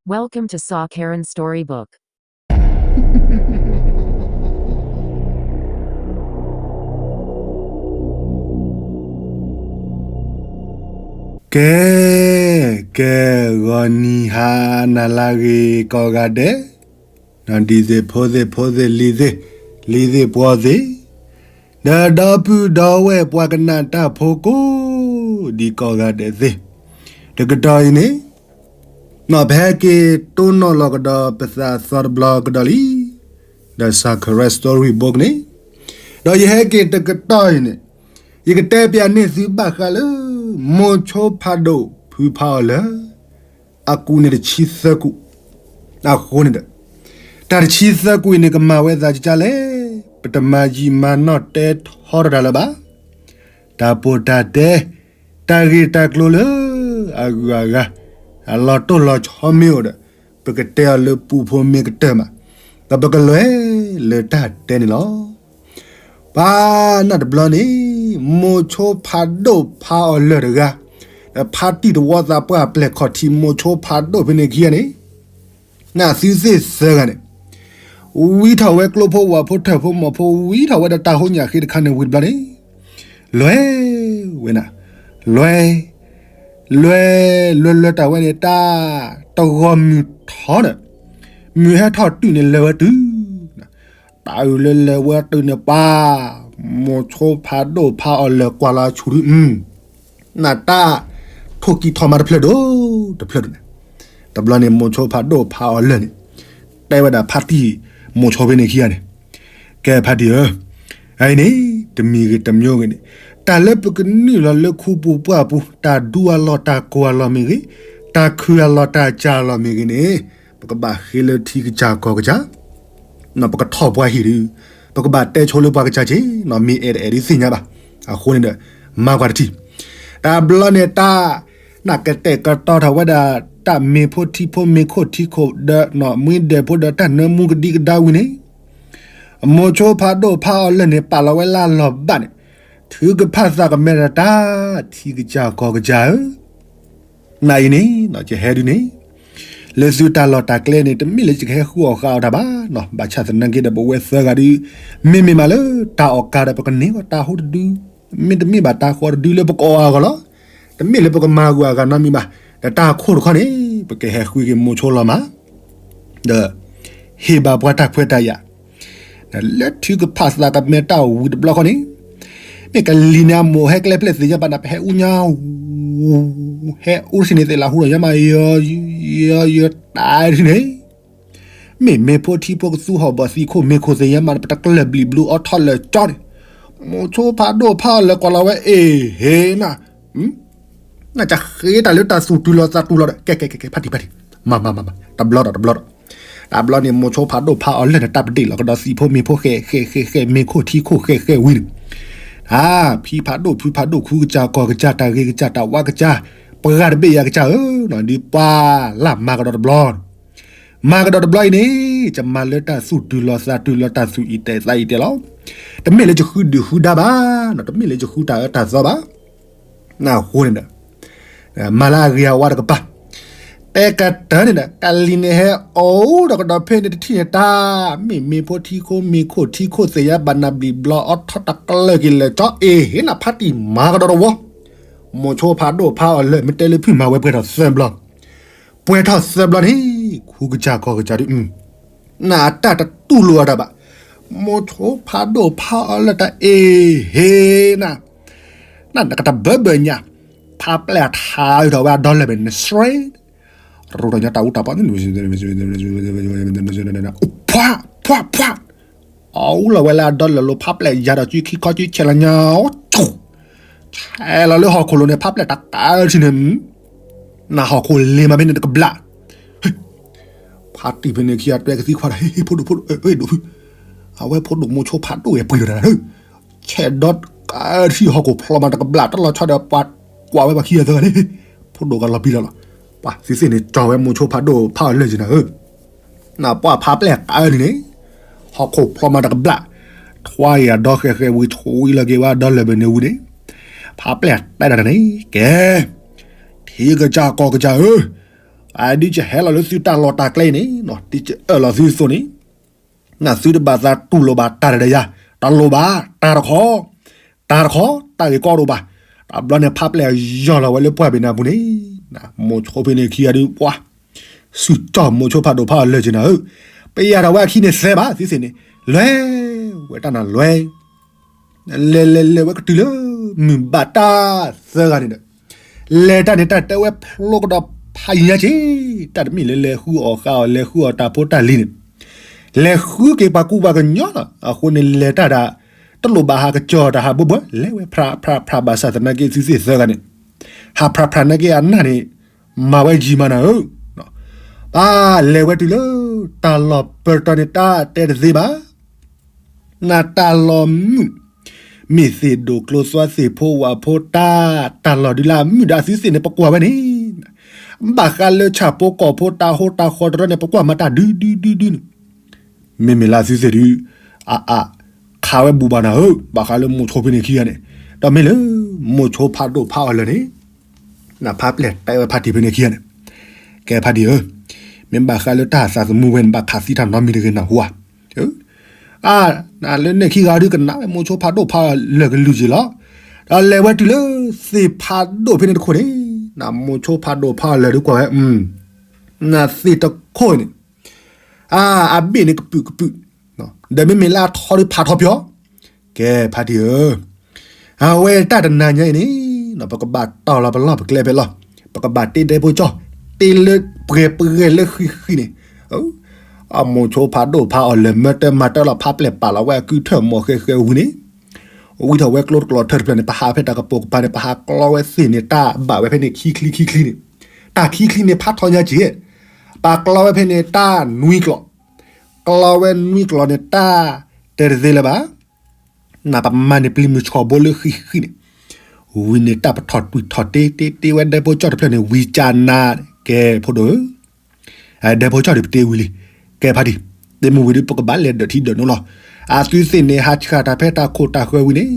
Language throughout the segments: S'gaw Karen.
Welcome to Saw Karen Storybook. ကဲ, ကဲ, ဂီၤနံၤဟါနၤလၢအဂ့ၤကိးဂၤဒဲး, ဒီသ့ၣ်ဖိသ့ၣ်ဖိသ့ၣ်လံၤသ့ၣ်, လံၤသ့ၣ်ပှီၤသ့ၣ်, ဒီးဒီပုၢ်ဒီဝဲၢ်ပှၤကနၣ်တၢ်ဖိကိးဒံးကိးဂၤဒဲးသ့ၣ်, တကတီၢ်အံၤန့ၣ် ပဟဲက့ၤတိၢ်နီၣ်လီၤကဒီးပသးသီတဘျီကဒီးလံ, ဒီး Saw Karen Storybook န့ၣ်, ဒီးယဟဲက့ၤတကတီၢ်အံၤန့ၣ်, ယကတဲပျးန့ၢ်သုဘၣ်ဃးလၢ မိၤဆိဖးဒိၣ်ဖုဖးအီၤလၢာ် အကူးန့ၣ်တဆံသၢကူး, အဃိန့ၣ်ဒီး တၢ်တဆံသၢကူးအံၤန့ၣ် ကမၤဝဲသးကကၢ်လဲၣ်, ပတမၤယံာ်မၤနီၢ်တဲထီတၢ်လၢၤဘၣ်. တၢ်ပီးတၢ်တဲ, တၢ်ဂ့ၢ်တၢ်ကျိၤလၢအဂုၤအဂၤ, အလီၤတိၢ်လီၤဆီမ့ၢ်အိၣ်ဒီး ပကတဲအီၤလၢပူဖိမ့ၢ်ကတၢၢ်မး, ဒီးပကလဲၤလၢတၢ်တဲန့ၣ်လီၤ. ပှၤနၢ်တဘျီန့ၣ် မိၤဆိဖးဒိၣ်ဖးအီၤလၢာ်တဂၤ, ဒီးဖါတံၢ်တဝီသးပှၢ်ပျဲၢ်ခီၣ်ထံးမိၤဆိဖးဒိၣ်ဖဲန့ၣ်ခံဂၤန့ၣ်, နသုသ့ၣ်သၢဂၤန့ၣ် ဝံထီၣ်ဝဲကျိဖိဝၣ်ဖိထၢၣ်ဖိမီၤဖိ ဝံထီၣ်ဝဲဒီးတၢ်ဟိညၣ်ဃ့တခါန့ၣ်ဝံၤတဘျီန့ၣ်, လဲၤဝဲနၤ, လဲၤ, လဲၤ, လဲၤလဲၤတၢ်ဝဲန့ၣ် တၢ်တဂီၤမုၢ်ထီၣ်ဒီး မုၢ်ဟဲထီၣ်တုၤန့ၣ်လဲၤဝဲတုၤ တၢ်အုၣ်လၢလဲၤဝဲတုၤန့ၣ်ပှၤ, မိၤဆိဖးဒိၣ်ဖးအီၤလၢာ်ကွၢ်လီၤဆူၣ်ဒု, နတၢ်ထိၣ်ကံၢ်ထီၣ်မးတဖျၢၣ်ဒိၣ်တဖျၢၣ်ဒိၣ်န့ၣ်, တဘျီန့ၣ်မိၤဆိဖးဒိၣ်ဖးအီၤလၢာ်န့ၣ်, တဲဝဲဒၣ်ဖါတံၢ်မိၤဆိဖဲန့ၣ်ခံဂၤန့ၣ်, ကဲဖါတံၢ်ဧၢ, အအံၤန့ၣ် တမံၤဂ့ၤတမံၤဂ့ၤန့ၣ်, တၢ်လၢပကနုာ်လီၤလၢခူပူၤပှၢ်ပူၤ တၢ်ဒူအလီၢ်တၢ်ကိၢ်အလီၢ်မ့ၢ်ဂ့ၤ, တၢ်ခုအလီၢ်တၢ်ကၢ်အလီၢ်မ့ၢ်ဂ့ၤန့ၣ်, ပကဘၣ်ဃ့လၢထံကစၢ်ကီၢ်ကစၢ် ပကထီၣ်ပှၤဟံၣ်ဒု, ပကဘၣ်တဲဆိလၢပှၤကစၢ်က့ၤ, မ့ၢ်အဲၣ်တအဲၣ်ဒုးသ့ၣ်ညါဘၣ်, အဃိန့ၣ်ဒီး မၤကွၢ်တထံၣ်, တဘျီန့ၣ်တၢ်, နကတဲာ်ကတီၤထီၣ်ဝဲဒၣ်, တၢ်မ့ၤဖိထံဖိမ့ၤခိၣ်ထံခိၣ်ဒီး မွံဒဲးဖိဒီးတၢ်နၢမူကဒံကဒါဝံၤန့ၣ်, မိၤဆိဖးဒိၣ်ဖးအီၤလၢာ်န့ၣ် ပာ်လီၤဝဲလၢအလီၢ်ဘၣ်န့ၣ်, ထုကဖၣ်သးကမဲာ်တၢ် ထံကစၢ်ကီၢ်ကစၢ်ဧၢ နအံၤန့ၣ် ယဟဲဒုန့ၣ်, လၢသုတၢ်လီၢ်တၢ်ကျဲန့ၣ် တမ့ၢ်လၢယကဟဲဃုအီၣ်ဃုအီတၢ်ဘၣ်, ဘၣ်ဆၣ်သနာ်က့ဒီး ပဝဲသၢဂၤဒု, မ့မ့ၢ်မးလၢတၢ်အီၣ်ကါဒီး ပကန့ၢ်ဝဲတၢ်ဟိတဒု, မ့တမ့ၢ်ဘၣ်တၢ်ဃီတဒုလၢပကအီၣ်အဂီၢ်လီၤ, တမ့ၢ်လၢပကမၤဂုၤအဂၤနီတမံၤဘၣ်, ဒီးတၢ်အခိၣ်တခီန့ၣ် ပကဟဲဃုက့ၤမိၤဆိလီၤမး ဒီး ဟ့ၣ်ဘၣ်ပှၤတၢ်ခွဲးတၢ်ယာ်, လၢထုကဖၣ်သးကမဲာ်တၢ်ဝံၤတဘျီဃီန့ၣ်, မ့ၢ်ကလံၤန့ၣ်အမိၢ်ဟဲကျဲဖျဲၣ်သ့ၣ်ညါဘၣ်နၤ ပဟဲအူညါ, ဟဲအူတဆံန့ၣ်သ့ၣ်လၢဟူဒီးညါမး ယီ, ယီ, ယီတၢ်ဒုန့ၣ်, မ့ၢ်မ့ၤဖိထံဖိကသူဟီၣ်ဘီၣ်သံခိၣ်မ့ၤခိၣ်သ့ၣ်ညါမး ပတကျၢၢ်ဘျံးဘျုးအီထီၣ်လၢာ်ကၠီန့ၣ်, မိၤဆိဖးဒိၣ်ဖးအီၤလၢာ်ကွၢ်လီၤဝဲ အ့ၣ်ဟ့နၤ နကဃ့တၢ်လၢတၢ်သူၣ်တုၤလီၤသးတုၤလီၤဒီး ကဲ ကဲ ကဲ ကဲ ဖါတံၢ် ဖါတံၢ်, မၤ မၤ မၤ မၤ တဘျီဒီး တဘျီဒီး, တဘျီန့ၣ် မိၤဆိဖးဒိၣ်ဖးအီၤလၢာ်န့ၣ် တၢ်ပဒ့ၣ်လီၤကဒီးသံးဖိမ့ၤဖိ ဃဲး ဃဲး ဃဲး ဃဲး မ့ၤခိၣ်ထံခိၣ် ဃဲး ဃဲး ဝံၤန့ၣ်, ဖံဖးဒိၣ် ဖုဖးဒိၣ် ခူကစၢ် ကီၢ်ကစၢ် တၢ်ဂ့ၤကစၢ် တၢ်ဝါကစၢ် ပှၤတဘ့ၣ်ယၤကစၢ်ဧၢ, ဒ်ပှၤလၢမၤကဒီးတဘျီ မၤကဒီးတဘျီအံၤန့ၣ် ယမၤလၢတၢ်သူၣ်တုၤလီၤသးတုၤလီၤ တၢ်သူၣ်အံၤတဲသးအံၤတဲလီၤ. တမ့ၢ်လၢယဃုဒုၣ်ဃုဒါဘၣ်, တမ့ၢ်လၢယဃုတၢ်အၢတၢ်သီဘၣ်. နဃိန့ၣ်ဒီး မၤလၢအဂ့ၤအဝါတကပၤ, တဲကတၢၢ်န့ၣ်ဒီး ကလံၤန့ၣ်ဟဲအိၣ်ဒီးကဒီးဖဲန့ၣ်တထံၣ်န့ၣ်တၢ်, မ့ၢ်မ့ၤဖိထံခိၣ်မ့ၤခိၣ်ထံခိၣ်သ့ၣ်ညါဘၣ်နၤဘျံးဘျီအီထီၣ်တကလၢၢ်က့ၤလၢာ်ကၠီ အ့ၣ်ဟ့နၤဖါတံၢ်မၤကဒီးတဝီ, မိၤဆိဖးဒိၣ်ဖးအီၤလၢာ် မ့ၢ်တဲလၢဖုၣ်မၤဝဲပှဲၤထီၣ်သၢဘျီ ပှဲၤထီၣ်သၢဘျီန့ၣ် ခူကစၢ်ကီၢ်ကစၢ်ဒုး နတၢ်တတူၢ်လိာ်အတၢ်ဘၣ်, မိၤဆိဖးဒိၣ်ဖးအီၤလၢာ်တၢ်အ့ၣ်ဟ့နၤ, နကတဘၢဘၢညါ, ဖးပျဲၢ်ထါအုးထီၣ်ဝဲအဒီလၢာ်ဘၣ်န့ၣ် စရဲ, ရိးထီၣ်ညါတၢ်အူတၢ်ပီ, ဖှး, ဖှး, ဖှး, အအူလီၤဝဲလၢအဒီလၢာ်လီၤ ဖးပျဲၢ်ယၤဒီး ကုခံခီ ကုဆဲးလီၤညါ, ဆဲးလီၤလၢဟီၣ်ခိၣ်လိၤန့ၣ် ဖးပျဲၢ်တကးထံၣ်န့ၣ်, နဟီၣ်ခိၣ်လ့ၤမးဖဲန့ၣ်တကဘျၣ်, ဖါတံၢ်ဖဲန့ၣ်ခံဂၤတွဲကသံခွါဒီး ဟ့ၣ် ဖိဒိၣ် ဖိဒိၣ် ဒိၣ်ဖု, အဝဲဖိဒိၣ်မိၤဆိဖးဒိၣ်ဝဲပှ့ၤဒီးတၢ်, ဆဲးဒီးကးထံၣ်ဟီၣ်ခိၣ်ဖျီမးတကဘျၣ် တၢ်လီၤဆီဒီးပှၤကွၢ်ဝဲပှၤခံဂၤသၢဂၤန့ၣ်, ဖိဒိၣ်ကလီၤပံၤလီၤလီၤ, ပှၤသ့ၣ်သ့ၣ်န့ၣ် ကၠီဝဲမိၤဆိဖးဒိၣ်ဖးအီၤလၢာ်က့ၤနၤဧၢ နပှၢ်ဖးပျဲၢ်ကးန့ၣ်န့ၣ်, ဟီၣ်ခိၣ်ဖျီမးတကဘျၣ်, ထွါအံၤအဒီဃဲးဃဲးဝံၤ ထွံလီၤက့ၤဝဲအဒီလၢာ်ဘၣ်န့ၣ်ဝံၤန့ၣ်, ဖးပျဲၢ်တဲဒၣ်န့ၣ် ကဲ, ထံကစၢ်ကီၢ်ကစၢ်ဧၢ, ဒ်ယဟဲလီၤလၢသုတၢ်လီၢ်တၢ်ကျဲအံၤန့ၣ် ဒ်ယအၢၣ်လီၤသုအသိးန့ၣ် နသုတဘၣ်သးတူၢ်လိာ်ဘၣ်တၢ်တဒၢယၤ, တလိၣ်ဘၣ်, တၢ်တခီ, တၢ်တခီ, တၢ်ဂ့ၤကီဒိၣ်ဘၣ်. တဘျီန့ၣ် ဖးပျဲၢ်ယီၢ်လီၤဝဲလၢပှၢ်ဘ့ၣ်နၤပူၤန့ၣ်, မိၤဆိဖဲန့ၣ်ခံဂၤဒုးပှၤ စုကၠီၣ်မိၤဆိဖးဒိၣ်ဖးအီၤလၢာ်က့ၤနၤဧၢ, ပယၢ်ထီၣ်ဝဲအခံန့ၣ်သဲဘၣ် သုသ့ၣ်န့ၣ်, လဲၤဝဲတၢ်နၤလဲၤ လဲၤလဲၤလဲၤဝဲကတုၤလၢ မုၢ်ဘၣ်တၢ်သၢဂၤန့ၣ်ဒီး, လဲၤတၢ်န့ၣ် တၢ်တဲဝဲဖျိကဒီးဖးယံၤညါက့ၤ, တၢ်တမ့ၢ်လၢလဲၤဃုအီၣ်ဃုအီ လဲၤဃုအီၣ်တၢ်ဖိတၢ်လံၤန့ၣ်, လဲၤဃုက့ၤပှၤကူပှၤကညီလီၤ. အဃိန့ၣ်လဲၤတၢ်ဒၣ် တလိၣ်ဘၣ်ဟးကစၢၢ်တၢ်ဟးဘၢဘၢ လဲၤဝဲဖြးဖြးဖြးဘၣ်ဆၣ်သနာ်က့ သုသ့ၣ်သၢဂၤန့ၣ်, ဟးဖြးဖြးနာ်က့အနၢ်န့ၣ် မၤဝဲယံၤမးနၤဧၢ ပလဲၤဝဲတုၤလၢ တၢ်လီၢ်ပၢတၢ်န့ၣ် တၢ်တဲတသ့ဘၣ် နတၢ်လီၢ်မုာ်, မ့ၢ်သ့ၣ်ဒိၣ်ကျိသွါသ့ၣ်ဖိဝၣ်ဖိတၢ်, တၢ်လီၢ်ဒုးလၢအမုာ်ဒီးသုသ့ၣ်န့ၣ် ပကွၢ်ဝဲန့ၣ်, ဘၣ်ဃးလၢဆၣ်ဖိကီၢ်ဖိတၢ်ဟိတၢ်ဃီတရၢန့ၣ် ပကွၢ်မၤတၢ်ဒုဒုဒုဒုန့ၣ်, မ့မ့ၢ်လၢသုသ့ၣ်ဒုး, အအ, ခးဝဲဘူးဘၣ်နၤဧၢ, ဘၣ်ဃးလၢမိၤဆိဖဲန့ၣ်ခံဂၤန့ၣ်, ဒီးမ့ၢ်လၢ မိၤဆိဖးဒိၣ်ဖးအီၤလၢာ်န့ၣ် နဖးပျဲၢ်တဲဝဲဖးတံၢ်ဖဲန့ၣ်ခံဂၤန့ၣ်, ကဲဖးတံၢ်ဧၢ, မ့ၢ်ဘၣ်ဃးလၢတၢ်သးသမူဝဲန့ၣ် ဘၣ်ခးသံတၢ်နီတမံၤတဂ့ၤနၢ်ဟူဧါ, အ, နလၢန့ၣ်ခံဂၤဒုးကနၣ်ဝဲမိၤဆိဖးဒိၣ်ဖးအီၤလၢာ်ကလုၢ်က့ၤလီၤ, ဒီးလဲၤဝဲတုၤလၢ သ့ၣ်ဖးဒိၣ်ဖဲန့ၣ်တခိၣ်န့ၣ်, နမိၤဆိဖးဒိၣ်ဖးအီၤလၢာ်ဒုးကွၢ်ဝဲ, နသ့ၣ်တခိၣ်န့ၣ် အ, အဘ့ၣ်န့ၣ်ကပုာ်ကပုာ်, ဒီးမ့မ့ၢ်လၢအထီဒုးဖးထီပၠီ, ကဲဖးတံၢ်ဧၢ, အဝဲတၢ်တနၤညါအံၤန့ၣ်, ပကဘၣ်တီၢ်လီၤပလီၢ်ပကျဲဖဲလီၤ, ပကဘၣ်တ့ဒဲဖိကၠီၣ်, တ့လၢပှဲၤပှဲၤလၢဃံဃံန့ၣ်, အမိၤဆိဖးဒိၣ်ဖးအီၤလၢာ်မၢတၢ်မၤတၢ်လီၤဖးပျဲၢ်ပာ်လီၤဝဲအကုထၢၣ်မီၢ်ဃဲဃဲဝံၤန့ၣ်, ဝံထီၣ်ဝဲကျိတကျိးထၢၣ်တဖျၢၣ်န့ၣ် ပဟးဖဲတၢ်ကပိာ်ကပၤန့ၣ် ပဟးကျီဝဲသ့ၣ်န့ၣ် တၢ်ဘၣ်ဝဲဖဲန့ၣ်ခံချံခံချံန့ၣ်, တၢ်ခံချံန့ၣ်ဖးထီညါက့ၤ, ပကျီဝဲဖဲန့ၣ်တၢ်နွံကျိး, ကျီဝဲနွံကျိးန့ၣ်တၢ်တဲတသ့လၢၤဘၣ် နပမၤန့ၣ်ပျံၤမုၢ်ဆှီဘိလၢဃံဃံန့ၣ်, ဝံၤန့ၣ်တၢ်ပထီၣ်တွံၢ်ထီၣ်တ့တ့တ့ဝဲဒဲဖိကၠီၣ်တဖျၢၣ်န့ၣ် ဝံၤကၢ်နၤ, ကဲဖိဒိၣ်ဧၢ, ဒဲဖိကၠီၣ်ဒုးပတ့ဝံၤလံ, ကဲဖးတံၢ်, တ့မုၢ်ဝံၤဒုးပကဘၣ်လဲၤဒၢးထံဒၢးနိလီၤ, အသုသ့ၣ်န့ၣ် ဟးဆှၣ်တၢ်ဖဲတၢ်ခိၣ်တၢ်ဃၢၤဝံၤန့ၣ်,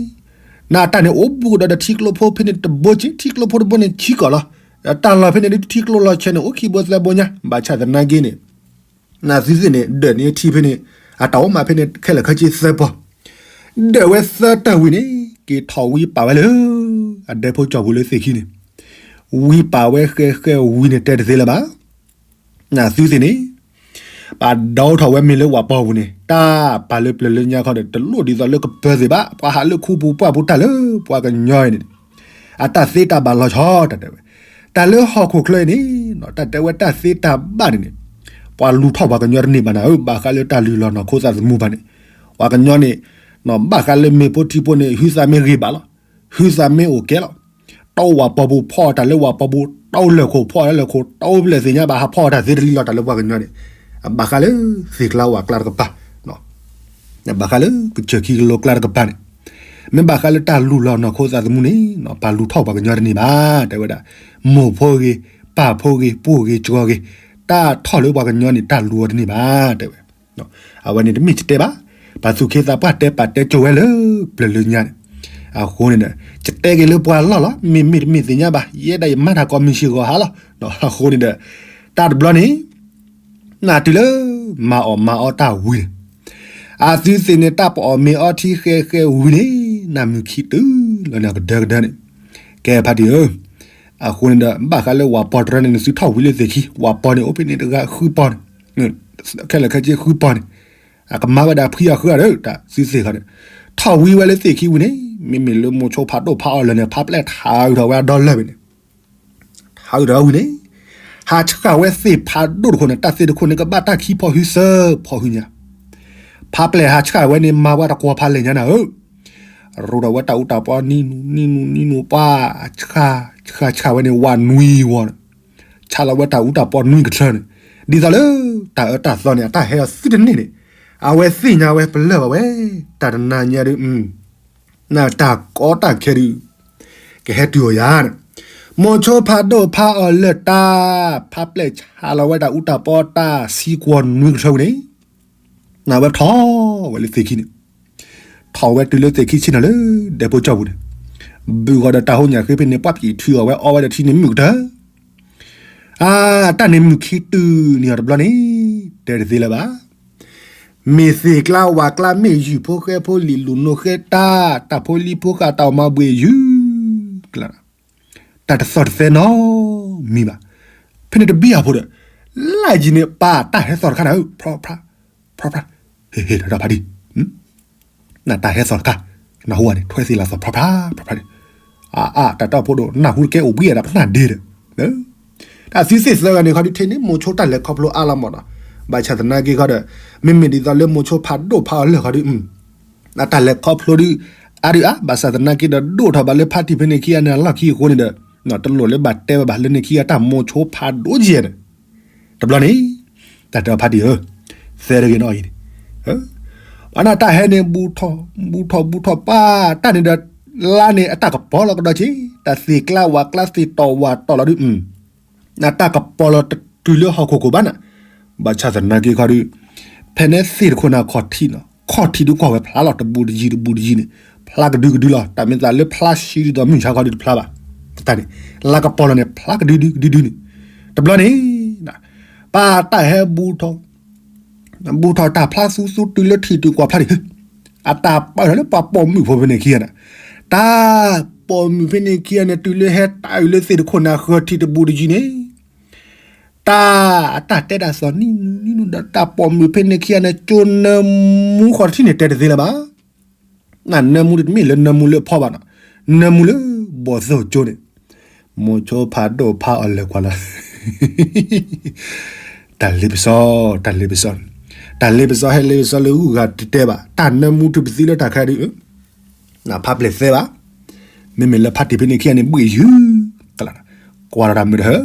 နတၢ်န့ၣ်အိၣ်ဘူးကဒီးဒီးထံကျိဖိဖဲန့ၣ်တဘိက့ၤ ထံကျိဖိတဘိန့ၣ်ဆံကီၢ်လီၤ, တၢ်လီၢ်ဖဲန့ၣ်ဒုးထံကျိလီၤဆဲန့ၣ် အိၣ်ခံဘိသၢဘိညါ ဘၣ်ဆၣ်သနာ်က့န့ၣ် နသုသ့ၣ်န့ၣ် ဒၢးန့ၢ်ထံဖဲန့ၣ်, အတၢ်အိၣ်မးဖဲန့ၣ် ခဲလၢာ်ခဲဆ့သၢပီၢ်, ဒၢးဝဲသၢတၢၢ်ဝံၤန့ၣ် က့ၤထီၣ်ဝံပာ်ဝဲလၢ အဒဲဖိကၠီၣ်ပူၤလၢသ့ၣ်ခံန့ၣ်, ဝံပာ်ဝဲဃဲဃဲဝံၤန့ၣ် တဲတသ့လၢၤဘၣ်. နသုသ့ၣ်န့ၣ် ပာ်ဒီထီၣ်ဝဲမ့ၢ်လၢဝၣ်ပီၢ်ပူၤန့ၣ် တၢ်ပာ်လၢပျၢၤလၢညါခီဒီး တလိၣ်ဒ်သိးလၢကပၢၤသ့ၣ်ဘၣ်. ပှၤဟးလၢခူပူၤပှၢ်ပူၤတၢ်လၢပှၤကညီအံၤန့ၣ် အတၢ်သ့တၢ်ဘၣ်လီၤဆီ တၢ်တဲဝဲ, တၢ်လၢဟီၣ်ခိၣ်ချၢအံၤန့ၣ် တၢ်တဲဝဲတၢ်သ့တၢ်ဘၣ်န့ၣ်န့ၣ် ပှၤလူၤထီၣ်ပှၤကညီတန့ၢ်ဘၣ်နၤဧၢ, ဘၣ်ဃးလၢတၢ်လုၢ်လီၢ်နီၢ်ခိသးသမူဘၣ်န့ၣ် ပှၤကညီန့ၣ် ဘၣ်ဃးလၢမ့ၢ်ဖိထံဖိန့ၣ် ဟုသးမ့ၢ်ဂ့ၤဘၣ်လီၤ, ဟုသးမ့ၢ်အိၣ်ကဲလီၤ. တၢ်အိၣ်ဝၣ်ပီၢ်ပူၤဖီၣ်အီၤတၢ်လၢဝၣ်ပီၢ်ပူၤ, တၢ်အိၣ်လၢၢ်ခိၣ်ဖီၣ်အီၤလၢလၢၢ်ခိၣ်, တၢ်အိၣ်ဖဲလဲၣ်သ့ၣ်ညါဘၣ် ဟးဖီၣ်အီၤတၢ်သ့တလံလီၤ. တၢ်လၢပှၤကညီန့ၣ် ဘၣ်ဃးလၢသ့ၣ်ကျါဝၣ်ကျါတကပၤ, ဘၣ်ဃးလၢကစၢၢ်ခံကလိကျါတကပၤန့ၣ် မ့ၢ်ဘၣ်ဃးလၢတၢ်လုၢ်လီၢ်နီၢ်ခိသးသမူန့ၣ် ပှၤလူၤထီၣ်ပှၤကညီတန့ၢ်ဘၣ်. တဲဝဲဒၣ် မိၢ်ဖိဂ့ၤ, ပၢ်ဖိဂ့ၤ, ပှိၢ်ဂ့ၤ, ကၠီဂ့ၤ, တၢ်ထီၣ်လၢပှၤကညီန့ၣ် တၢ်လူၤအီၤတန့ၢ်ဘၣ် တဲဝဲ. အဝဲန့ၣ်တမ့ၢ်ယတဲဘၣ်, ပှၤသူၣ်က့သးပှၢ်တဲပာ်တဲကၠိဝဲလၢပျၢၤလၢညါန့ၣ်. အဃိန့ၣ်ဒီး ယတဲက့ၤလၢပှၤလီၢ်လီၤ, မ့မ့ၢ်တမ့ၢ်သ့ၣ်ညါဘၣ်, ယဲဒၣ်ယမၤတၢ်ကိးမုၢ်ဆ့ၣ်ဂီၤဟါလီၤ. အဃိန့ၣ်ဒီး တၢ်တဘျီန့ၣ် နတုၤလၢ မၤအီၣ်မၤအီတၢ်ဝံၤန့ၣ် အသုသ့ၣ်န့ၣ် တၢ်ပအီၣ်မ့ၤအီထံဃဲဃဲဝံၤန့ၣ် နမုၢ်ခံတုၤလီၤန့ၣ် ကဒၢကဒၢန့ၣ်. ကဲဖါတံၢ်ဧၢ, အဃိန့ၣ်ဒီး ဘၣ်ဃးလၢဝၤပီတြၢန့ၣ် နသုထီၣ်ဝံၤလၢသ့ၣ်ခံ, ဝၤပီန့ၣ် အိၣ်ဖဲန့ၣ်တဂၤဃုပီန့ၣ်, ခဲလၢာ်ခဲဆ့ဃုပီန့ၣ်, အကမၤဝဲဒၣ်ဖှံအဃုအဒီး တၢ်သုသ့ၣ်ဃီန့ၣ်, ထီၣ်ဝံၤဝဲလၢသ့ၣ်ခံဝံၤန့ၣ် မ့မ့ၢ်လၢမိၤဆိဖးဒိၣ်ဖးအီၣ်လၢာ်န့ၣ် ဖးပျဲၢ်ထးအုးထီၣ်ဝဲအဒီလၢာ်ဘ့ၣ်န့ၣ် ထးအုးထီၣ်ဝံၤန့ၣ်, ဟးဆှၣ်ဝဲသ့ၣ်ဖးဒိၣ်တခိၣ်န့ၣ် တၢ်သ့ၣ်တခိၣ်န့ၣ် ကဘၣ်တၢ်ခံဖီဟုသၢဖီဟုညါ, ဖးပျဲၢ်ဟးဆှၣ်ဝဲန့ၣ် မၤဝဲတကွီၤဖးလဲၢ်ညါနၤဧၢ, ရိးထီၣ်ဝဲတၢ်အူတၢ်ပီနံၤနူနံၤနူနံၤနူပှၤ, ဆှၣ်ဆှၣ်ဆှၣ်ဝဲန့ၣ် ဝးနွံဝီန့ၣ်, ဆှၣ်လီၤဝဲတၢ်အူတၢ်ပီနွံကထၢန့ၣ်, ဒ်သိးလၢ တၢ်အၢတၢ်သီန့ၣ် အတၢ်ဟဲအီၤသုတန့ၢ်န့ၣ်, အဝဲသ့ၣ်ညါဝဲပလၢၢ်ဘၣ်ဝဲ, တၢ်တနၤညါဒုး နတၢ်ကီတၢ်ခဲဒုး ကဟဲတုၤအီၤယၤန့ၣ်, မိၤဆိဖးဒိၣ်ဖးအီၣ်လၢာ်တၢ်, ဖးပျဲၢ်ဆှၣ်လီၤဝဲတၢ်အူတၢ်ပီတၢ်ဆံကွီၤနွံကထၢဝံၤန့ၣ်, နဝဲထီၣ်ဝဲလၢသ့ၣ်ခံန့ၣ်, ထီၣ်ဝဲတုၤလၢသ့ၣ်ခံဆ့ၣ်နီၤလၢဒဲဖိကၠီပူၤန့ၣ်, ဘုၣ်ဂီၤဒီးတၢ်ဟိညၣ်ဃ့ဖဲန့ၣ် ပှၢ်ပံာ်ထုးအီၣ်ဝဲအီဝဲဒီးထံန့ၣ်မုၢ်ကတၢၢ် အတၢ်န့ၣ်မုၢ်ခံတုၤန့ၢ်အီၤတဘျီန့ၣ် တဲတသ့လၢၤဘၣ်. မ့ၢ်သ့ၣ်ကျါဝၣ်ကျါ မ့ၢ်ယုၢ်ဖိဃဲဖိ လံာ်လူၤနိၣ်ဃဲတၢ် တၢ်ဖိလံၤဖိဃာ်တၢ်အိၣ်မၤဘှ့ၣ်ယုၢ်ကျါ တၢ်တသီၣ်တသဲနီတမံၤဘၣ်. ဖဲန့ၣ်တဘံၣ်အဖိဒီး လၢယံၤန့ၣ် ပၢ်တၢ်ဟဲသီၣ်တခါန့ၣ် ဖျီဖျါ ဖျီဖျါ ဟ့ၣ်ဟ့ၣ်ဒီးဖးဒံၣ် နတၢ်ဟဲသီၣ်တခါ နဟူဧါန့ၣ် ထွဲသ့ၣ်လၢသီၣ်ဖျီဖျါ ဖျီဖျါန့ၣ် အါအါ တၢ်တီၢ်ဖိဒိၣ် နၢ်ဟူတကဲအိၣ်ဘှံးအတၢ်ပနၢ်ဒ့ဒီး တၢ်သံသ့ၣ်သၢဂၤန့ၣ်ခီဒုး ထဲန့ၣ်မိၤဆိတၢ်လဲၤခီဖျိအါလီၤမးနီၤ. ဘၣ်ဆၣ်သနာ်က့ခီဒီး မ့မ့ၢ်ဒ်သိးလၢမိၤဆိဖးဒိၣ်ဖးအီၤလၢာ်ခီဒုး အတၢ်လဲၤခီဖျိဒုး အါဒုးအါ ဘၣ်ဆၣ်သနာ်က့ဒီး ဒိၣ်ထီၣ်ဘၣ်လၢဖါတံၢ်ဖဲန့ၣ်ခံဂၤန့ၣ် အလီၢ်ခံအဃိန့ၣ်ဒီး တလိၣ်လၢဘၣ်တဲဝဲဘၣ်လၢန့ၣ်ခံဂၤတၢ်မိၤဆိဖးဒိၣ်ယဲၢ်န့ၣ် တဘျီန့ၣ် တၢ်တဲအီၤဖါတံၢ်ဧၢ, သဲတဂ့ၤနီၤအံၤန့ၣ်, အနတၢ်ဟဲန့ၣ် ဘူးထီၣ်ဘူးထီၣ်ဘူးထီၣ်ပၢ် တၢ်န့ၣ်ဒီး လါန့ၣ်အတၢ်ကပီၤလီၤကဒီးက့ၤ, တၢ်သ့ၣ်ကျါဝၣ်ကျါသ့ၣ်တီၢ်ဝၣ်တီၢ်လီၤဒုး, နတၢ်ကပီၤလီၤတတုၤလၢဟီၣ်ခိၣ်ခိၣ်ဘၣ်နၤ, ဘၣ်ဆၣ်သနာ်က့ခီဒုး, ဖဲန့ၣ်သ့ၣ်တခိၣ်န့ၣ်ခီၣ်ထံးနီၤ, ခီၣ်ထံးဒုးကွၢ်ဝဲဖျါလီၤ တဘူးတယံၤတဘူးတယံၤန့ၣ်, ဖျါကဒုကဒုလီၤ တၢ်မ့ၢ်သးလၢဖျါဆှံဒ်သိးမုၢ်ဆါခီဒုးတဖျါဘၣ်, တၢ်န့ၣ်, လါကပီၤလီၤန့ၣ် ဖျါကဒုဒုကဒုဒုန့ၣ်, တဘျီန့ၣ် ပၢ်တၢ်ဟဲဘူးထီၣ်, ဘူးထီၣ်တၢ်ဖျါသူသူတုၤလၢထံၣ်တုၤကွၢ်ဖျါဒံး, အတၢ်ပာ်ထီၣ်လၢပှၤပိာ်မုၣ်ဖိဖဲန့ၣ်ခံဂၤန့ၣ်, တၢ်ပိာ်မုၣ်ဖဲန့ၣ်ခံဂၤန့ၣ် တုၤလၢဟဲတၢ်အုးလၢသ့ၣ်တခိၣ်န့ၣ် ဃၢၤထံၣ်တဘူးတယံၤန့ၣ်, တၢ်အတၢ်တဲတၢ်သီၣ်နံၣ်နံၣ်နံၣ်နံၣ်ဒီး တၢ်ပိာ်မုၣ်ဖဲန့ၣ်ခံဂၤန့ၣ် ကၠိနၢမူဃီတထံၣ်န့ၣ် တဲတသ့လၢၤဘၣ်. နၢမူတမ့ၢ်လၢနၢမူလၢဖီဘၣ်နီၤ, နၢမူလၢဘီၣ်သိၣ်ကၠိန့ၣ်, မိၤဆိဖးဒိၣ်ဖးအီၤလၢာ်ကွၢ်လီၤ တၢ်လ့ပစီ, တၢ်လ့ပစီ, တၢ်လ့ပစီဟဲလ့ပစီလၢဂုၢ်ဂၤတတဲဘၣ်, တၢ်နၢမူထုးပသံလၢတၢ်ခါဒုး, နဖးပျဲၢ်သဲဘၣ်, မ့မ့ၢ်လၢဖါတံၢ်ဖဲန့ၣ်ခံဂၤန့ၣ် ဘှ့ၣ်ယုၢ်, ကွၢ်လီၤတၢ်မုာ်တဟၢ,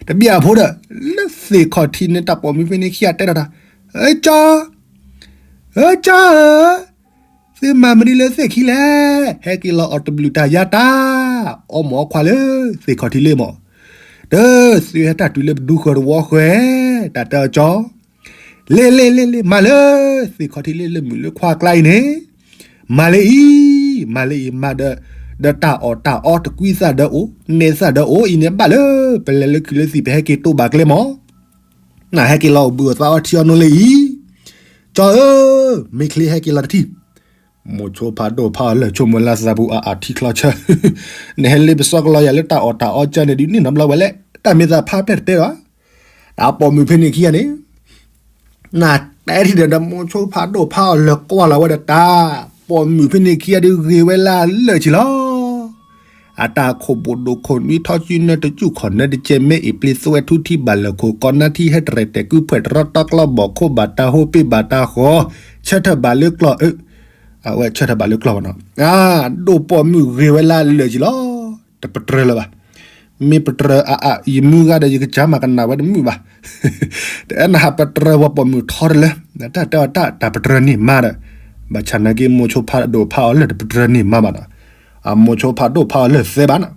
တဘံၣ်အဖိဒီး, လၢသ့ၣ်ခီၣ်ထံးန့ၣ် တၢ်ပိာ်မုၣ်ဖဲန့ၣ်ခံဂၤတဲထီၣ်တၢ်, အၢကၠီ, အၢကၠီဧၢ, သုမၤမနုၤလၢသ့ၣ်ခံလဲၣ်, ဟဲက့ၤလီၤအီၣ်တဘျုးတၢ်ယါတၢ်, အီမိၢ်အီခွါလၢသ့ၣ်ခီၣ်ထံးလၢမး, တသုဟဲတၢ်တုၤလၢပဒူဃၢၤတဝီဃၢၤ, တၢ်တဲအီၤကၠီ, လ့လ့လ့လ့ မၤလၢသ့ၣ်ခီၣ်ထံးလၢလၢမုၣ်လၢခွါကျါအံၤန့ၣ်, မၤလၢအံၤ, မၤလၢအံၤမၤဒီး, ဒီးတၢ်အီၣ်တၢ်အီတကွံသၣ်ဒီးအိၣ်, နဲၣ်သၣ်ဒီးအိၣ်အံၤန့ၣ် ဘၣ်လၢပလဲၤလၢခုးလၢသံၣ် ပဟဲက့ၤတိၢ်ဘၣ်ကျဲမး နဟဲက့ၤလီၤအိၣ်ဘှံးအိၣ်သါအီထံအီနိလၢအံၤ, ကၠီဧၢ, မ့ၢ်ချ့ဟဲက့ၤလီၤတထံၣ်, မိၤဆိဖးဒိၣ်ဖးအီၤလၢာ်ဆိကမိၣ်လၢသးပူၤအအထံချီဆၢ, နဟဲလ့ပစီကလီၤယၤလၢတၢ်အီၣ်တၢ်အီကၢန့ၣ်ဒုး န့ၢ်နီတဘျီဝဲလဲၣ်, တၢ်မ့ၢ်သးဖးပျဲၢ်တတဲဘၣ်, တၢ်ပိာ်မုၣ်ဖဲန့ၣ်ခံဂၤန့ၣ် နတဲထံၣ်ဒီး ဒီးမိၤဆိဖးဒိၣ်ဖးအီၤလၢာ်ကွၢ်လီၤဝဲဒီးတၢ်, ပိာ်မုၣ်ဖဲန့ၣ်ခံဂၤဒုးဂ့ၤဝဲလၢအလၢာ်ဆံလီၤ, အတၢ်ခိၣ်ဘိၣ်ဒိၣ်ခိၣ်နွံထီၣ်စုနၢတစူၣ်ခီၣ်နၢတကဲ မ့ၢ်အ့ၣ်ပျ့ၤသွဲၣ်ထူထံဘၣ်လၢာ်ခိၣ် ကီနါထံဟဲတရဲၣ်တဲာ်ကုဖှဲၣ်တရီတီကျီဘီၣ်ခိၣ်ဘၣ်တၢ်ဟိပ့ၣ်ဘၣ်တၢ်ဃီ, ဆၢထၢၣ်ဘၣ်လၢကျီၢ်အၢ, အဝဲဆၢထၢၣ်ဘၣ်လၢကျီၢ်ဘၣ်နီၤ, ဒိၣ်ပိာ်မုၣ်ဂ့ၤဝဲလၢအလၢာ်ဆံလီၤ, တပတြၢၤလၢၤဘၣ် မ့ၢ်ပတြၢၤအါအါ ယမုၢ်ဂၤဒီးယကစၢ်မၤကနၣ်ဝဲတမုာ်ဘၣ်. တအဲၣ်နဟးပတြၢၤပှၤပိာ်မုၣ်ထီတလၢ, တၢ်တဲအီၤတၢ် တၢ်ပတြၢၤန့ၢ်မါဒီး, ဘၣ်ဆၣ်နာ်က့ မိၤဆိဖးဒိၣ်ဖးအီၤလၢာ်တပတြၢၤန့ၢ်မါဘၣ်ဒီး, အမိၤဆိဖးဒိၣ်ဖးအီၤလၢာ်သဲဘၣ်နီၤ,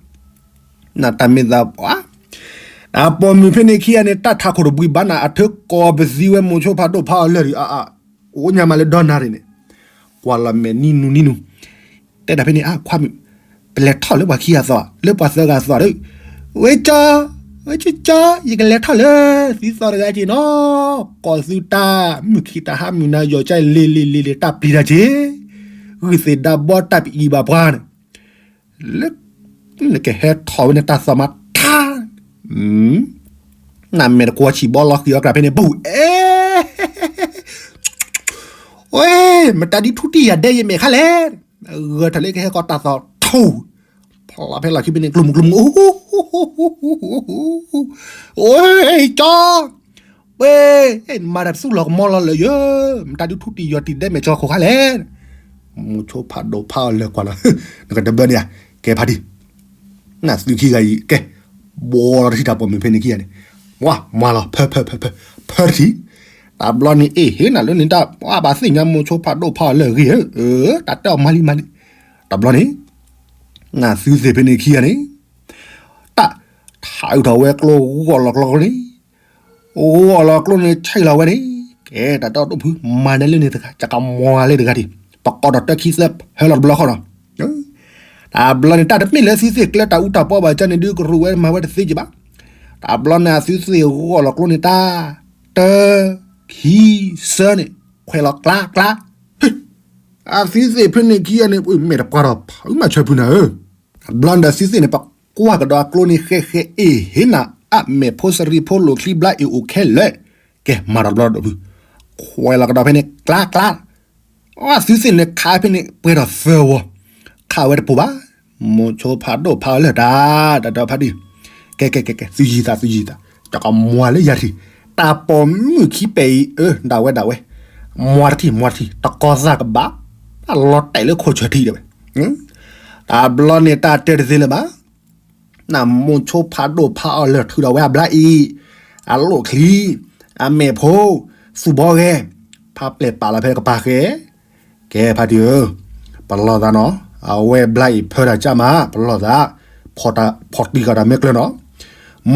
နတၢ်မ့ၢ်သးပှၤ, အပိာ်မုၣ်ဖဲန့ၣ်ခံဂၤန့ၣ် တၢ်ထးခိၣ်တဘှံးဘၣ်နၤ အထၢကိးပသံဝဲမိၤဆိဖးဒိၣ်ဖးအီၤလၢာ်ဒီး အါအါ, အိၣ်ညါမးလၢဒီနၤရံၣ်န့ၣ် ကွၢ်လီၤမဲာ်နံၤနူၤနံၤနူၤ, တဲဒၣ်ဖဲန့ၣ် အါ ခွါမုၣ်, ပလဲၤထီၣ်လၢပှၤခံဂၤသီ, လၢပှၤသၢဂၤသီဒီး, ဝဲကၠီ, ဝဲကၠီကၠီ, ယကလဲၤထီၣ်လၢသုသီတဂၤက့ၤနီၤ, ကိးသုတၢ်မုၢ်ခံတၢ်ဟါမုၢ်နၤ ယီၤကၠီလ့ၤလ့ၤလ့ၤလ့ၤ တၢ်ပျံၤတၢ်က့ၤ, ဂုၢ်သ့ၣ်ဒါဘီတၢ်ပအံၤဘၣ်ပှၤန့ၣ် လၢ နကဟဲထီၣ်ဝဲန့ၣ်တၢ်သီၣ်မးထါ, နမဲာ်တကွီၤဆံးဘီလီၤဃံၤအီၤကြၢးဖဲန့ၣ် ဘူးအဲ, ဝဲ, မတၤဒုးထူတံၢ်ယၤဒဲယမဲာ်ခါလဲၣ်, ဂၢၢ်ထီၣ်လၢကဟဲကီးတၢ်သီၣ်ထူ, ဖီၣ်လီၤဖဲလီၢ်ခံဖဲန့ၣ် ကျိမုၣ်ကျိမုၣ်, ဝဲ, ကၠီ ဝဲ, နမၤတၢ်တသူၣ်လီၤကမီလီၤလၢာ်ယဲ, မတၤဒုးထူတံၢ်ယီၤတံၢ်ဒဲမဲာ်ကၠီခိၣ်ခါလဲၣ်, မိၤဆိဖးဒိၣ်ဖးအီၤလၢာ်ကွၢ်လီၤ, နကတဘၢန့ၣ်ဧါ, ကဲဖါတံၢ်, နသုခံဂၤအံၤ ကဲ, ဘီလီၤတထံၣ်တၢ်ပိာ်မုၣ်ဖဲန့ၣ်ခံဂၤန့ၣ်, မၤလီၤ ဖၢ ဖၢ ဖၢ ဖၢ ဖၢတထံၣ်, တဘျီန့ၣ် အ့ၣ် ဟ့ၣ်နၤလၢန့ၣ်တၢ် ပှၤဘၣ်သ့ၣ်ညါမိၤဆိဖးဒိၣ်ဖးအီၤလၢာ်ဂ့ၤဧၢ, တၢ်တဲအီၤမၤလံမၤလံ, တဘျီန့ၣ် နသုသ့ၣ်ဖဲန့ၣ်ခံဂၤန့ၣ်, တၢ်ထးအုးထီၣ်ဝဲကျိဂီၢ်လီၤကျိန့ၣ်, ဂီၢ်လီၤကျိန့ၣ် ဆဲးလီၤဝဲန့ၣ်, ကဲ တၢ်တဲအီၤဒိၣ်ဖု မၤနၢၤလၢန့ၣ်တဂၤ ကကမၤလၢတဂၤဒံး, ပကိးဒီးတၢ်ခံသၢဖဲလီၤတဘျီဃီဒီး, တဘျီန့ၣ် တၢ်တမ့ၢ်လၢသုသ့ၣ်ကျဲတၢ်အူတၢ်ပီဘၣ်ကၢန့ၣ်ဒုးကရူၢ်ဝဲမၤဝဲတသ့ကဘၣ်, တဘျီန့ၣ်အသုသ့ၣ်ဂီၢ်လီၤကျိန့ၣ်တၢ်, တၢ, ခံ, သၢန့ၣ်, ခွဲးလီၤကျါကျါ, အသုသ့ၣ်ဖဲန့ၣ်ခံဂၤန့ၣ် မဲာ်တပှၤဒီးဖးမးဆၢဖုနၤဧၢ, တဘျီန့ၣ်ဒီးသုသ့ၣ်န့ၣ် ပကွၢ်ကဒီးအကျိန့ၣ် ဃဲဃဲအ့ၣ်ဟ့ၣ်နၤ အမဲာ်ဖိစရံဖိလိာ်ချံဘျါအ့ၣ်အိၣ်ခဲလၢာ်, ကဲမၤဒီးဘျီဒီးဖု, ခွဲးလီၤကဒီးဖဲန့ၣ်ကျါကျါ အသုသ့ၣ်န့ၣ်ခးဖဲန့ၣ်ပှဲၤဒီးသၢဝီ, ခးဝဲတပူၤဘၣ်, မိၤဆိဖးဒိၣ်ဖးအီၤလၢာ်တၢ် တၢ်ဒီဖးဒံၣ်, ကဲကဲကဲကဲ သုယံၤသးသုယံၤသး, တကမွၤလၢယၤထံၣ်, တၢ်ပိာ်မုၣ်ခံပဲာ်အံၤ အၢ ဒၣ်ဝဲဒၣ်ဝဲ, မွၤတထံၣ်မွၤတထံၣ် တကီသၣ်ကဘၣ်, အလီၤတဲာ်လၢခိၣ်ဆၢထံၣ်ဒၣ်ဝဲ, တဘျီန့ၣ်တၢ်တဲတသ့လၢၤဘၣ် နမိၤဆိဖးဒိၣ်ဖးအီၤလၢာ်ထုးဒီးဝဲအဘျါအံၤ, အလိၣ်ချံ, အမဲာ်ဖိ, သူၣ်ဘီဂဲၤ, ဖးပျဲၢ်ပာ်လီၤဖဲကပၤဃဲ, ကဲဖါတံၢ်ဧၢ, ပလီၢ်သးနီၤ, အဝဲဘျါအံၤဖၢတၢ်ကၢ်မး ပလီၢ်သး, ဖီၣ်တံၢ်ဃာ်တၢ်မဲာ်ကျၢၤနီၤ,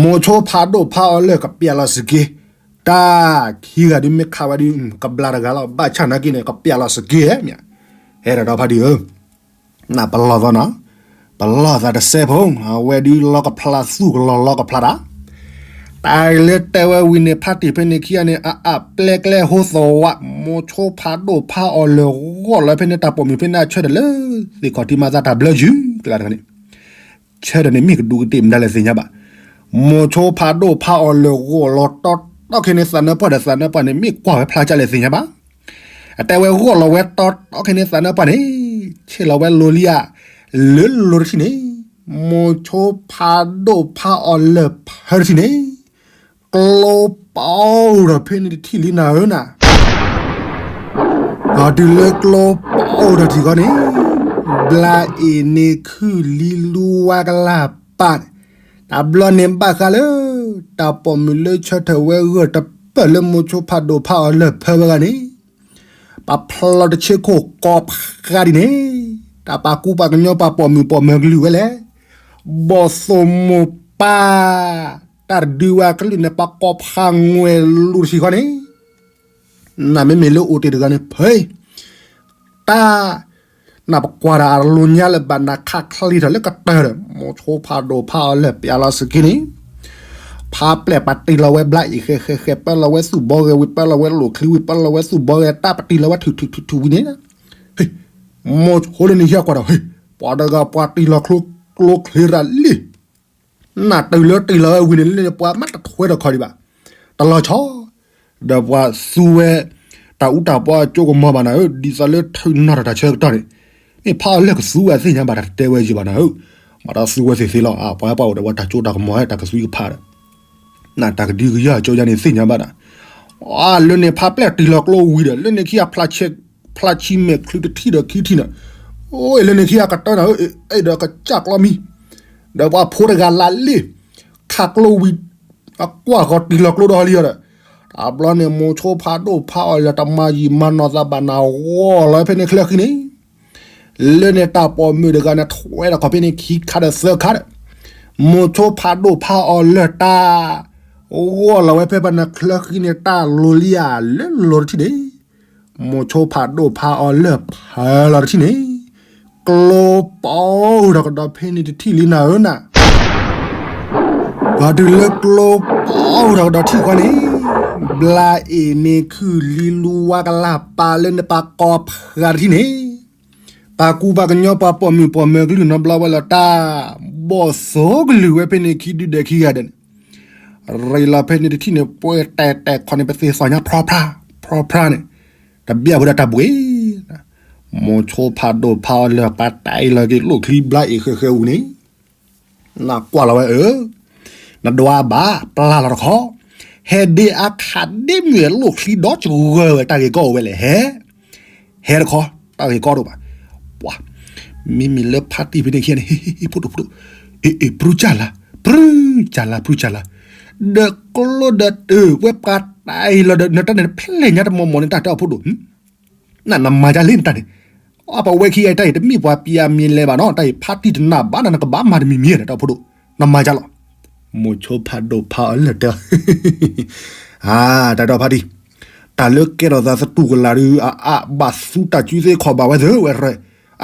မိၤဆိဖးဒိၣ်ဖးအီၤလၢာ်ကပျဲလီၤစက့, တၢ်ခံဂၤဒုးမ့ၢ်ခးဝဲဒုး ကဘျါတဂၤလီၤ ဘၣ်ဆၣ်နာ်က့န့ၣ် ကပျဲလီၤစက့မး, ဟဲဒၣ်ဒီဖါတံၢ်ဧၢ နပလီၢ်သးနီၤ, ပလီၢ်သးတစဲးဖိ, အဝဲဒုးလီကဖျါသူၣ်ကလီၤလီကဖျါတၢ်, တၢ်လၢတဲဝဲဝံၤန့ၣ် ဖါတံၢ်ဖဲန့ၣ်ခံဂၤန့ၣ် အအပျဲကျဲဟိသဝး မိၤဆိဖးဒိၣ်ဖးအီၤလၢာ်ဂီၢ်လီၤဖဲန့ၣ် တၢ်ပိာ်မုၣ်ဖဲန့ၣ်အဆၢထၢၣ်လၢ သ့ၣ်ခီၣ်ထံးမၤသးတၢ်ဘျၢယုၢ်ကျါတဂၤန့ၣ် ဆၢထၢၣ်န့ၣ်မ့ၢ်ကဒူးကဒ့ၣ်မတၤလဲၣ်သ့ၣ်ညါဘၣ်, မိၤဆိဖးဒိၣ်ဖးအီၤလၢာ်ဂီၢ်လီၤတီတီခဲန့ၣ် သးနၢပှၢ်ဒီးသးနၢပှၢ်န့ၣ် မ့ၢ်ကွၢ်ဝဲဖျါကၢ်လဲၣ်သ့ၣ်ညါဘၣ် အတဲဝဲဂီၢ်လီၤဝဲတီတီခဲန့ၣ်သးနၢပှၢ်န့ၣ်, ဆ့ၣ်လီၤဝဲလိၤလံဧါ, လၢလိၤတထံၣ်န့ၣ်, မိၤဆိဖးဒိၣ်ဖးအီၤလၢာ်ဖၢတထံၣ်န့ၣ်, ကျိပီဒီးဖဲန့ၣ်တထံၣ်လံနၤဧၢနၤ, ဒီးတုၤလၢကျိပီဒီးထံၣ်ဃီန့ၣ်, ဘျါအ့ၣ်န့ၣ်ခုၣ်လံလူဝါကလၢ်ပာ်န့ၣ်, တဘျီန့ၣ်ဘၣ်ဃးလၢ တၢ်ပိာ်မုၣ်လၢဆၢထၢၣ်ဝဲဂၢၢ်တပၢၢ်လၢမိၤဆိဖးဒိၣ်ဖးအီၤလၢာ်ဖၢဝဲဂၤန့ၣ်, ပာ်ဖျီတဆ့ခိၣ်ကိးဖးဒ်န့ၣ်, တၢ်ပာ်ကူပာ်ကညီပှၤပိာ်မုၣ်ပိာ်မၢၤကလုၢ်ဝဲလဲၣ်, ဘီၣ်သိၣ်မိၢ်ပၢ်, တၢ်တဒုးဝဲအကလုၢ်န့ၣ် ပှၤကိးဖးငွဲၢ်လူၤတထံၣ်ဃီန့ၣ်, နမ့မ့ၢ်လၢအိၣ်တ့ၢ်တဂၤန့ၣ် ဖဲ တၢ် နပကွၢ်ဒီးအလိၤညါလၢၤဘၣ် နခးချံထီၣ်လၢကတၢၢ်ဒီး မိၤဆိဖးဒိၣ်ဖးအီၤလၢာ်ပျဲလီၤစက့န့ၣ်, ဖးပျဲၢ်ပာ်တံၢ်လီၤဝဲဘျါအံၤဃဲဃဲဃဲ ပၢလီၤဝဲသူၣ်ဘီဂဲၤဝံၤ ပၢလီၤဝဲလိၣ်ချံဝံၤ ပၢလီၤဝဲသူၣ်ဘီဂဲၤ တၢ်ပာ်တံၢ်လီၤဝဲထုးထုးထုးထုးဝံၤန့ၣ်, မိၤဆိလၢန့ၣ်ဟံးကွၢ်ဒီး ပှၤတဂၤပှၤတံၢ်လီၤကျိချ့ရၤလံ နတုၤလၢတံၢ်လီၤဝဲဝံၤန့ၣ် လၢန့ၣ်ပှၤမ့ၢ်တထွဲတခီဒံးဘၣ်, တလီၤဆီ, ဒီးပှၤသူဝဲ တၢ်အူတၢ်ပီအကၠိကမီၤဘၣ်နၤဧၢ, ဒ်သိးလၢထုးနီၣ်ထီၣ်တၢ်ဆၢကတီၢ်န့ၣ်, မ့ၢ်ဖးအီၤလၢာ်ကသူဝဲသ့ၣ်ညါဘၣ် တၢ်တတဲဝဲယံၤဘၣ်နၤဧၢ, မၤတၢ်သူဝဲသ့ၣ်သ့လီၤ, ပှၤပှၤအိၣ်ဒီးပှၤတၢ်ကၠိတၢ်ကမီၤ တၢ်ကသူကဖးဒီး နတၢ်ကဒုကယၤကၠိယါန့ၣ်သ့ၣ်ညါဘၣ်နၤ, အလၢန့ၣ်ဖးပျဲၢ်တံၢ်လီၤကျိဝံၤဒီး လၢန့ၣ်ခံဂၤ ဖျါဆံမဲာ်ချံတထံၣ်ဒီးခံထံၣ်န့ၣ်, အိၣ် လၢန့ၣ်ခံဂၤကတၢၢ်နၤဧၢ, အဲၣ်ဒိးကစၢ်ကျီမံၤ, ဒီးပှၤဖိတဂၤလၢလံ ခးကျိဝံၤ, အကွၢ်ဃီတံၢ်လီၤကျိဒီးဟီလံဒီး, တဘျီန့ၣ် မိၤဆိဖးဒိၣ်ဖးအီၤလၢာ်တမၤယံာ်မၤနီၢ်သးဘၣ်နၤ ဂီၢ်လီၤဖဲန့ၣ်ချၢဃံန့ၣ် လၢန့ၣ်တၢ်ပိာ်မုၣ်တဂၤန့ၣ် ထွဲဒီးခီၣ်ဖဲန့ၣ်ခံခါဒီးသၢခါဒီး, မိၤဆိဖးဒိၣ်ဖးအီၤလၢာ်တၢ်, ဂီၢ်လီၤဝဲဖဲပှၤန့ၣ်ချၢဃံန့ၣ် တၢ်လိၤလံဧါ လၢလိၤတထံၣ်န့ၣ်, မိၤဆိဖးဒိၣ်ဖးအီၤလၢာ်ဖၢလီၤတထံၣ်န့ၣ်, ကျိပီဒီးကဒီးဖဲန့ၣ်တထံၣ်လံနၤဧၢနၤ ပှၤတုၤလၢကျိပီဒီးကဒီးထံၣ်ဃီန့ၣ်, ဘျါအ့ၣ်န့ၣ်ခုၣ်လံလူဝါကလၢ်ပာ်လၢန့ၣ်ပှၤကိးဖးတထံၣ်န့ၣ်, ပှၤကူပှၤကညီပှၤပိာ်မုၣ်ပိာ်မၢၤကလုၢ်နီတဘျီဝဲလီၤတၢ်, ဘီၣ်သိၣ်ကလုၢ်ဝဲဖဲန့ၣ်ခံဒုဒဲးခံဂၤဒီးန့ၣ်, ရ့လီၤဖဲန့ၣ်တထံၣ်န့ၣ် ပှဲၤတဲာ်တဲာ်ခီန့ၣ် ပသ့ၣ်သီၣ်ညါဖြီဖြါ, ဖြီဖြါန့ၣ်, တဘၣ်ဖိဒၣ်တၢ်ဘှ့ၣ် မိၤဆိဖးဒိၣ်ဖးအီၤလၢာ်ပာ်တၢ်အံၤလီၤက့ၤလိၣ်ချံဘျါအ့ၣ်ဃဲဃဲအူန့ၣ်, နကွၢ်လီၤဝဲအၢ, နဒွးဘၣ်ပျၢ်လီၤတခီ, ဟဲဒ့အါခးဒ့မုၢ်လိၣ်ချံဒီးကဂၢၢ်ဝဲ တၢ်ဂ့ၢ်ကီအိၣ်ဝဲလဲၣ် ဟဲ, ဟဲတခီ, တၢ်ဂ့ၢ်ကီတအိၣ်ဘၣ်, ပှၤ, မ့မ့ၢ်လၢဖါတံၢ်ဖဲန့ၣ်ခံဂၤန့ၣ် ဟ့ၣ်ဖိဒိၣ်ဖိဒိၣ်, အ့ၣ်အ့ၣ် ပြုၢ်ကၢ်လၤ, ပြုၢ်ကၢ်လၤ ပြုၢ်ကၢ်လၤ, ဒီးကျိဒီးတၢ်ဝဲပှၤတၢ်အံၤလီၤဒီး နတၢ်န့ၣ်ဖဲလဲၣ်ညါတမီၤမီၤန့ၣ် တၢ်တဲအီၤဖိဒိၣ် နမၤဒ်လဲၣ်နတၢ်န့ၣ်, အပဝဲခံဂၤတၢ်အံၤ တမ့ၢ်ပှၤပျဲမံၤလဲၤဘၣ်နီၤ တၢ်အံၤဖါတံၢ်တနၢ်ဘၣ်နၤ နကဘၣ်မၤတမံၤမံၤဒီး တၢ်ဖိဒိၣ်, နမၤဒ်လဲၣ်, မိၤဆိဖးဒိၣ်ဖးအီၤလၢာ်တဲ, အါ တၢ်ဒီဖါတံၢ်, တၢ်လၢကဲထီၣ်သးသတူၢ်ကလာ်ဒုး အအါဘၣ်သူတၢ်ကူၣ်သ့ခီၣ်ဘၣ်ဝဲသ့ၣ်ဝဲရဲ,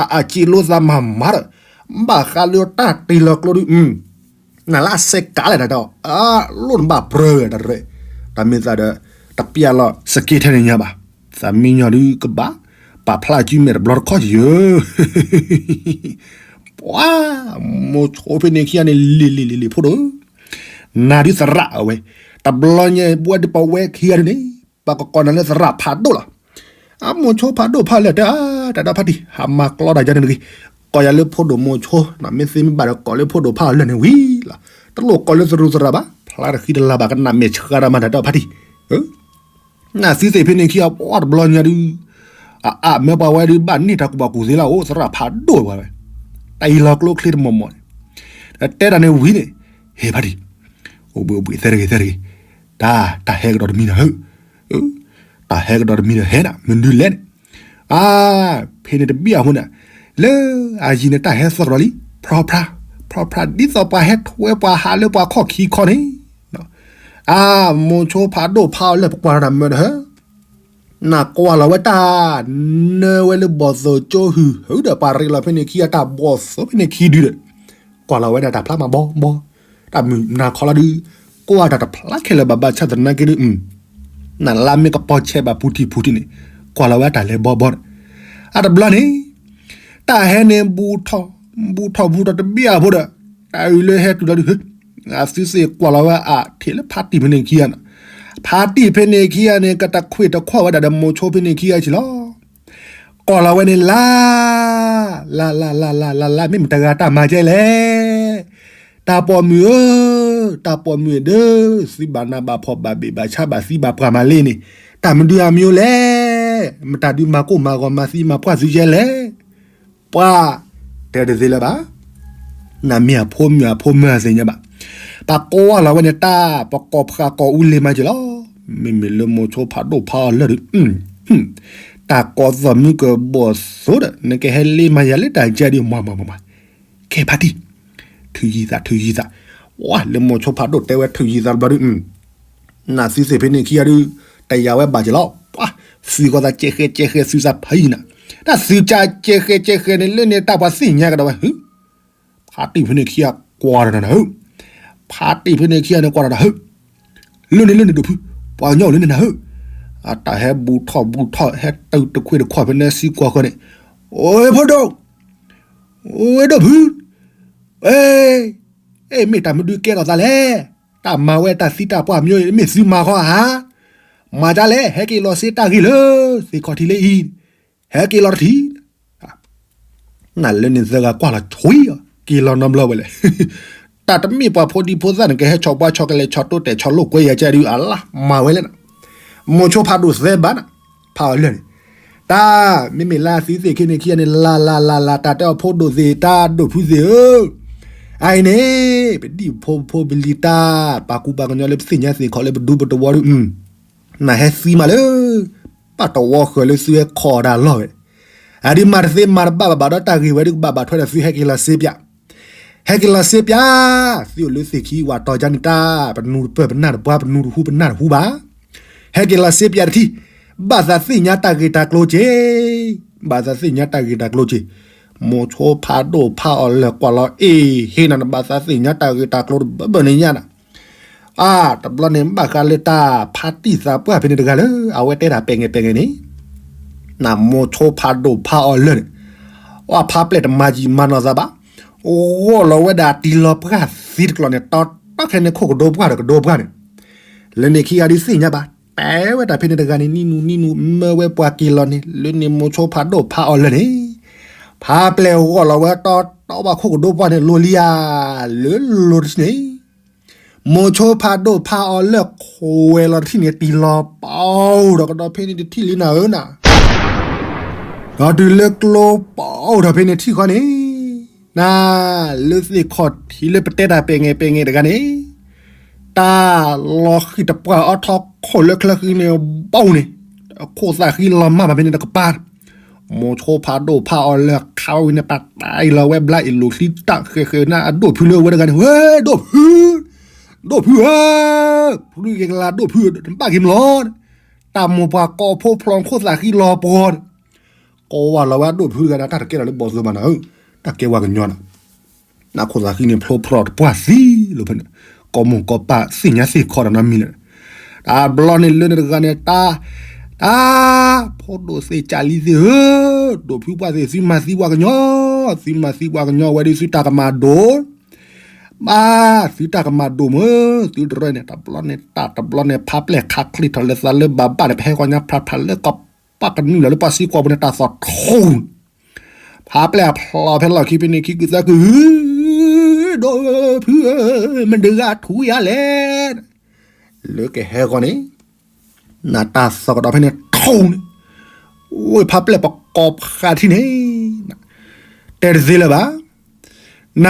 အအါစ့လိသးမၤမၤဒီး, ဘၣ်ဃးလၢတၢ်တ့ၢ်လီၤကျိဒုး, နလၢအစဲးကးလဲၣ်တၢ်ဒီး အလိၣ်နဘၣ်ပြၢဝဲတၢ်ရဲၣ်, တၢ်မ့ၢ်သးဒီး တပျၢ်လီၤစက့ထဲန့ၣ်ညါဘၣ်, သးမံညီဒုးကဘၣ် ပာ်ဖျါစုမဲာ်တဘျီတခီၣ်ယၢ ပှၤ မိၤဆိဖဲန့ၣ်ခံဂၤန့ၣ် လံၤလံၤလံၤလံၤဖိဒိၣ်, နၤဒုးသရၣ်အဝဲ, တဘျီညါပဝဲဒ်ပဝဲခံဂၤဒုးန့ၣ် ပကကိးနၤလၢသရၣ်ဖးဒိၣ်လီၤ. အမိၤဆိဖးဒိၣ်ဖးလၢာ်တဲ တၢ်ဒီဖါတံၢ် ဟးမၤကျီတၢ်ယါန့ၣ်တဂ့ၤ, ကိးယၤလၢဖိဒိၣ်မိၤဆိ, မ့ၢ်သ့မ့ၢ်ဘၣ်ဒီးကိးလၢဖိဒိၣ်ဖးအီၤလၢာ်န့ၣ်ဝံၤလီၤ. တလိၣ်ကိးလၢသရူးသရၣ်ဘၣ်, ဖျါတဃံတလၤဘၣ် ကနၣ်မဲာ်ဆှးတၢ်မၤတၢ်ဒီဖါတံၢ် နသုသ့ၣ်ဖဲန့ၣ်ခံဂၤ ပှၤတဘျီညါဒုး အအါမၢပှၤဝဲဒုး ဘၣ်န့ၢ်တၢ်ကူၣ်ဘၣ်ကူၣ်သ့လၢအအိၣ် သရၣ်ဖးဒိၣ်ပှၤဝဲ, တၢ်အံၤလီၤကျိချ့တမီၤမီၤန့ၣ်, ဒီးတဲတၢ်န့ၣ်ဝံၤန့ၣ်, ဟဲဖါတံၢ်, အိၣ်ဘှံးအိၣ်ဘှံးသဲတဂ့ၤသဲတဂ့ၤ, တၢ် တၢ်ဟဲကဒီးတမံၤနၤဧၢ, တၢ်ဟဲကဒီးတမံၤဒီးဟဲနၤ မနုၤလဲၣ်န့ၣ်, အါ ဖဲန့ၣ်တဘံၣ်အဃိန့ၣ်, လၢအယံၤန့ၣ်တၢ်ဟဲသီကဒီးလံ, ဖြီဖြါ, ဖြီဖြါ ဒ်သိးပှၤဟဲထွဲပှၤဟးလၢပှၤခီၣ်ခံခီန့ၣ်, အါ မိၤဆိဖးဒိၣ်ဖးအီၤလၢာ် ပကွၢ်တၢ်မၢတဟၢ နကွၢ်လီၤဝဲတၢ် နၢဝဲလၢဘီၣ်သိၣ်ကၠိဟုၣ်ဟုၣ်ဒီး ပှၤရ့လီၤဖဲန့ၣ်ခံဂၤတၢ်ဘီၣ်သိၣ်ဖဲန့ၣ်ခံဒုဒီး, ကွၢ်လီၤဝဲဒၣ်တၢ်ဖျါမးဘီဘီ, တၢ်မုၢ်နၤခီလီၤဒုး, ကွၢ်တၢ်တဖျါခဲလၢာ်ဘၣ်ဘၣ်ဆၣ်သနာ်က့ဒုး, နလါမ့ၢ်ကပီၤဆဲးဘၣ်ဖူထံဖူထံန့ၣ်, ကွၢ်လီၤဝဲတၢ်လဲၤဘီဘီန့ၣ်, အတဘျီန့ၣ် တၢ်ဟဲန့ၣ် ဘူၣ်ထီၣ် ဘူၣ်ထီၣ်ဘူၣ်ထီၣ်တဘံၣ်အဖိဒီး, တၢ်အုၣ်လၢဟဲတုၤလီၤဒုး, အသုသ့ၣ်ကွၢ်လီၤဝဲအထံၣ်လၢဖါတံၢ်ဖဲန့ၣ်ခံဂၤန့ၣ်, ဖါတံၢ်ဖဲန့ၣ်ခံဂၤန့ၣ် ကတခွ့ၣ်တခွီၣ်ဝဲဒၣ်ဒီးမိၤဆိဖဲန့ၣ်ခံဂၤဆံးလီၤ. ကွၢ်လီၤဝဲန့ၣ်လါ လါလါလါလါလါလါ မ့ၢ်မတၤတဂၤတၢ်မၤကဲလဲၣ်. တၢ်ပိာ်မုၣ်ဧၢ, တၢ်ပိာ်မုၣ်ဒီး သုဘၣ်နးဘၣ်ဖှီၣ်ဘၣ်ဘ့ၣ်ဘၣ်ဆါဘၣ်သံဘၣ်ပှၢ် မၤလ့န့ၣ်, တၢ်မနုၤအမံၤလဲၣ်. မတၤဒုးမၤကိၢ်မၤဂီၤမၤသံမၤပှၢ်သုကဲလဲၣ်. ပှၤ တဲတသ့လၢၤဘၣ်. နမ့ၢ်အဖိမုၣ်အဖိမုၣ်အသ့ၣ်ညါဘၣ်. ပှၤကိးဝဲလီၤဝဲန့ၣ် တၢ်ပကိးဖှးကိးအူလ့ၤမၤက့ၤလီၤ. မ့မ့ၢ်လၢမိၤဆိဖးဒိၣ်ဖးအီၤလၢာ်ဒီး, တၢ်ကိးသီၣ်မုၢ်ကဘီၣ်သိဒီး နကဟဲလ့မၤယၤလၢတၢ်ကဲဒုး မၤမၤမၤမၤ, ကဲဖါတံၢ်, ထုးယံၤသး ထုးယံၤသး. ဝါ လၢမိၤဆိဖးဒိၣ်တဲဝဲထုးယံၤသးတဘျီဒုး, နသုသ့ၣ်ဖဲန့ၣ်ခံဂၤဒုး တယာ်ဝဲဘၣ်က့ၤလီၤ. ပှၤ သုးဃီသးကဲဃဲကဲဃဲ သုးစးဖးယံၤနၤ, တၢ်သုးကဲဃဲကဲဃဲန့ၣ် လၢန့ၣ်တၢ်ပှၤသ့ၣ်ညါကဒီးဝဲ, ဖါတံၢ်ဖဲန့ၣ်ခံဂၤကွၢ်တၢ်နၤဧၢ, ဖါတံၢ်ဖဲန့ၣ်ခံဂၤန့ၣ်ကွၢ်တၢ်နၤဧၢ, လၢန့ၣ်လၢန့ၣ်ဒိၣ်ဖု, ပှၤကညီအိၣ်လၢန့ၣ်နၤဧၢ. အတၢ်ဟဲဘူးထီၣ်ဘူးထီၣ် ဟဲတုၤတခွ့ၣ်တခွီၣ်ဖဲန့ၣ်စံးကွၢ်ဃီန့ၣ်, အိၣ်ဖိဒိၣ်, အိၣ်ဒိၣ်ဖု, အဲ အဲ မ့ၢ်တၢ်မနုၤကဲထီၣ်သးလဲၣ်. တၢ်မၤဝဲတၢ်သံတၢ်ပှၢ်မ့ၢ် မ့ၢ်သုမၤဃီဧါ. မၤဒ်လဲၣ် ဟဲက့ၤလီၤစ့တၢ်ဂ့ၢ်လၢ သ့ၣ်ခီၣ်ထံးလၢအံၤ, ဟဲက့ၤလီၤတထံၣ်. နလၢန့ၣ်သၢဂၤကွၢ်လီၤဆွံအီၤ က့ၤလီၤနီတဘျီဝဲလဲၣ်. တၢ်တမ့ၢ်ပှၤဖိဒံဖိသၣ်န့ၣ် ကဟဲဆီၣ်ပှၢ်ဆီၣ်ကလဲၤဆီၣ်တိတဲာ်ဆီၣ်လိာ်ကွဲယၤကဲဒုး အလၢမၤဝဲလဲၣ်နၤ. မိၤဆိဖးဒိၣ်သဲဘၣ်နၤ, ဖးအီၤလၢာ်န့ၣ်, တၢ် မ့မ့ၢ်လၢသုသ့ၣ်ခ့န့ၣ်ခံဂၤန့ၣ် လၢ်လၢ်လၢ်လၢ် တၢ်တဲအီၤဖိဒိၣ်သ့ၣ် တၢ်ဒိၣ်ဖုသ့ၣ်ဧၢ, အအံၤန့ၣ် ပဒံၣ်ဖိဖိပလံၤတၢ် ပှၤကူပှၤကညီလၢပသ့ၣ်ညါသ့ၣ်ခီၣ်လၢပဒူပတဝီဒုး, နဟဲသံမးလၢ ပှၤတဝီဃၢၤလၢသုဟဲခီၣ်တၢ်လီၢ်ဝဲ, အဒုးမၤတသ့မၤတဘၣ်ဘၣ်ဘၣ်ဒီးတၢ်ဂ့ၢ်ဝဲဒုးကဘၣ်ဘၣ်ထွဲဒီးသုဟဲက့ၤလီၤစ့ပၠး ဟဲက့ၤလီၤစ့ပၠး, သုအိၣ်လၢသ့ၣ်ခံဝးတီၤကါန့ၣ်တၢ် ပနူတပၢၢ်ပနၢ်တပှၢ် ပနူတဟူပနၢ်တဟူဘၣ်. ဟဲက့ၤလီၤစ့ပၠးတထံၣ်, ဘၣ်သးသ့ၣ်ညါတၢ်ဂ့ၢ်တၢ်ကျိၤက့ၤ, ဘၣ်သးသ့ၣ်ညါတၢ်ဂ့ၢ်တၢ်ကျိၤက့ၤ, မိၤဆိဖးဒိၣ်ဖးအီၤလၢာ်ကွၢ်လီၤအ့ၣ် ဟ့ၣ်နၤနဘၣ်သးသ့ၣ်ညါတၢ်ဂ့ၢ်တၢ်ကျိၤတဘၢဘၢန့ၣ်ညါနၤ. အါ တဘျီန့ၣ်ဘၣ်ဃးလၢတၢ်ဖါတံၢ်သးပှၢ်ဖဲန့ၣ်တဂၤလၢ အဝဲတဲတၢ်ပဲာ်ငဲၢ်ပဲာ်ငဲၢ်န့ၣ်, နမိၤဆိဖးဒိၣ်ဖးအီၤလၢာ်န့ၣ်, အဖါပျဲၢ်တမၤယံာ်မၤနီၢ်သးဘၣ်, ဂီၢ်လီၤဝဲဒၣ်တံၤလီၤပှၢ်သံတကျိၤန့ၣ် တီတီခဲန့ၣ်ခိၣ်ကဒိပှၢ်ဒီးကဒိပှၢ်န့ၣ်, လၢန့ၣ်ခံဂၤဒုးသ့ၣ်ညါဘၣ်, တဲဝဲတၢ်ဖဲန့ၣ်တဂၤန့ၣ် နံၣ်နူနံၣ်နူ မၢဝဲပှၤက့ၤလီၤန့ၣ် လၢန့ၣ်မိၤဆိဖးဒိၣ်ဖးအီၤလၢာ်န့ၣ်, ဖါပျဲၢ်ဂီၢ်လီၤဝဲတီတီဘၣ်ခိၣ်ကဒိပှၢ်န့ၣ် လိၤလံဧါ, လၢလိၤတထံၣ်န့ၣ် မိၤဆိဖးဒိၣ်ဖးအီၤလၢာ်ခွဲးလီၤတထံၣ်န့ၣ် တံၤလီၤပအိၣ်ဒီးကဒီးဖဲန့ၣ်တထံၣ်လံနၤဧၢနၤ, ဒီးတုၤလၢကျိပအိၣ်ဒီးဖဲန့ၣ်ထံၣ်ဃီန့ၣ်, နၤ လၢသ့ၣ်ခီၣ်ထံးလၢပတဲတၢ်ပဲာ်ငဲၢ်ပဲာ်ငဲၢ်တဂၤန့ၣ်, တၢ်လီၤဃံၢ်တပှၢ်အီထီခိၣ်လၢချၢဃံန့ၣ်ဘၣ်န့ၣ်, ခိၣ်သၣ်ဃံလီၤမၢ်ဘၣ်ဖဲန့ၣ်တကပၤ မိၤဆိဖးဒိၣ်ဖးအီၤလၢာ်ခးဝံၤန့ၣ် ပာ်တၢ်အံၤလီၤဝဲဘျါအ့ၣ်လိာ်ချံတၢ်ဃဲၤဃဲၤနၤအဒိၣ်ဖုလၢဝဲတဂၤန့ၣ်, ဝဲဒိၣ်ဖု, ဒိၣ်ဖုဧၢ, ဖုဂ့ၤကလၤဒိၣ်ဖုဧၢ, နဘၣ်က့ၤမလီၤ, တၢ်မိၢ်ပှၢ်ကိးဖိဖျီခိၣ်သၣ်ဃံလီၤပှီၤန့ၣ်, ကိးဝဲလီၤဝဲအဒိၣ်ဖုတဂၤန့ၣ် တၢ်တကဲထီၣ်လၢဘီၣ်သိၣ်ဘၣ်နၤဧၢ, တၢ်ကဲဝဲကညီနၤ နခိၣ်သးဃံန့ၣ် ဖျိဖျိတပှၢ်သံလီၤဖဲန့ၣ်, ကိးမိၢ်ကိးပၢ်သ့ၣ်ညါသ့ၣ်ခီဒီးနီတမံၤလၢၤ. တၢ်ဘျီန့ၣ်လၢန့ၣ်တဂၤန့ၣ် တၢ်, တၢ်, ဖိဒိၣ်သ့ၣ်ကၢ်လံသ့ၣ်ဧၢ, ဒိၣ်ဖုပှၢ်သ့ၣ် သုမၤသံပှၤကညီ, သုမၤသံပှၤကညီဝဲဒုးသုတၢ်ကမၣ်ဒိၣ်, ဘၣ်သုတၢ်ကမၣ်ဒိၣ်မၢ်, သုတရၢန့ၣ် တၢ်ဘျီန့ၣ် တၢ်တဘျီန့ၣ် ဖါပျဲၢ်ခးချ့ထီၣ်လၢသးလၢဘၣ်ဘၣ်န့ၣ် ပဟဲဃီညါဖျါဖျါလၢကီၢ်ပၢ်ကနုာ်လီၤလၢပှၤစံကွီၢ်ပူၤန့ၣ် တၢ်သီၣ်ထူ ဖးပျဲၢ်အဖျိးဖဲလီၢ်ခံဖဲန့ၣ် ခံကုာ်သၢကုာ် ဒိၣ်ဖုဧၢ, မတၤတဂၤထူယၤလဲၣ်, လၢကဟဲဂီၤန့ၣ် နတၢ်သီၣ်ကဒီးဖဲန့ၣ်ထူန့ၣ်, ဝဲဖးပျဲၢ်ပကိးဖးထံၣ်န့ၣ်, တဲတသ့လၢၤဘၣ်. န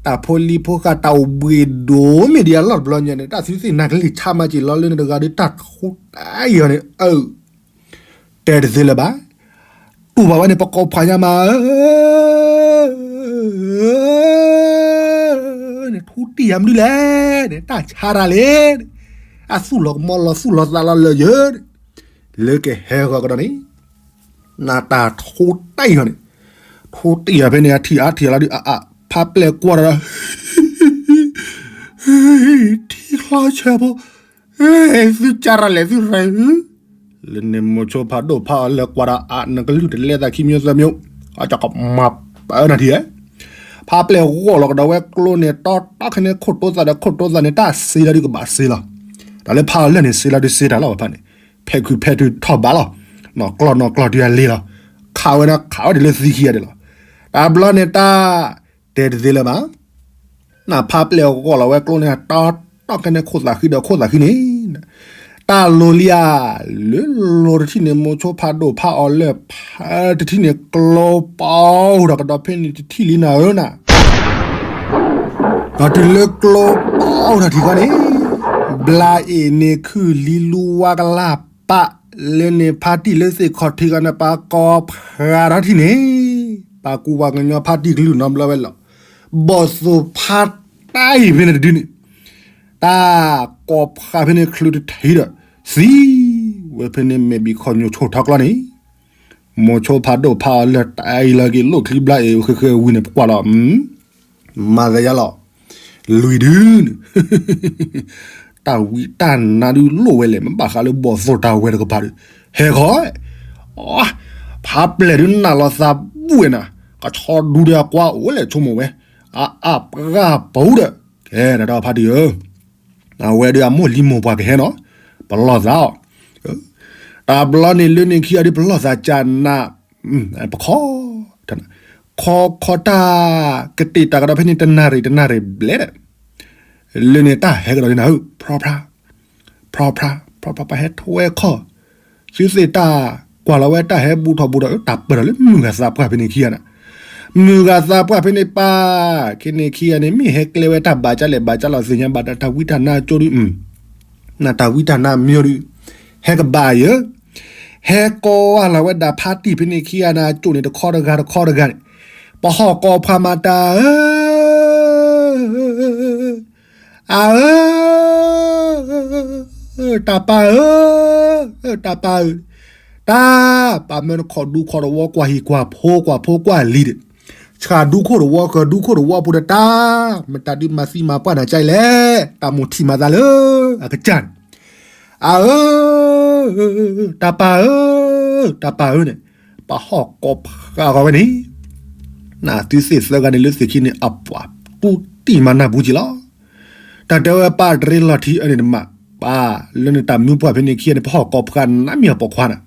တၢ်ဖိလံၤဖိဃာ်တၢ်အိၣ်ဘှံးဒိၣ်မ့ၢ်ဒံးအလီၢ်တဘျီညါန့ၣ် တၢ်သံသ့ၣ်နၤကလံၤဆါမးက့ၤလီၤလၢနတဂၤဒီး တၢ်ထူတၢ်ယီၤန့ၣ် အၢ တဲတသ့လၢၤဘၣ်. တူၢ်ဘၣ်ဝဲန့ၣ် ပကိးဖးညါမးဧၢ န့ၣ် ထူတံၢ်ယၤမနုၤလဲၣ်န့ၣ် တၢ်ဆါတၢ်လဲၣ်န့ၣ် အသူၣ်လီၤကမီလီၤသူၣ်လီၤသးလီၤလၢယၢၤန့ၣ် လၢကဟဲဂီၤကဒီးန့ၣ် နတၢ်ထူတံၢ်ယၤန့ၣ် ထူတံၢ်ယၤဖဲန့ၣ် အထံၣ်အါထံၣ်အါလီၤဒုး အအါ ဖးပျဲၢ်ကွၢ်ဒီး ထံချီဆၢဖိ သုကၢ်ရၤလဲၣ်သုရၤ လၢန့ၣ်မိၤဆိဖးဒိၣ်ဖးအီၤလၢကွၢ်ဒီး အနကလုၢ်တလဲသးခံမျိုးသၢမျိုး အကမၤပၢနၤထံၣ်ဧၢ ဖးပျဲၢ်ဂီၢ်လီၤကဒီးဝဲကျိန့ၣ် တီတီခဲန့ၣ် ခိၣ်တိသးဒီးခိၣ်တိသးန့ၣ် တၢ်စ့လီၤဒုးကဘၣ်စ့လီၤ. တၢ်လၢဖးအီၤလၢာ်န့ၣ် စ့လီၤဒုးစ့တၢ်လီၤဝဲဖးန့ၣ် ဖဲးခုးဖဲးထုးထီၣ်ဘးလီၤ. နီၢ်ကျီၢ်နီၢ်ကျီၢ်တုၤအလ့လီၤ. ခးဝဲဒၣ်ခးဝဲဒၣ်လၢသံခံဂၤဒဲးလီၤ. တၢ်ဘျီန့ၣ်တၢ် တဲတသ့လၢၤဘၣ် နဖးပျဲၢ်ဂီၢ်လီၤဝဲကျိန့ၣ် တီတီခဲန့ၣ် ခိၣ်သးဃံဒီးခိၣ်သးဃံန့ၣ် တၢ်လိၤလံဧါ လၢလိၤတထံၣ်န့ၣ် မိၤဆိဖးဒိၣ်ဖးအီၤလၢာ်ဖးတထံၣ်န့ၣ် ကျိပီၢ်ဒီးကဒီးဖဲန့ၣ်တထံၣ်လံနၤဧၢနၤ ဒီးတုၤလၢကျိပီၢ်တထံၣ်ဃီန့ၣ် ဘျါအ့ၣ်န့ၣ်ခုၣ်လံလူဝါကလၢ်ပာ် လၢန့ၣ်ဖါတံၢ်လၢသ့ၣ်ခီၣ်ထံးဂၤန့ၣ် ပှၤကိးဖးထီၣ်ထံၣ်န့ၣ် ပှၤကူပှၤကညီဖါတံၢ်ကလုၢ်နီတဘျီဝဲလီၤ. ဘီၣ်သိၣ်ဖါတၢ်အံၤဖဲန့ၣ်တဒုန့ၣ် တၢ်ကိးဖးဖဲန့ၣ်ချုးတထံးဒီး သံဝဲဖဲန့ၣ်မဲာ်ဘံၣ်ခီၣ်ညိၣ်ဆိၣ်ထီကျီန့ၣ် မိၤဆိဖးဒိၣ်ဖးအီၤလၢာ်တၢ်အံၤလီၤက့ၤလိၣ်ချံဘျါအ့ၣ်ဃဲဃဲဝံၤန့ၣ် ပကွၢ်လီၤ မၤသးယါလီၤ လွံၢ်ဒုန့ၣ် တၢ်ဝံတၢ်နါဒုးလိၣ်ဝဲလဲၣ် မ့ၢ်ဘၣ်ဃးလၢဘီၣ်သိၣ်တၢ်ဝဲတကပၤဒီး ဟဲခီ ဖးပျဲၢ်ဒုးနၢ်လီၤသးဘူၣ်ဝဲနၤ ကဆီဒူဒီးအကွၢ်အိၣ်လဲၣ်ဆိကမိၣ်ဝဲ အအါပှၢ်ပူၤဒီး ကဲဒၣ်ဒီးဖါတံၢ်ဧၢ အဝဲဒီးအမိၢ်လံမိၢ်ပှၢ်ကဟဲနီၤ ပလီၢ်သးအီၤ တၢ်ဘျီန့ၣ်လၢန့ၣ်ခံဂၤဒုးပလီၢ်သးကၢ်နး ပခီ ခီခီတၢ် ကတ့ၢ်တၢ်ကဒီးဖဲန့ၣ် တနၣ်ရံၣ်တနၣ်ရံၣ်ဘျဲၣ်ဒီး လၢန့ၣ်တၢ်ဟဲကဒီးန့ၣ်နၤဧၢ ဖြီဖြါ ဖြီဖြါ ဖြီဖြါ ပှၤဟဲထွဲခီၣ် သုသ့ၣ်တၢ်ကွၢ်လီၤဝဲတၢ်ဟဲဘူးထီၣ်ဘူးဒီး တၢ်ပၢၢ်ထီၣ်လၢမုၢ်ဂၤသးပှၢ်ဖဲန့ၣ်ခံဂၤန့ၣ် မုၢ်ဂၤသးပှၢ်ဖဲန့ၣ်ပၢ် ခဲန့ၣ်ခံဂၤန့ၣ် မ့ၢ်ဟဲကျဲဝဲတၢ်ဘၣ်ကၢ်လဲၣ်ဘၣ်ကၢ်လီၤသ့ၣ်ညါဘၣ်တၢ်တၢ်ဝံတၢ်နါကၠိဒု နတၢ်ဝံတၢ်နါမ့ၢ်ဒု ဟဲကဘၣ်ယၢ ဟဲကိးဝဲလီၤဝဲဒၣ်ဖါတံၢ်ဖဲန့ၣ်ခံဂၤန့ၣ် အကၠိၣ်န့ၣ်တခီတဂၤတခီတဂၤန့ၣ် ပဟီၣ်ကိးဖးမၤတၢ်ဧၢ အၢ တၢ်ပၢ်ဧၢ တၢ်ပၢ်ဧၢ တၢ် ပၢ်မၢနခိၣ်ဒူခိၣ်တဝီကွၢ်ဟံၣ်ကွၢ်ဖိကွၢ်ဖိကွၢ်လံၤဒီး ဆှၣ်ဒူခိၣ်တဝီဃၢၤဒူခိၣ်တဝီပူၤဒီးတၢ် မတၤဒုးမၤသံမၤပှၢ်နၤကၠဲလဲၣ် တၢ်မိၣ်ထံၣ်မၤသးလၢအကစၢ်န့ၣ် အၢ တၢ်ပၢ်ဧၢ တၢ်ပၢ်ဧၢန့ၣ် ပဟီၣ်ကိးဖးဃီဝဲန့ၣ် နသုသ့ၣ်သၢဂၤန့ၣ်လၢသ့ၣ်ခံန့ၣ် အပှၤတူၢ်တံၢ်မၤနၢ်ပူၤက့ၤလီၤ. တၢ်တဲဝဲပၢ်တရ့လီၤထံအန့ၣ်တမး ပၢ်လၢနတၢ်မုၢ်ပှၢ်ဖဲန့ၣ်ခံဂၤန့ၣ် ပဟီၣ်ကိးဖးနါမ့ၢ်အပိာ်ခွါနၤ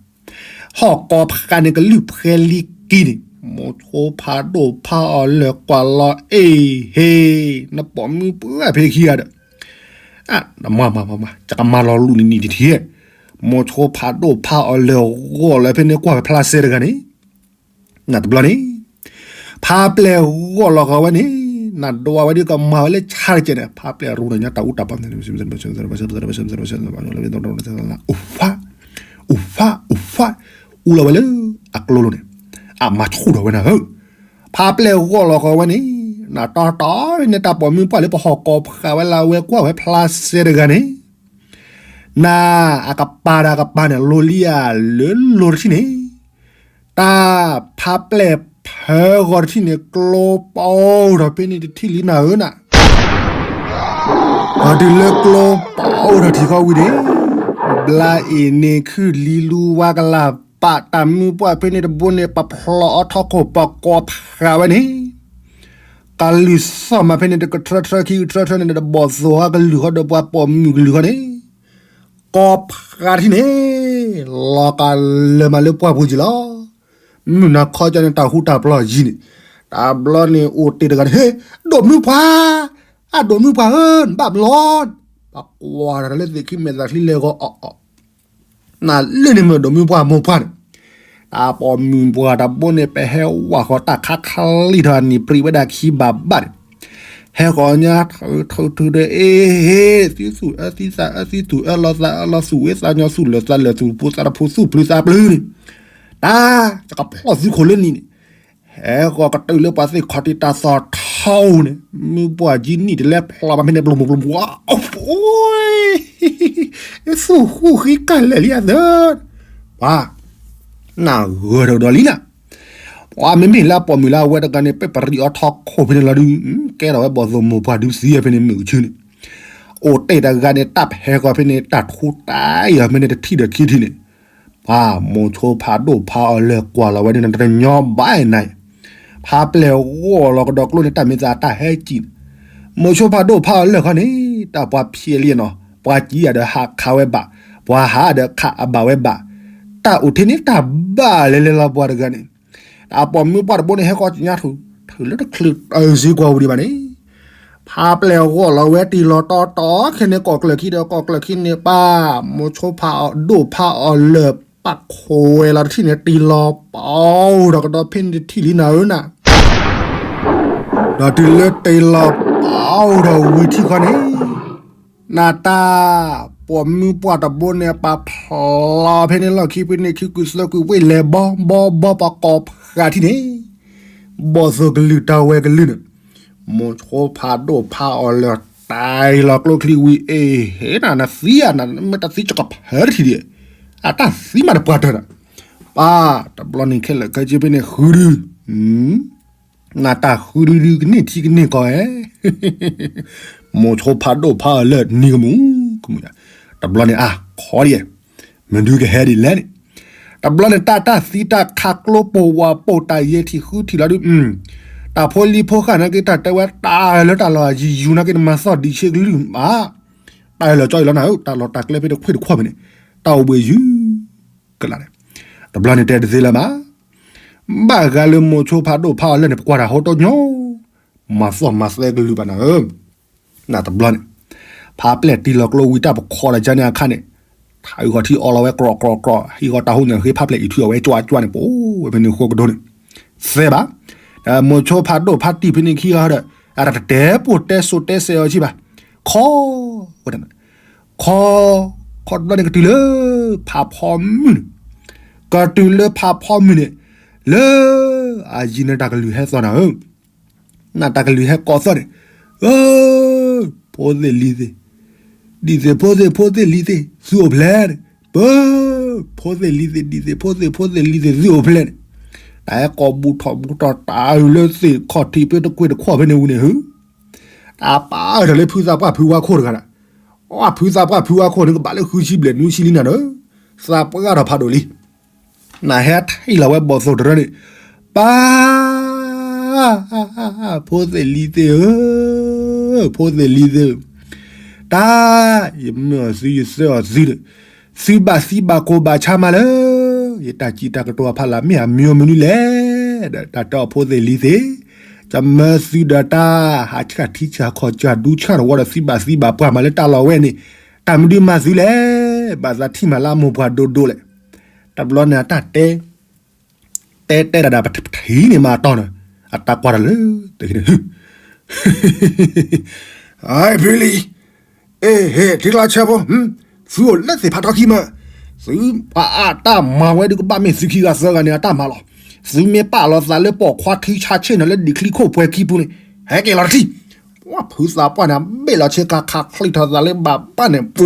ဟီၣ်ကိးဖးန့ၣ်ကလုၢ်ဖဲလံကံန့ၣ် မိၤဆိဖးဒိၣ်ဖးအီၤလၢာ်ကွၢ်လီၤအ့ၣ်ဟ့ၣ် နပိာ်မုၣ်ပှၢ်ဖဲခံဂၤဒီး မၤမၤမၤမၤ ကကမၤလီၤလူၤနံၤနံၤတထံၣ် မိၤဆိဖးဒိၣ်ဖးအီၤလၢာ်ဂီၢ်လၢဖဲန့ၣ်ကွၢ်ဖဲဖျါစဲတဂၤန့ၣ် နတဘျီန့ၣ် ဖးပျဲၢ်ဂီၢ်လီၤဃီဝဲန့ၣ် နဒွးဝဲဒ်ကမၤဝဲလၢဆါတကဲးန့ၣ် ဖးပျဲၢ်ရူၢ်ဒီးညါတၢ်အူတၢ်ပီ အိၣ်ဖး အိၣ်ဖး အိၣ်ဖး အူလီၤဝဲလၢအကျိလိၤန့ၣ် အမၤဆူၣ်ထီၣ်ဝဲနၤဧၢ ဖးပျဲၢ်ဂီၢ်လီၤဃီဝဲန့ၣ် နတီတီန့ၣ်တၢ်ပိာ်မုၣ်ပှၢ်လၢပဟီၣ်ကိးဖးဝဲလၢဝဲကွၢ်ဝဲဖျါစဲတဂၤန့ၣ် နအကပၤဒီးအကပၤန့ၣ် လိၤလံဧါ လၢလိၤတထံၣ်န့ၣ် တၢ်ဖးပျဲၢ် ဖဲဂီၤတထံၣ်န့ၣ် ကျိပအိၣ်ထီၣ်ဖဲန့ၣ်တထံၣ်လံနၤဧၢနၤ, ဒီးတုၤလၢကျိပအိၣ်ထီၣ်ထံဃီဝံၤန့ၣ်, ဘျါအ့ၣ်န့ၣ်ခုၣ်လံလူဝါကလၢ်ပာ်တၢ်မုၢ်ပှၢ်ဖဲန့ၣ်တဘိန့ၣ် ပဖျီအီထီခိၣ်ပကိးဖးဝဲန့ၣ်, ကလုၢ်စီၣ်မးဖဲန့ၣ်တကထြၢထြၢခံကထြၢထြၢန့ၣ် တဘီၣ်သိၣ်ဟီကလုၢ်ဃီဒီးပှၤပိာ်မုၣ်ကလုၢ်ဃီန့ၣ် ကိးဖးတထံၣ်န့ၣ်, လီၤကးလၢာ်မးလၢပှၢ်ပူၤကံၤလီၤ. မုၢ်နၤခီကၠီန့ၣ်တၢ်ဃူတၢ်ပျီယံၤန့ၣ်, တဘျီန့ၣ်အိၣ်တ့ၢ်တဂၤန့ၣ် ဟ့ၣ်, ဒိၣ်မုၣ်ပှၢ်, အဒိၣ်မုၣ်ပှၢ်ဧၢ, နဘၣ်ဘျီ, ပှၤကွၢ်တၢ်လၢသ့ၣ်ခံမဲာ်သးချံလဲၤဂီၤအီၣ်အီၣ် နလၢန့ၣ်မ့ၢ်ဒိၣ်မုၣ်ပှၢ်မိၢ်ပှၢ်န့ၣ်, တၢ်ပိာ်မုၣ်ပှၢ်တဘိန့ၣ် ပဟဲဝးဃီၤတၢ်ခးချံထီၣ်န့ၣ် ပြံးဝဲဒၣ်ခံဘးဘၣ်န့ၣ်, ဟဲဃီၤညါထီထီထီဒီး အ့ဟ့ၣ်, သုသူၣ်အၢသံသးအၢသံသူၣ်အၢလီၤသးအၢလီၤသူၣ်ဝဲသးညီသူၣ်လၢာ်သးလၢာ်သူၣ်ဖိသးတဖိသူၣ်ပျုၤသးပျုၤန့ၣ်, တၢ်, ယကဖျီၣ်သုခိၣ်လၢနံၤန့ၣ် ဟဲဃီၤကတုၤလၢပှၤသ့ၣ်ခီၣ်ထံးတၢ်သီၣ်ထီန့ၣ်, မုၢ်ပှၢ်ကံနံၣ်တလဲဖျီၣ်ဘၣ်ဖဲန့ၣ် ပျိမုၢ်ပျိမုၢ်, အိ, သူၣ်ဃူဃံကၢ်လဲာ်လံအသၢ, ပှၤ, နၢ်ဂၢၢ်တကဒီးလံနၤ, ပှၤမ့မ့ၢ်လၢအပိာ်မုၣ်လၢအဝဲတဂၤန့ၣ် ပ့ၢ်ပရံးအီထီခိၣ်ဖဲန့ၣ်လီၤဒုး, ကဲထီၣ်ဝဲဘီၣ်သိၣ်မိၢ်ပှၢ်ဒုးသံဖဲန့ၣ်မုၢ်ဆူန့ၣ်, အိၣ်တ့ၢ်တဂၤန့ၣ် တၢ်ပဟဲဃီၤဖဲန့ၣ် တၢ်ထူတၢ်ယီၤဖဲန့ၣ်တထံၣ်ဒီးခံထံၣ်န့ၣ် ပှၤမိၤဆိဖးဒိၣ်ဖးအီၤလၢာ်ကွၢ်လီၤဝဲဒၣ်န့ၣ် တညီဘၣ်နၤ, ဖးပျဲၢ်ဂီၢ်လီၤကဒီးကျိန့ၣ် တၢ်မ့ၢ်သးတၢ်ဟဲကံၣ်န့ၣ်, မိၤဆိဖးဒိၣ်ဖးအီၤလၢာ်ခီန့ၣ် တၢ်ပှၤဖျဲးလံနီၤ, ပှၤကံၣ်ယၤဒီးဟးခးဝဲဘၣ်, ပှၤဟးဒီးခးအဘၣ်ဝဲဘၣ်, တၢ်အိၣ်ထဲန့ၣ်တၢ်ဘၣ်လဲၤလဲၤလီၤပှၤတဂၤန့ၣ်, အပိာ်မုၣ်ပှၢ်တဘိန့ၣ် ဟဲဃီၤကညါထူၣ်, ထူၣ်လၢတချုးစ့ၢ်ကီးဝံၤဒံးဘၣ်န့ၣ် ဖးပျဲၢ်ဂီၢ်လီၤဝဲတံၢ်လီၤတီတီခဲန့ၣ် ကိးကျၢၢ်ခံဒီးကိးကျၢၢ်ခံန့ၣ် ပၢ်, မိၤဆိဖးအီၤဒိၣ်ဖးအီၤလၢာ်ပာ်ခိးဝဲလီၤတထံၣ်န့ၣ် တံၢ်လီၤပာ်အိၣ်ထီၣ်ကဒီးဖဲန့ၣ်တထံၣ်လံနၤဧၢနၤ, ဒီးတုၤလၢတံၢ်လီၤပာ်အိၣ်ထီၣ်ဝံၤထံၣ်ဃီန့ၣ် နတၢ်, ပိာ်မုၣ်ပှၢ်တဘိန့ၣ် ပာ်ဖျီဖဲန့ၣ်လီၢ်ခံဖဲန့ၣ် ခံကုၢ်သၢကုၢ်ဝ့ၢ်လဲၤဘီဘီဘီပကိးဖးထံၣ်န့ၣ်, ဘီၣ်သိၣ်ကလုၢ်တၢ်ဝဲကလုၢ်န့ၣ်, မိၤဆိဖးဒိၣ်ဖးအီၤလၢာ်တံၢ်လီၤကျိချံဝံၤ အ့ဟ့ၣ်နၤ နသံဧါ နမ့ၢ်တသံကကဖၢတထံၣ်ဒံး, အတၢ်သံမးတပှၢ်တၢၢ်ဒီး, ပၢ်, တဘျီန့ၣ်ခဲလၢာ်ခဲဆ့ဖဲန့ၣ် ဃုဒု နတၢ်ဃုဒုဒုကန့ၢ်ထံကန့ၢ်ကီၢ်ဧါ, မိၤဆိဖးဒိၣ်ဖးအီၤလၢာ်နံၤကမူၣ်, ကမူၣ်, တဘျီန့ၣ်အါခီဒံး, မနုၤကဟဲဒ်လဲၣ်န့ၣ်, တဘျီန့ၣ် တၢ်တၢ်သံတၢ်ခးကျိပိာ်ဝးပိာ်တၢ်ယဲၢ်ထံၣ်ဃုထံၣ်လီၤဒုး, တၢ်ဖိလံၤဖိဃာ်နာ်က့ တၢ်တဲဝဲတၢ်လၢတၢ်လီၢ်အယံၤယူၤနာ်က့ နမၤသီၣ်ဒံးဆ့ကလုၢ်မး, တၢ်လၢာ်ကၠီအံၤလီၤနၤဧၢ တၢ်လီၢ်တၢ်ကျဲဖဲတခွ့ၣ်တခွီၣ်ဖဲန့ၣ်, တၢ်အိၣ်ဘှံးယုၤ ကလးန့ၣ်, တဘျီန့ၣ်တဲတသ့လၢၤမး, ဘၣ်ဂၤလၢမိၤဆိဖးဒိၣ်ဖးအီၤလၢာ်န့ၣ် ပကွၢ်တၢ်ဟိတညီ, မၤသီၣ်မၤသဲကလုၢ်ဘၣ်နၤဧၢ, နတဘျီန့ၣ်, ဖးပျဲၢ်တံၢ်လီၤကျိဝံၤတၢ်ပခီၣ်ဒီးကန့ၣ်အခါန့ၣ်, ထးအုၣ်ဃီၤထံအီလီၤဝဲကြီၢ်ကြီၢ်ကြီၢ် ဟံးဃီၤတၢ်ဟူးညၣ်ဃ့ဖးပျဲၢ်အံၤထုအီၤဝဲကွၢ်ကွၢ်န့ၣ် ပအိၣ်ဝဲဖဲန့ၣ်ဃိကဒိန့ၣ်, သဲဘၣ်, မိၤဆိဖးဒိၣ်ဖးတံၢ်ဖဲန့ၣ်ခံဂၤဒီး, အတတဲပိာ်တဲစိးတဲစဲးအီၤဆံးဘၣ်, ခီ, ဝဲ ခီ, ခီတဘျီန့ၣ်ကတုၤလၢ, ဖးဖီမုၢ်န့ၣ်, ကတုၤလၢဖးဖီမုၢ်န့ၣ်, လၢ, အယံၤန့ၣ်တၢ်ကလုၢ်ဟဲသီၣ်နၤဧၢ, နတၢ်ကလုၢ်ဟဲကိးသီၣ်န့ၣ်, အၢ, ဖိသ့ၣ်လံၤသ့ၣ်, ဒံၣ်သ့ၣ်ဖိသ့ၣ်ဖိသ့ၣ်လံၤသ့ၣ် သုအိၣ်ဖျဲၣ်န့ၣ်, ပၢ်, ဖိသ့ၣ်လံၤသ့ၣ် ဒံၣ်သ့ၣ်ဖိသ့ၣ်ဖိသ့ၣ်လံၤသ့ၣ် သုအိၣ်ဖျဲၣ်န့ၣ်, တၢ်ဟဲကိးဘူးထီၣ်ဘူးထီၣ်တၢ်အုၣ်လၢသ့ၣ်ခီၣ်ထံးဖဲတခွ့ၣ်တခွီၣ်ဖဲန့ၣ်ဝံၤန့ၣ် ဟၢ တၢ်ပာ်အၢၣ်ထီၣ်လၢဖုသးပှၢ်ဖုဝါခိၣ်တဂၤဒီး, အဖုသးပှၢ်ဖုဝါခိၣ်န့ၣ် ကဘၣ်လၢဃုဆံဘျဲၣ်နွံဆံလံနၤဒီး, သးပှၢ်ထီၣ်ဖးဒိၣ်လံ. နဟဲထံၣ်လီၤဝဲဘီၣ်သိၣ်တရၢန့ၣ်, ပၢ်, ဖိသ့ၣ်လံၤသ့ၣ်ဧၢ, ဖိသ့ၣ်လံၤသ့ၣ်ဧၢ, တၢ်, ယမၢအီၤသု ယသၢအီၤသုဒီး, သုဘၣ်သံဘၣ်ကိၢ်ဘၣ်ဆါမးလၢ, ယတၢ်စံးတၢ်ကတိၤအဖီလာ်မ့ၢ်အမံၤမနုၤလဲၣ်, ဒီးတၢ်တဲအီၤဖိသ့ၣ်လံၤသ့ၣ်, ကမၢသုဒီးတၢ်, ဟးဆှၣ်ထံဆှၣ်ခီၣ်ဆှၣ်ဒူဆှၣ်တဝီဒီးသုဘၣ်သံဘၣ်ပှၢ်မးလၢတၢ်လီၢ်ဝဲန့ၣ်, တၢ်မနုၤမၤသုလဲၣ်, ဘၣ်သးထံၣ်မးလၢအမိၢ်ပှၢ်ဒိၣ်ဒိၣ်လဲၣ်. တဘျီန့ၣ်အတၢ်တဲ တဲတဲဒၣ်ဒၣ်ပထံၣ်န့ၣ်မးတီၢ်န့ၣ်, အတၢ်ကွၢ်တၢ်လၢ, ဟ့ၣ်ဖုလံၤ, အ့ၣ်ဟ့ၣ် ထံကျါဆၢဖိ, သုအိၣ်လၢသ့ၣ်ဖးထီခံမး, သုပှၤအတၢ်မၤဝဲဒုးကဘၣ်မ့ၢ်သုခံဂၤသၢဂၤန့ၣ်အတၢ်မၤလီၤ. သုမ့ၢ်ပာ်လီၤသးလၢပိာ်ခွါထံဆါဆ့ၣ်နီၤလၢဒံးချံခိၣ်ပှဲၤခံပူၤန့ၣ်, ဟဲက့ၤလီၤတထံၣ်. ပှၤဖုသးပှၢ်န့ၣ် ဘ့ၣ်လီၤဆ့ကၤခးချံထီၣ်သးလၢဘၣ်ဘၣ်န့ၣ်ပၢ,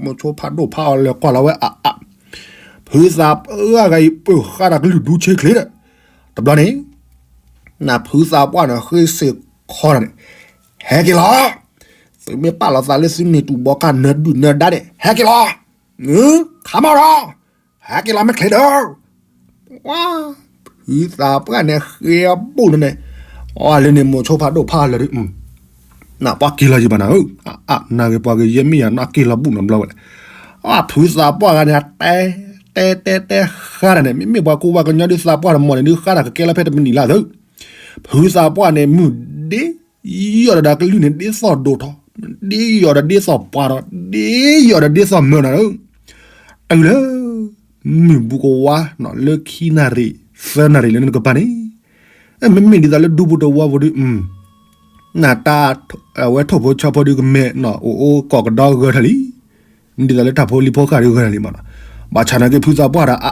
မိၤဆိဖးဒိၣ်ဖးအီၤလဲၤကွၢ်လီၤဝဲအါအါ, ဖုသးပှၢ်ဂၤအံၤပၢၢ်ဃာ်တၢ်ကလုၢ်ဒူဆ့ချ့ဒီး, တဘျီန့ၣ် နဖုသးပှၢ်န့ၣ် ဃ့စ့ၢ်ခီတၢ်န့ၣ်, ဟဲက့ၤလီၤ. သုမ့ၢ်ပာ်လီၤသးလၢသုမ့ၢ်တူၢ်ဘီကါနၢဒုၣ်နၢဒါန့ၣ် ဟဲက့ၤလီၤ. ခးမီၢ်လီၤ. ဟဲက့ၤလီၤမ့ၢ်ချ့ဒီး ဖုသးပှၢ်န့ၣ်ဃ့အဘူၣ်န့ၣ်, အီၤလၢန့ၣ်မိၤဆိဖးဒိၣ်ဖးလၢာ်ဒီး, နပှၤက့ၤလီၤယံၤဘၣ်နၤဧၢ, နဂ့ၤပှၤဂ့ၤယဲမ့ၢ်ယၤ နက့ၤလီၤဘူၣ်နီတဘျီဝဲလဲၣ်. ဖုသးပှၢ်ဂၤန့ၣ် တဲ တဲ တဲ တဲ ဃါတၢ်န့ၣ် မ့မ့ၢ်ပှၤကူပှၤကညီဒုးသးပှၢ်တမီၢ်န့ၣ်ဒုး ဃါတၢ်ကကဲလီၤဖဲတမံၤနံၤလၢ်သု, ဖုသးပှၢ်န့ၣ် မုၢ်ဒ့ ယီၢ်ဒီးကလုၢ်န့ၣ် ဒ်သိးဒိၣ်ထီၣ်, ဒ်ယီၢ်ဒီးဒ်သိးပှၤဒီး ဒ်ယီၢ်ဒီးဒ်သိးမၢနီၤဧၢ, တုၤလၢ မုၢ်ဘူးကဝါ လၢခံနၣ်ရံၣ် သၢနၣ်ရံၣ်လၢနကပၤန့ၣ်, မ့မ့ၢ်ဒ်သိးလၢဒူပူၤတဝီပူၤဒုး, နတၢ် အဝဲထိၣ်ဖိဆီဖိဒုးကမဲာ်နီၤ အိၣ်အိၣ်ကိးကဒီဂၢၢ်ထၢၣ်လံ, ဒ်သိးလၢတၢ်ဖိလံၤဖိဃၢ်ဒုးဂၢၢ်ထၢၣ်လံမးနီၤ, ဘၣ်ဆၣ်နာ်က့ဖုသးပှၢ်ဒီး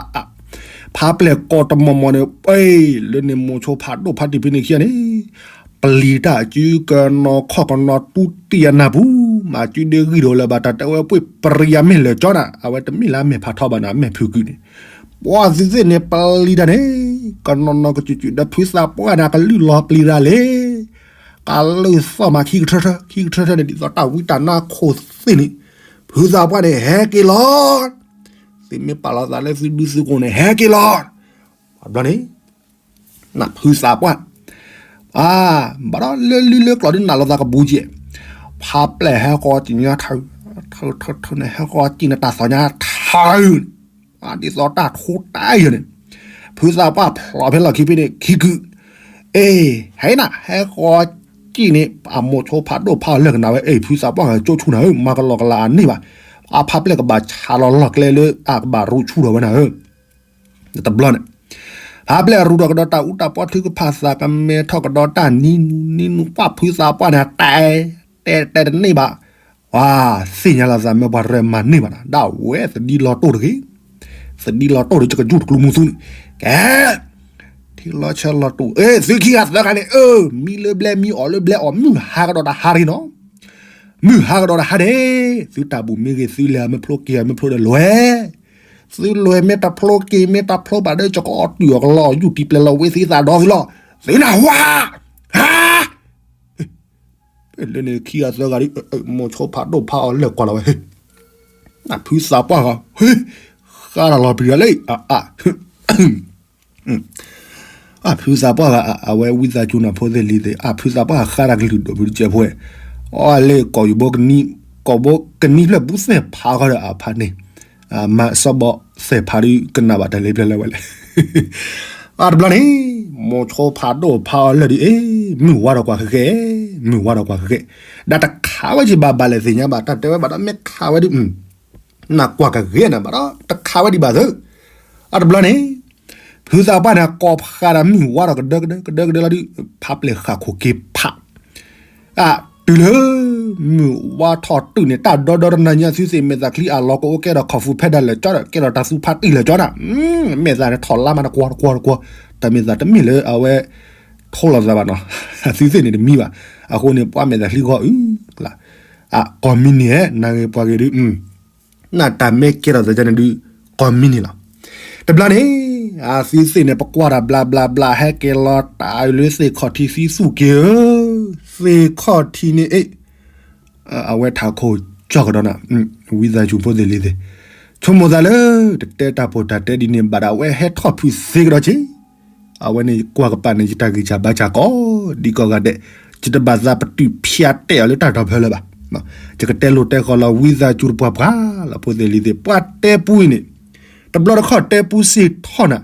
ဖးပျဲၢ်ကိးတမီၢ်မီၢ်န့ၣ် ပှဲၤ လၢန့ၣ်မိၤဆိဖးဒိၣ်ဖးတံၢ်ဖဲန့ၣ်ခံဂၤန့ၣ်, ပျံၤတၢ်အစုကနီၤခီၣ်ကနီၤတူတံၢ်အနၢ်ပူၤ, မၤစုဒ့ဂံၢ်ဒိၣ်လၢၤဘၣ်တၢ်တဲဝဲပှ့ၤပရံယါမ့ၢ်လၢာ်ကၠီနၤ အဝဲတမ့ၢ်လၢအမဲာ်ဖးထီဘၣ်နၤ အမဲာ်ဖုးကုာ်န့ၣ်, ပှၤသုသ့ၣ်န့ၣ်ပျံၤတၢ်န့ၣ်, ကနီၤနီၤကစုာ်စုာ်ဒီးဖုသးပှၢ်န့ၣ် ကလုၢ်လီၤပျံၤတၢ်လံ ကလုၢ်သီၣ်မးခံကထၢထၢ ခံကထၢထၢန့ၣ် ဒ်သိးတၢ်ဝံတၢ်နါခိၣ်သ့ၣ်န့ၣ်, ဖုသးပှၢ်န့ၣ် ဟဲက့ၤလီၤ. သုမ့ၢ်ပာ်လီၤသးလၢသုဒူသုကိၣ်န့ၣ် ဟဲက့ၤလီၤ. ဘျီန့ၣ် နဖုသးပှၢ်, ဘၣ်ဒီးလၢလုၢ်လၢကျိၤဒ်နးလိာ်သးကဘူးကဲ, ဖးပျဲၢ်ဟဲဃီကံၣ်ညါထၢ, ထၢထၢထၢန့ၣ် ဟဲဃီကံၣ်န့ၣ်တၢ်သီၣ်ညါထၢ ဒ်သိးတၢ်ထူတၢ်ယၢၢ်န့ၣ်, ဖုသးပှၢ်ဖျိးဖဲလီၢ်ခံဖဲန့ၣ် ခံကုာ်, အ့ ဟဲနၤ ဟဲဃီကံၣ်န့ၣ် အမိၤဆိဖးဒိၣ်ဖးအီၤလၢာ်ကနၣ်ဝဲ အ့ ဖုသးပှၢ်ဂၤကၠိဆူၣ်နၤဧၢ မၤကလီကလီအန့ၢ်ဘၣ်, အဖးပျဲၢ်ကဘၣ်ဆါလီၤလီၢ်ကျဲလၢအကဘၣ်ရူးဆူၣ်ထီၣ်ဝဲနၤဧၢ တဘျီန့ၣ်, ဖးပျဲၢ်ရူးထီၣ်ကဒီးတၢ်အူတၢ်ပီထုကဖၣ်သးကမဲထီၣ်ကဒီးတၢ်နံၤနူနံၤနူ ပှၢ်ဖုသးပှၢ်န့ၣ် တဲ တဲတဲတန့ၢ်ဘၣ်, ဝါ သ့ၣ်ညါလီၤသးမ့ၢ်ပှၤရဲၣ်မၤန့ၢ်ဘၣ်နၤ ဒၣ်ဝဲသဒံလီၤတိၢ်တဂ့ၤ, သဒံလီၤတိၢ်ဒီးယကယူၢ်တကျိၤမူသူန့ၣ်, ကဲ ထံလီၤဆဲးလီၤတိၢ် အ့ သုခံဂၤသၢဂၤန့ၣ် အၢ မံလၢဘျဲမံအီၣ်လၢဘျဲအီၣ် မုၢ်ဟါကဒီးတဟါရံနီၤ မုၢ်ဟါကဒီးတဟါန့ၣ်, သုတၢ်ဘူၣ်မ့ၢ်ဂ့ၤ သုလဲၤမ့ၢ်ဖျိက့ၤမ့ၢ်ဖျိဒီးလွဲၢ်, သုလွဲၢ်မ့ၢ်တဖျိက့ၤမ့ၢ်တဖျိဘၣ်ဒီး ယကအီၣ်တုာ်အီၤကလီအီၤယူၢ်တံၢ်ပျဲလီၤဝဲသ့သးဒီသ့လီၤ, သုနၢ်ဟူဧါ, ဟါ, လၢန့ၣ်ခံဂၤသၢဂၤဒ် မိၤဆိဖးဒိၣ်ဖးအီၤလဲၤကွၢ်လီၤဝဲ, နဖုသးပှၢ်ဂၤ, ဃါတၢ်လီၤပျံၤတၢ်လံ အ ဖုသးပှၢ်ဂၤ အဝဲဝံသးစူၤနၤဖိသ့ၣ်လံၤသ့ၣ် အဖုသးပှၢ်ဃါတၢ်ကလုၢ်ဒိၣ်ဖုတကဲးဖိဝဲ, အီလၢကိာ်ယူၤဘိကနံ ကိာ်ဘိကနံဖျၢၣ်ဘူးသဲၣ်ဖးဃီဒီးအဖးန့ၣ်, မၤစီဘီသဲၣ်ဖးဒုးကနၣ်ဘၣ်တၢ်လၢပျဲလၢဝဲလဲၣ်, အတဘျီန့ၣ်, မိၤဆိဖးဒိၣ်ဖးအီၤလၢာ်ဒုး အ့ မုၢ်ဝါဒီးကွၢ်ဃဲဃဲ, မုၢ်ဝါဒီးကွၢ်ဃဲဃဲ, ဒီးတခးဝဲက့ၤဘၣ်ဘၣ်လဲၣ်သ့ၣ်ညါဘၣ် တၢ်တဲဝဲဘၣ်ဒီးမ့ၢ်ခးဝဲဒုး နကွၢ်ကဂဲၤနၤဘၣ်ဒီး တခးဝဲဒံးဘၣ်သု, အတဘျီန့ၣ်, ဖုသးပှၢ်န့ၣ် ကိးဖးဒီးမုၢ်ဝါဒီးကဒၢကဒၢကဒၢကဒၢလီၤဒုး ဖးပျဲၢ်ဃာ်ခိၣ်က့ၤဖး, အတုၤလၢ မုၢ်ဝါထီၣ်တုၤန့ၣ် တၢ်ဒီဒီတနၤညါသုသ့ၣ်မဲာ်သၣ်ချံအလီၤကအိၣ်ကဲဒီး ခီၣ်ဖူဖဲဒၣ်လဲာ်ကၠီဒီး ကဲဒီးတၢ်သူဖးတံၢ်လဲာ်ကၠီနၤ, မဲာ်သၣ်န့ၣ်ထီၣ်လါမးတကွီတကွီတကွီ, တၢ်မဲာ်သၣ်တမ့ၢ်လၢအဝဲ ထိလီၤသးဘၣ်နီၤ, သုသ့ၣ်န့ၣ်တမံဘၣ်, အဃိန့ၣ် ပှၤမဲာ်သၣ်ချံဂီၤအုၣ်, ကိးမံၤန့ၣ် နဂ့ၤပှၤဂ့ၤဒုး နတၢ်မ့ၢ်ကဲထီၣ်သးဒ်န့ၣ်ဒုး ကိးမံၤန့ၣ်လီၤ. တဘျီန့ၣ် အသုသ့ၣ်န့ၣ် ပကွၢ်တၢ်ဘျးဘျးဘျး ဟဲက့ၤလီၤတၢ်လၢသ့ၣ်ခီၣ်ထံးသံသူၣ်က့ၤဧၢ, သ့ၣ်ခီၣ်ထံးန့ၣ်အ့ၣ်, အဝဲထးခိၣ်ကၠီၣ်ကဒီးနၤ, ဝံသးစူၤဖိသ့ၣ်လံၤသ့ၣ်, ဆိကမိၣ်သးလၢ တတဲတၢ်ပီးတၢ်တဲဒ်န့ၣ်ဘၣ်ဒီး အဝဲဟဲထီၣ်ဖုးသ့ကဒီးက့ၤ အဝဲန့ၣ်ကွၢ်ကပၤန့ၣ် ယတၢ်ဂံၢ်စၢ်ဘါစၢ်ကိးဒံကိးဂၤဒဲး, ယတဘၣ်သးပတုာ်ဖၠးတဲအီၤလၢတၢ်တီၢ်ဖဲလၢၤဘၣ်. ယကတဲလိာ်တဲဃီၤလီၤ ဝံသးစူၤတပှၢ်ပှၢ်လီၤ ဖိသ့ၣ်လံၤသ့ၣ်, ပှၤတဲပူအံၤန့ၣ်, တဘျီတခီၣ်တဲပူစ့ၢ်ထီၣ်နၤ,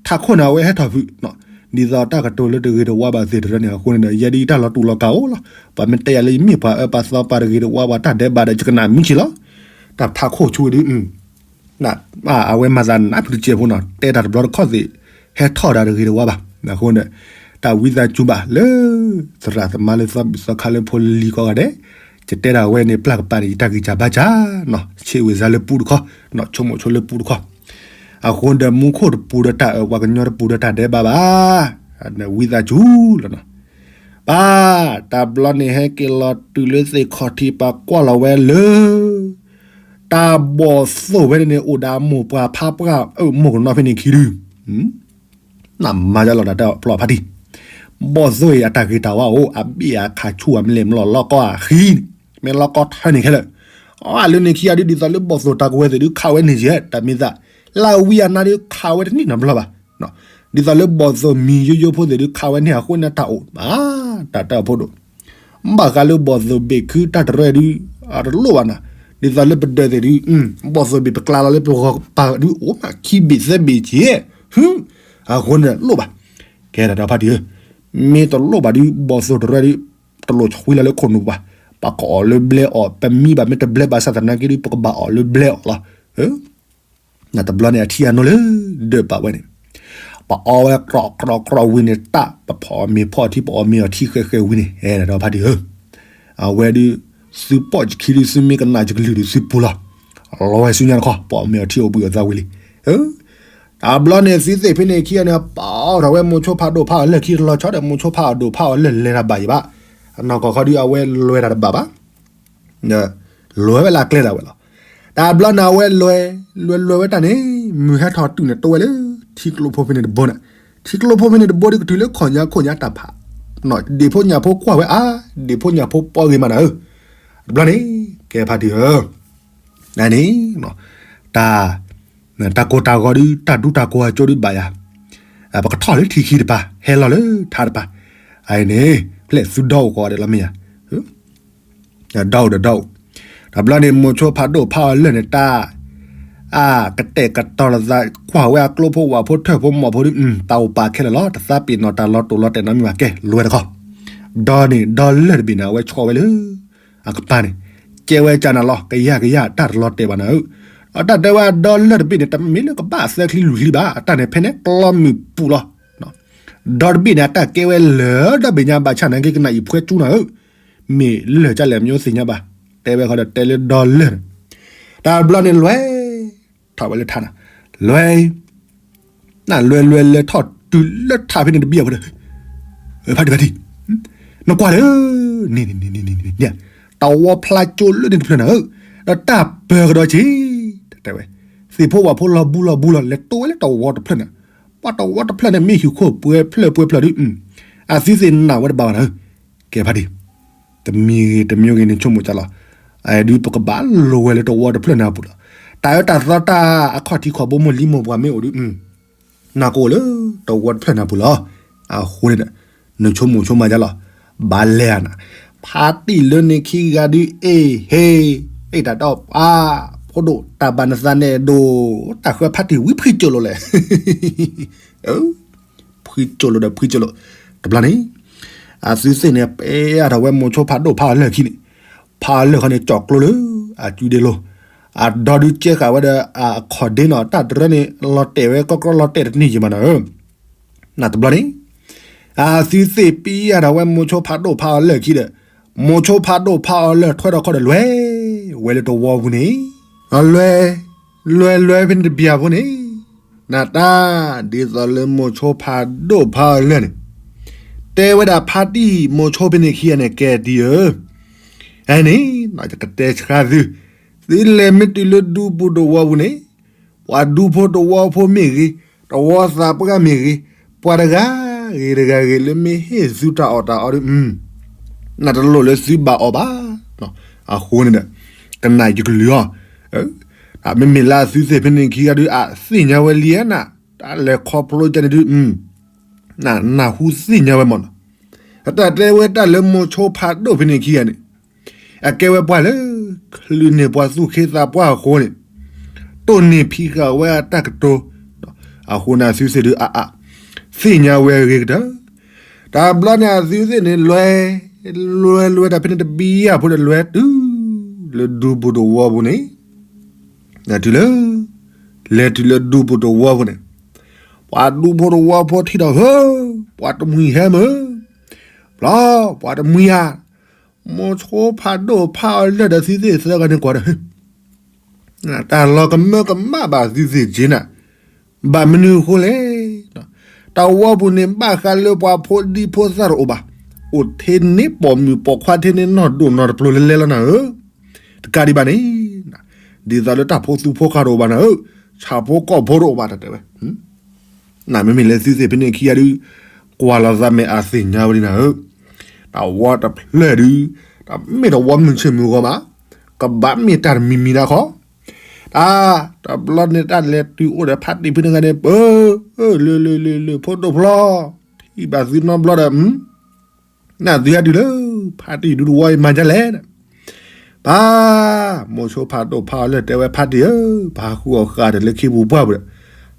ထးခိၣ်န့ၣ် အဝဲဟဲထီၣ်ဖုး, ဒ်သိးတၢ်ကတိၤလၢတဂ့ၤတဝါဘၣ်သ့ၣ်တဖၣ်န့ၣ် အဃိန့ၣ်ဒီး ယဲဒ်တၢ်လီၤတူာ်လီၤကာ်အိၣ်လီၤ. ပှၤမ့ၢ်တဲယၤလၢယမ့ၢ်ပှၤအၢပှၤသီ ပှၤတဂ့ၤတဝါ ပှၤတၢ်ဒဲးဘးဒီး ယကနၣ်မံဆံးလီၤ. တၢ်ထးခိၣ်ဆူဝဲဒုး အဝဲမၤသးနးဖုးတစဲးဖိနီၤ, တဲတၢ်တဘျီတခီၣ်သ့ၣ် ဟဲထီၣ်ဒၣ်တဂ့ၤတဝါဘၣ်. အဃိန့ၣ်ဒီး တၢ်ဝံသးစူၤဘၣ်လၢ သရၣ်သမါလၢသီဘံၣ်သီခါလၢဖိလံၤကိးဂၤဒဲး, ယတဲဒၣ်ဝဲန့ၣ် ပျၢ်ကပၤန့ၣ် ယတၢ်ဂံၢ်စၢ်ဘါစၢ်နီၤ, ဆ့ဝံၤစါလၢပူတခီ, ဆိကမိၣ်ဆိလၢပူတခီ, အဃိဒီးမူခိၣ်တပူၤဒီးတၢ်အၢ ပှၤကညီတပူၤဒီးတၢ်ဒဲးဘးဘၣ်, ဝံသးစူၤလီၤနီၤ. ပၢ်, တၢ်ဘျီန့ၣ်ဟဲက့ၤလီၤတုၤလၢသ့ၣ်ခီၣ်ထံး ပှၤကွၢ်လီၤဝဲလၢ တၢ်ဘီၣ်သိၣ်ဝဲန့ၣ်န့ၣ် အိၣ်ဒီးမိၢ်ပှၢ်ဖါပှၢ် မိၢ်ကနီၤဖဲန့ၣ်ခံဒု, နမၤဒ်လီၤတၢ်တဲဖျိဖးတံၢ်, ဘီၣ်သိၣ်အံၤအတၢ်ဂ့ၤတၢ်ဝါအိၣ် အဘ့ၣ်အခးဆူၣ်အမ့ၢ်လဲၣ်မ့ၢ်လီၤ လီၢ်ကီၢ်အဃံန့ၣ် မ့ၢ်လီၢ်ကီၢ်ထၢန့ၣ်ခဲလၢာ်. အလၢန့ၣ်ခံဂၤဒုး ဒ်သိးလၢဘီၣ်သိၣ်တၢ်ကဝဲၤသ့ၣ်ဒုး ခးဝဲန့ၢ်ယဲၢ် တၢ်မ့ၢ်သး လၢအဝံအနါဒုး ခးဝဲတန့ၢ်နီတဘျီဘၣ်. ဒ်သိးလၢဘီၣ်သိၣ်မံၤယိယိဖိသ့ၣ်ဒုး ခးဝဲန့ၢ်အဃိန့ၣ်တၢ်အိၣ် တၢ်တၢ်ဖိဒိၣ် ဘၣ်ဃးလၢဘီၣ်သိၣ်ဘ့ၣ်ခုတၢ်တရၢဒုး တလိၣ်ဘၣ်နၤ, ဒ်သိးလၢပဒၢးသ့ၣ်ဒုး ဘီၣ်သိၣ်ဘ့ၣ်ပကျါလီၤလၢပဂီၤပၤဒုး အိၣ်မးခံဘ့ၣ်သၢဘ့ၣ်က့ၤ, အဃိန့ၣ်လိၣ်ဘၣ်. ကဲတၢ်ဒီဖါတံၢ်ဧၢ, မ့ၢ်တလိၣ်ဘၣ်ဒုး ဘီၣ်သိၣ်တရၢဒုး တလိၣ်ဆှံလီၤလၢခိၣ်နူာ်ပူၤဘၣ်, ပကအီၣ်လၢဘျဲအီၣ် ပမံဘၣ်မ့ၢ်တဘျဲဘၣ်ဆၣ်သနာ်က့ဒုး ပကဘၣ်အီၣ်လၢဘျဲအီၣ်လီၤ. နတဘျီန့ၣ် အထံအနိလၢ ဒၢးပာ်ဝဲန့ၣ်, ပအီဝဲကြီကြီကြီဝံၤန့ၣ် တၢ်ပဖီၣ်မ့ၤဖီၣ်ထံ ပအီၣ်မ့ၤအီထံဃဲဃဲဝံၤန့ၣ် ဒီဖါတံၢ်ဧၢ, အဝဲဒုး သုပီၣ်ယခံဒုး သုမ့ၢ်ကနၣ်ယကလုၢ်ဒုး သုပူၤလီၤ. လီၤဝဲဆူညါတခီ ပအီၣ်မ့ၤအီထံအိၣ်ဘှံးအသးဝံၤလံ. တဘျီန့ၣ် သုသ့ၣ်ဖဲန့ၣ်ခံဂၤန့ၣ် ပာ်အီၣ်ထီၣ်ဝဲမိၤဆိဖးဒိၣ်ဖးအီၤလၢၢ်ခံ တလီၤဆီဒီးမိၤဆိဖးဒိၣ်ဖးအီၤလၢၢ်လဲၤတၢ်ဘၣ်ယံၤဘၣ်. အနီၢ်ကီၢ်ခီဒုး အဝဲလဲၤတၢ်တဘၣ်ဘၣ် လဲၤဝဲလၢအကျဲဒၣ်ဝဲလီၤ. တဘျီန့ၣ် အဝဲလဲၤ လဲၤလဲၤဝဲတၢ်န့ၣ် မုၢ်ဟဲထီၣ်တုၤန့ၣ် တိဝဲလၢ ထံကျိဖိဖဲန့ၣ်တဘိန့ၣ်, ထံကျိဖိဖဲန့ၣ်တဘိဒုး ကတုၤလၢခီၣ်ညါခိၣ်ညါတၢ်ဖး, ဒံၣ်ဖိညၣ်ဖိကွၢ်ဝဲအါ, ဒံၣ်ဖိညၣ်ဖိပီဂ့ၤမးနၤဧၢ, တဘျီန့ၣ် ကဲဖါတံၢ်ဧၢ, န့ၣ် တၢ် တၢ်ကိၢ်တၢ်ဂီၤဒုး တၢ်ဒူတၢ်ကိၢ်အကၠိဒုးဘၣ်ယၤ, ပကထီၣ်လၢထံခံတပၤ ဟဲလီၤလၢထါတပၤ, အန့ၣ် ဖျဲၣ်သူဒီအိၣ်ကီးဒဲးလီၤမ့ၢ်ယၤ, ဒီအိၣ်ဒီးဒီအိၣ်, တဘျီန့ၣ် မိၤဆိဖးဒိၣ်ဖးအီၤလၢၢ်န့ၣ် တၢ် အကတဲာ်ကတီၤလီၤသး ကွၢ်ဝဲအကျိဖိဝၣ်ဖိထၢၣ်ဖိမီၢ်ဖိဒုး တၢ်အိၣ်ပာ်ခဲလၢာ်လီၤ. တသးပ့ၤနီၣ်တၢ်လီၤတိာ်လီၤတဲာ်နီတမံၤဘၣ် ကဲ လဲၤတခီ, ဒီန့ၣ် ဒီလၢၢ်တဘ့ၣ်န့ၣ် အဝဲဆီၣ်ဝဲလၢ အကပၤန့ၣ်, ကဲဝဲကနၤလီၤ ကယၢ်ကယၢ် တၢ်တလီၤတဲာ်ဘၣ်နၤဧၢ, ဒီးတၢ်တဲဝဲအဒီလၢၢ်တဘ့ၣ်န့ၣ် တမ့ၢ်လၢကဘၣ်သၢချံလွံၢ်ချံဘၣ် အတၢ်န့ၣ် ဖဲန့ၣ်ကျီမုၢ်ပူၤလီၤ. ဒီတဘ့ၣ်န့ၣ် အတၢ်ကဲဝဲလၢာ်ဒီဘ့ၣ်ညါဘၣ်ဆၣ်နာ်က့ကနၣ်အံၤဖှဲကၠူနၤဧၢ, မ့ၢ်လၢာ်ကလဲၣ်မ့ၢ်သ့ၣ်ညါဘၣ်, တဲဝဲဃီဒီးတဲလၢဒီလၢၢ်န့ၣ်, တဘျီန့ၣ်လွဲၢ် ထီၣ်ဝဲလၢထါနၤ, လွဲၢ် နလွဲၢ်လွဲၢ်လဲၤထီၣ်တုၤလၢထါဖဲန့ၣ်တဘံၣ်အဖိဒီး, ဖါတံၢ်ဖါတံၢ်, နကွၢ်လၢ, န့ၣ်န့ၣ်န့ၣ်န့ၣ်န့ၣ်, တဝီဖျါကၠိလၢန့ၣ်တဖျၢၣ်နၤဧၢ, ဒီးတၢ်ပၢၤကဒီးက့ၤ, တဲဝဲ, သ့ၣ်ဖိဝၣ်ဖိလီၤဘူးလီၤဘူးလီၤ လဲၤတိဝဲလၢတဝီတဖျၢၣ်န့ၣ်, ပှၤတဝီတဖျၢၣ်န့ၣ် မ့ၢ်ဟံၣ်ခိၣ်ပှဲၤဖျၢၣ်ပှဲၤဖျၢၣ်ဒုး, အသုသ့ၣ်နၢ်ဝဲတဘၣ်ဘၣ်နၤဧၢ, ကဲဖါတံၢ် တမံၤဂ့ၤတမံၤဂ့ၤန့ၣ် ဆိကမိၣ်ကၢ်လီၤ, ဒုးပကဘၣ်လိၤဝဲလၢတဝီတဖျၢၣ်န့ၣ်အပူၤလီၤ, တၢ်အၢတၢ်သီတၢ်အခီၣ်ထံးခီၣ်ဘိမိၢ်လံမိၢ်ပှၢ်မ့ၢ်အိၣ်ဒုး, နၢ်ကအိၣ်လၢတဝီတဖျၢၣ်န့ၣ်အပူၤလီၤ, အဃိန့ၣ်, နဆိကမိၣ်ဆိကမးကၢ်လီၤ, ဘၣ်လဲၤဧါနၤ, ဖါတံၢ်လၢန့ၣ်ခံဂၤဒုး အ့ၣ်ဟ့ၣ်, အ့ၣ်တၢ်ဒီးပှၤ, ဖိဒိၣ်တၢ်ဘၣ်နသးန့ၣ်ဒိၣ်, တၢ်ဃၢဖါတံၢ်ဝံဖှံကၠိလိာ်လဲၣ် ဖှံကၠိလိာ်ဒီးဖှံကၠိလိာ်, တဘျီန့ၣ်, အသုသ့ၣ်န့ၣ် ပျဲထီၣ်ဝဲမိၤဆိဖးဒိၣ်ဖးအီၤလၢၢ်ခံန့ၣ်, ဖးအီၤလၢၢ်ခီန့ၣ် ကၠီၣ်ကျိလၢအစုဒ့လိၤ, အဒီဒုးကဲဃာ်ဝဲဒီးအခီၣ်ဒ့နီၤ တၢ်တရၢန့ၣ် လီၤတဲာ်ဝဲကီကီလီၤတဲာ်တန့ၢ်ယံၤမးနၤဧၢ, နတဘျီန့ၣ် အသုသ့ၣ်ပျဲထီၣ်ဝဲမိၤဆိဖးဒိၣ်ဖးအီၤလၢၢ်ခံဒီး, မိၤဆိဖးဒိၣ်ဖးအီၤလၢၢ်ထွဲထီၣ်ခီဒီးလွဲၢ်, ဝဲလၢတဝီပူၤန့ၣ်, လွဲၢ်, လွဲၢ်လွဲၢ်ဖဲန့ၣ်တဘံၣ်အဖိန့ၣ်, နတၢ်, ဒ်သိးလၢမိၤဆိဖးဒိၣ်ဖးအီၤလၢၢ်န့ၣ်, တဲဝဲဒၣ်ဖါတံၢ်မိၤဆိဖဲန့ၣ်ခံဂၤန့ၣ် ကဲတံၢ်ဧၢ, အန့ၣ်, ယကတဲဆှါသု, သုလဲၤမ့ၢ်တုၤလၢဒူပူၤတဝီပူၤန့ၣ်, ပှၤဒူဖိတဝီဖိမ့ၢ်ဂ့ၤ, တဝီသးပှၢ်မ့ၢ်ဂ့ၤ, ပှၤတဂၤဂ့ၤတဂၤဂ့ၤလၢမ့ၢ်ဟ့ၣ်သုတၢ်အီၣ်တၢ်အီဒီး, နတလိၣ်လၢသုဘၣ်အီၣ်ဘၣ်, အဃိန့ၣ်ဒီး, ကနၣ်ယကလုၢ်အီၤ, မ့မ့ၢ်လၢအသုသ့ၣ်ဖဲန့ၣ်ခံဂၤဒုး အသ့ၣ်ညါဝဲလံဧါနၤ, တၢ်လဲၤခီဖျိကန့ၣ်ဒုး, နနၢ်ဟူသ့ၣ်ညါဝဲမးနီၤ, အတၢ်တဲဝဲတၢ်လၢမိၤဆိဖးဒိၣ်ဖဲန့ၣ်ခံဂၤန့ၣ် အကဲဝဲပှၤလၢ ချုးန့ၢ်ပှၤသူၣ်က့သးပှၢ်အဃိန့ၣ်, တိၢ်န့ၢ်ဖံးဃာ်ဝဲအတၢ်ကတိၤ, အဃိန့ၣ်အသုသ့ၣ်ဒုးအါအါ, သ့ၣ်ညါဝဲအဂ့ၤကတၢၢ်, တဘျီန့ၣ်အသုသ့ၣ်န့ၣ်လွဲၢ်, လွဲၢ်လွဲၢ်တၢ်ဖဲန့ၣ်တဘံၣ်အဖိဒီးလွဲၢ်တုၤ, လၢဒူပူၤတဝီပူၤန့ၣ်, တုၤလၢ, လဲၤတုၤလၢဒူပူၤတဝီပူၤန့ၣ်, ပှၤဒူဖိတဝီဖိထံၣ်ဒီးဧၢ, ပှၤတမှံၤဟဲမုၢ်, ဘျီ, ပှၤတမှံၤဧါ, မိၤဆိဖးဒိၣ်ဖးအီၤလၢၢ်ဒီးသုသ့ၣ်သၢဂၤန့ၣ်ကွၢ်ဒီး, တၢ်လီၤကမၢကမၣ်ဘၣ်သုသ့ၣ်က့နၤ, ဘၣ်မနုၤအဃိလဲၣ်, တဝီပူၤန့ၣ်ဘၣ်ဃးလၢပှၤဖိဒံဖိသၣ်တအိၣ်ဘၣ်, အိၣ်ထဲန့ၣ်ပိာ်မုၣ်ပိာ်ခွါထဲန့ၣ်နီၢ်ဒိၣ်နီၢ်တပျိၤလဲၤလဲၤလီၤနၤဧၢ, တကးဒံးဘၣ်န့ၣ်, ဒ်သိးလၢတၢ်ဖိသူဖိဃာ်တအိၣ်ဘၣ်နၤဧၢ, ဆၣ်ဖိကီၢ်ဖိတအိၣ်ဘၣ်တၢ်တဲဝဲ နမ့မ့ၢ်လၢသုသ့ၣ်ဖဲန့ၣ်ခံဂၤဒုး, ကွၢ်လီၤသးမဲာ်အသ့ၣ်ညါဝဲဒၣ်နၤဧၢ, တဝီတဖျၢၣ်ဒုး, တမ့ၢ်တဝီမုၢ်ဆ့ၣ်မုၢ်ဂီၤဘၣ်, ကဘၣ်မ့ၢ်တၢ်တမံၤမံၤဒၣ်ခီ, တၢ်, တဘျီန့ၣ်တၢ်လဲၤတုၤအိၣ်ဒီးဖါတံၢ်ဖုန့ၣ်ဂၤန့ၣ် ပၢ, လၢလၢလၢလၢ ဖိဒိၣ်ဖျီ, ထံၣ်ဘၣ်သုနီတဘျီဒီး နသုဟဲတုၤလၢ ဖါတံၢ်ဒုးတဝီအံၤမၤဒ်လဲၣ်, ပၢ်, မိၤဆိဖးဒိၣ်ဖးအီၤလၢတဲဝဲဖါတံၢ်ဧၢ, ပဟးဃုအီၣ်ဃာ်ဒီးလၢခ့ပူၤပှၢ်ပူၤဒီး,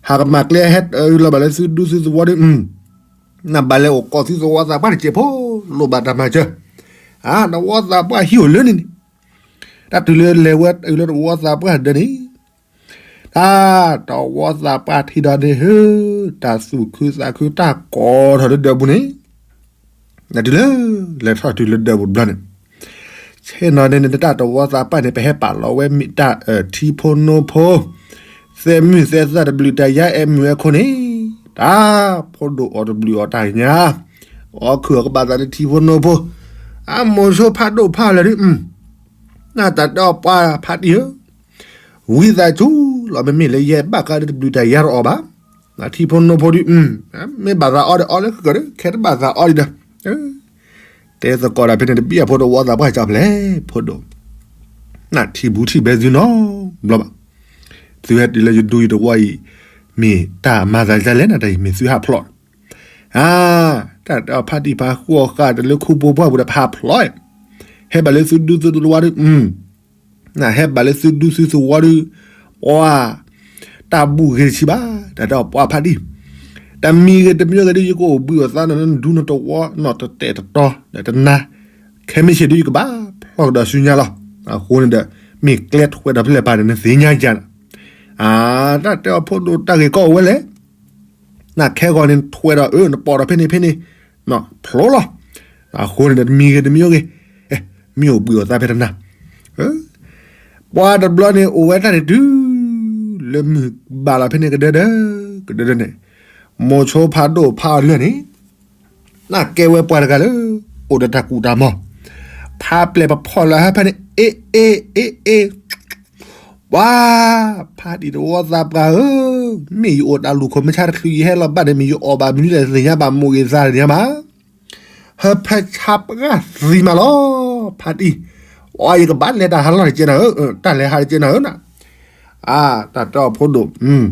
ဟးကမၤကျဲဟဲလီၤဘၣ်လၢသုဒူသုသဝီဒီး, နဘၣ်လဲၤအိၣ်ကိးသုသဝီသးပှၢ်တစဲးဖိ, လိၣ်ဘၣ်တၢ်မၤစၢၤ, အါ သဝီသးပှၢ်ဟံၣ်အိၣ်လၢန့ၣ်န့ၣ်, တၢ်တုၤလၢလဲၤဝဲတုၤလၢသဝီသးပှၢ်ဒၢးန့ၣ် တၢ်တဝီသးပှၢ်ထံၣ်ဒီးန့ၣ်ဧၢ, တၢ်သူၣ်ခုသးခုတၢ်ကိးထီၣ်လၢဒၢးပူၤန့ၣ်, နတုၤလၢ လဲၤထီၣ်တုၤလၢဒၢးပူၤတဘျီန့ၣ်, ဆ့ၣ်နီၤန့ၣ်န့ၣ် တၢ်တဝီသးပှၢ်န့ၣ် ပဟဲပာ်လီၤဝဲမ့ၢ်တၢ်ထံဖိနိဖိ, သဲမုၢ်သဲသၣ်တဘျုးတၢ်ယါအဲၣ်မုၢ်ဝဲခိၣ်န့ၣ်, တၢ်ဖိဒိၣ်အီၤတဘျုးအီၤတၢ်ညါ, အီၣ်ခုၣ်အီၤကဘၣ်သးလၢထံဖိနိဖိ, အမိၤဆိဖးဒိၣ်ဖးအီၤလၢာ်ဒုး, နတၢ်တဲအီၤပှၤဖးတံၢ်ဧၢ ဝံသးစူၤလီၤ မ့မ့ၢ်လၢယဲဘၣ်ဃးဒီးတဘျုးတၢ်ယါတအီၣ်ဘၣ်, ထံဖိနိဖိဒုး, မ့ၢ်ဘၣ်သးအီဒီးအီလၢဃုာ်ကဒီး ခဲတဘၣ်သးအီဒံးဒီး, တဲသကိးတၢ်ဖဲန့ၣ် တဘံၣ်အဖိတဝီသးပှၢ်ကၠီဖျဲၣ်ဖိဒိၣ်, နထံၣ်ဘူးထံၣ်ဘဲသုနီတဘျီဘၣ်, သုဟဲတုၤလၢယဒူယတဝီအံၤ, မ့ၢ်တၢ်မၤသးဒ်လဲၣ်နတၢ်အံၤ မ့ၢ်သုဟးဖျိး, အါ, တၢ်တဲအီၤဖးတံၢ် ပဟးဃုအီၣ်ဃာ်ဒီးလၢခူပူၤပှၢ်ပူၤဒီး ပဟးဖျိး, ဟဲဘၣ်လၢသုဒူသုသဝီဒုး, နဟဲဘၣ်လၢသုဒူသုသဝီဒုး, ပှၤ, တၢ်ဘူၣ်ဂ့ၤတဆံးဘၣ်, တၢ်တဲအီၤပှၤဖးတံၢ်, တမံၤဂ့ၤတမံၤဂ့ၤဒုး ယကအိၣ်ဘှံးအိၣ်သါနၤလၢနဒူနတဝီ နီၢ်တတဲာ်တတီၤဒီးတနၤ, ခဲမုၢ်ဆ့ၣ်ဒုး ယကဘၣ်ဖျီကဒီးဆူညါလီၤ. အဃိန့ၣ်ဒီး မ့ၢ်ကျဲထွဲဒီးဖဲလဲၣ်ပၢ်န့ၣ် နသ့ၣ်ညါယၤန့ၣ်, အါ, တၢ်တဲအီၤဖိဒိၣ် တၢ်ဂ့ၢ်ကီအိၣ်ဝဲလဲၣ် နခဲဂီၤန့ၣ် နထွဲဒီးအၢ နပိာ်ဒီးဖဲန့ၣ်ဖဲန့ၣ်, ဖျိလီၤ. အဃိန့ၣ်ဒီး တမံၤဂ့ၤတမံၤဂ့ၤ, မ့ၢ်အိၣ်ဘှံးအိၣ်သါဖဲတနၤ, ပှၤတဘျီန့ၣ် အိၣ်ဝဲတၢ်န့ၣ်တုၤ လၢမုၢ်ဘၣ်လီၤဖဲန့ၣ်ကဒၢဒၢ, ကဒၢဒၢန့ၣ်, မိၤဆိဖးဒိၣ်ဖးအီၤလၢာ်န့ၣ် နကဲဝဲပှၤတဂၤလၢ အိၣ်ဒီးတၢ်ကူၣ်တၢ်မီၤ, ဖးပျဲၢ်ပဖီၣ်လၢဟဲဖဲန့ၣ် အ့ အ့ အ့ အ့ ပှၤ, ဖးတံၢ်တဝီသးပှၢ်ဧၢ, မ့ၢ်ယအိၣ်တၢ်လူၢ်ခိၣ်မုၢ်ဆါတချုးယဟဲလီၤဘၣ်န့ၣ် မ့ၢ်ယအီၣ်ဘၣ်မနုၤလဲၣ်သ့ၣ်ညါဘၣ်မိၢ်ဂ့ၤသးတညါဘၣ်, ဟၢဖၢဆါပှၢ်သံမးလီၤ, ဖးတံၢ်, အီ ယကဘၣ်လဲၤတၢ်ဟးလီၢ်တကဲနၤဧၢ, တၢ်လဲၤဟးတကဲနၤဧၢနၤ, အါ, တၢ်တဲအီၤဖိဒိၣ်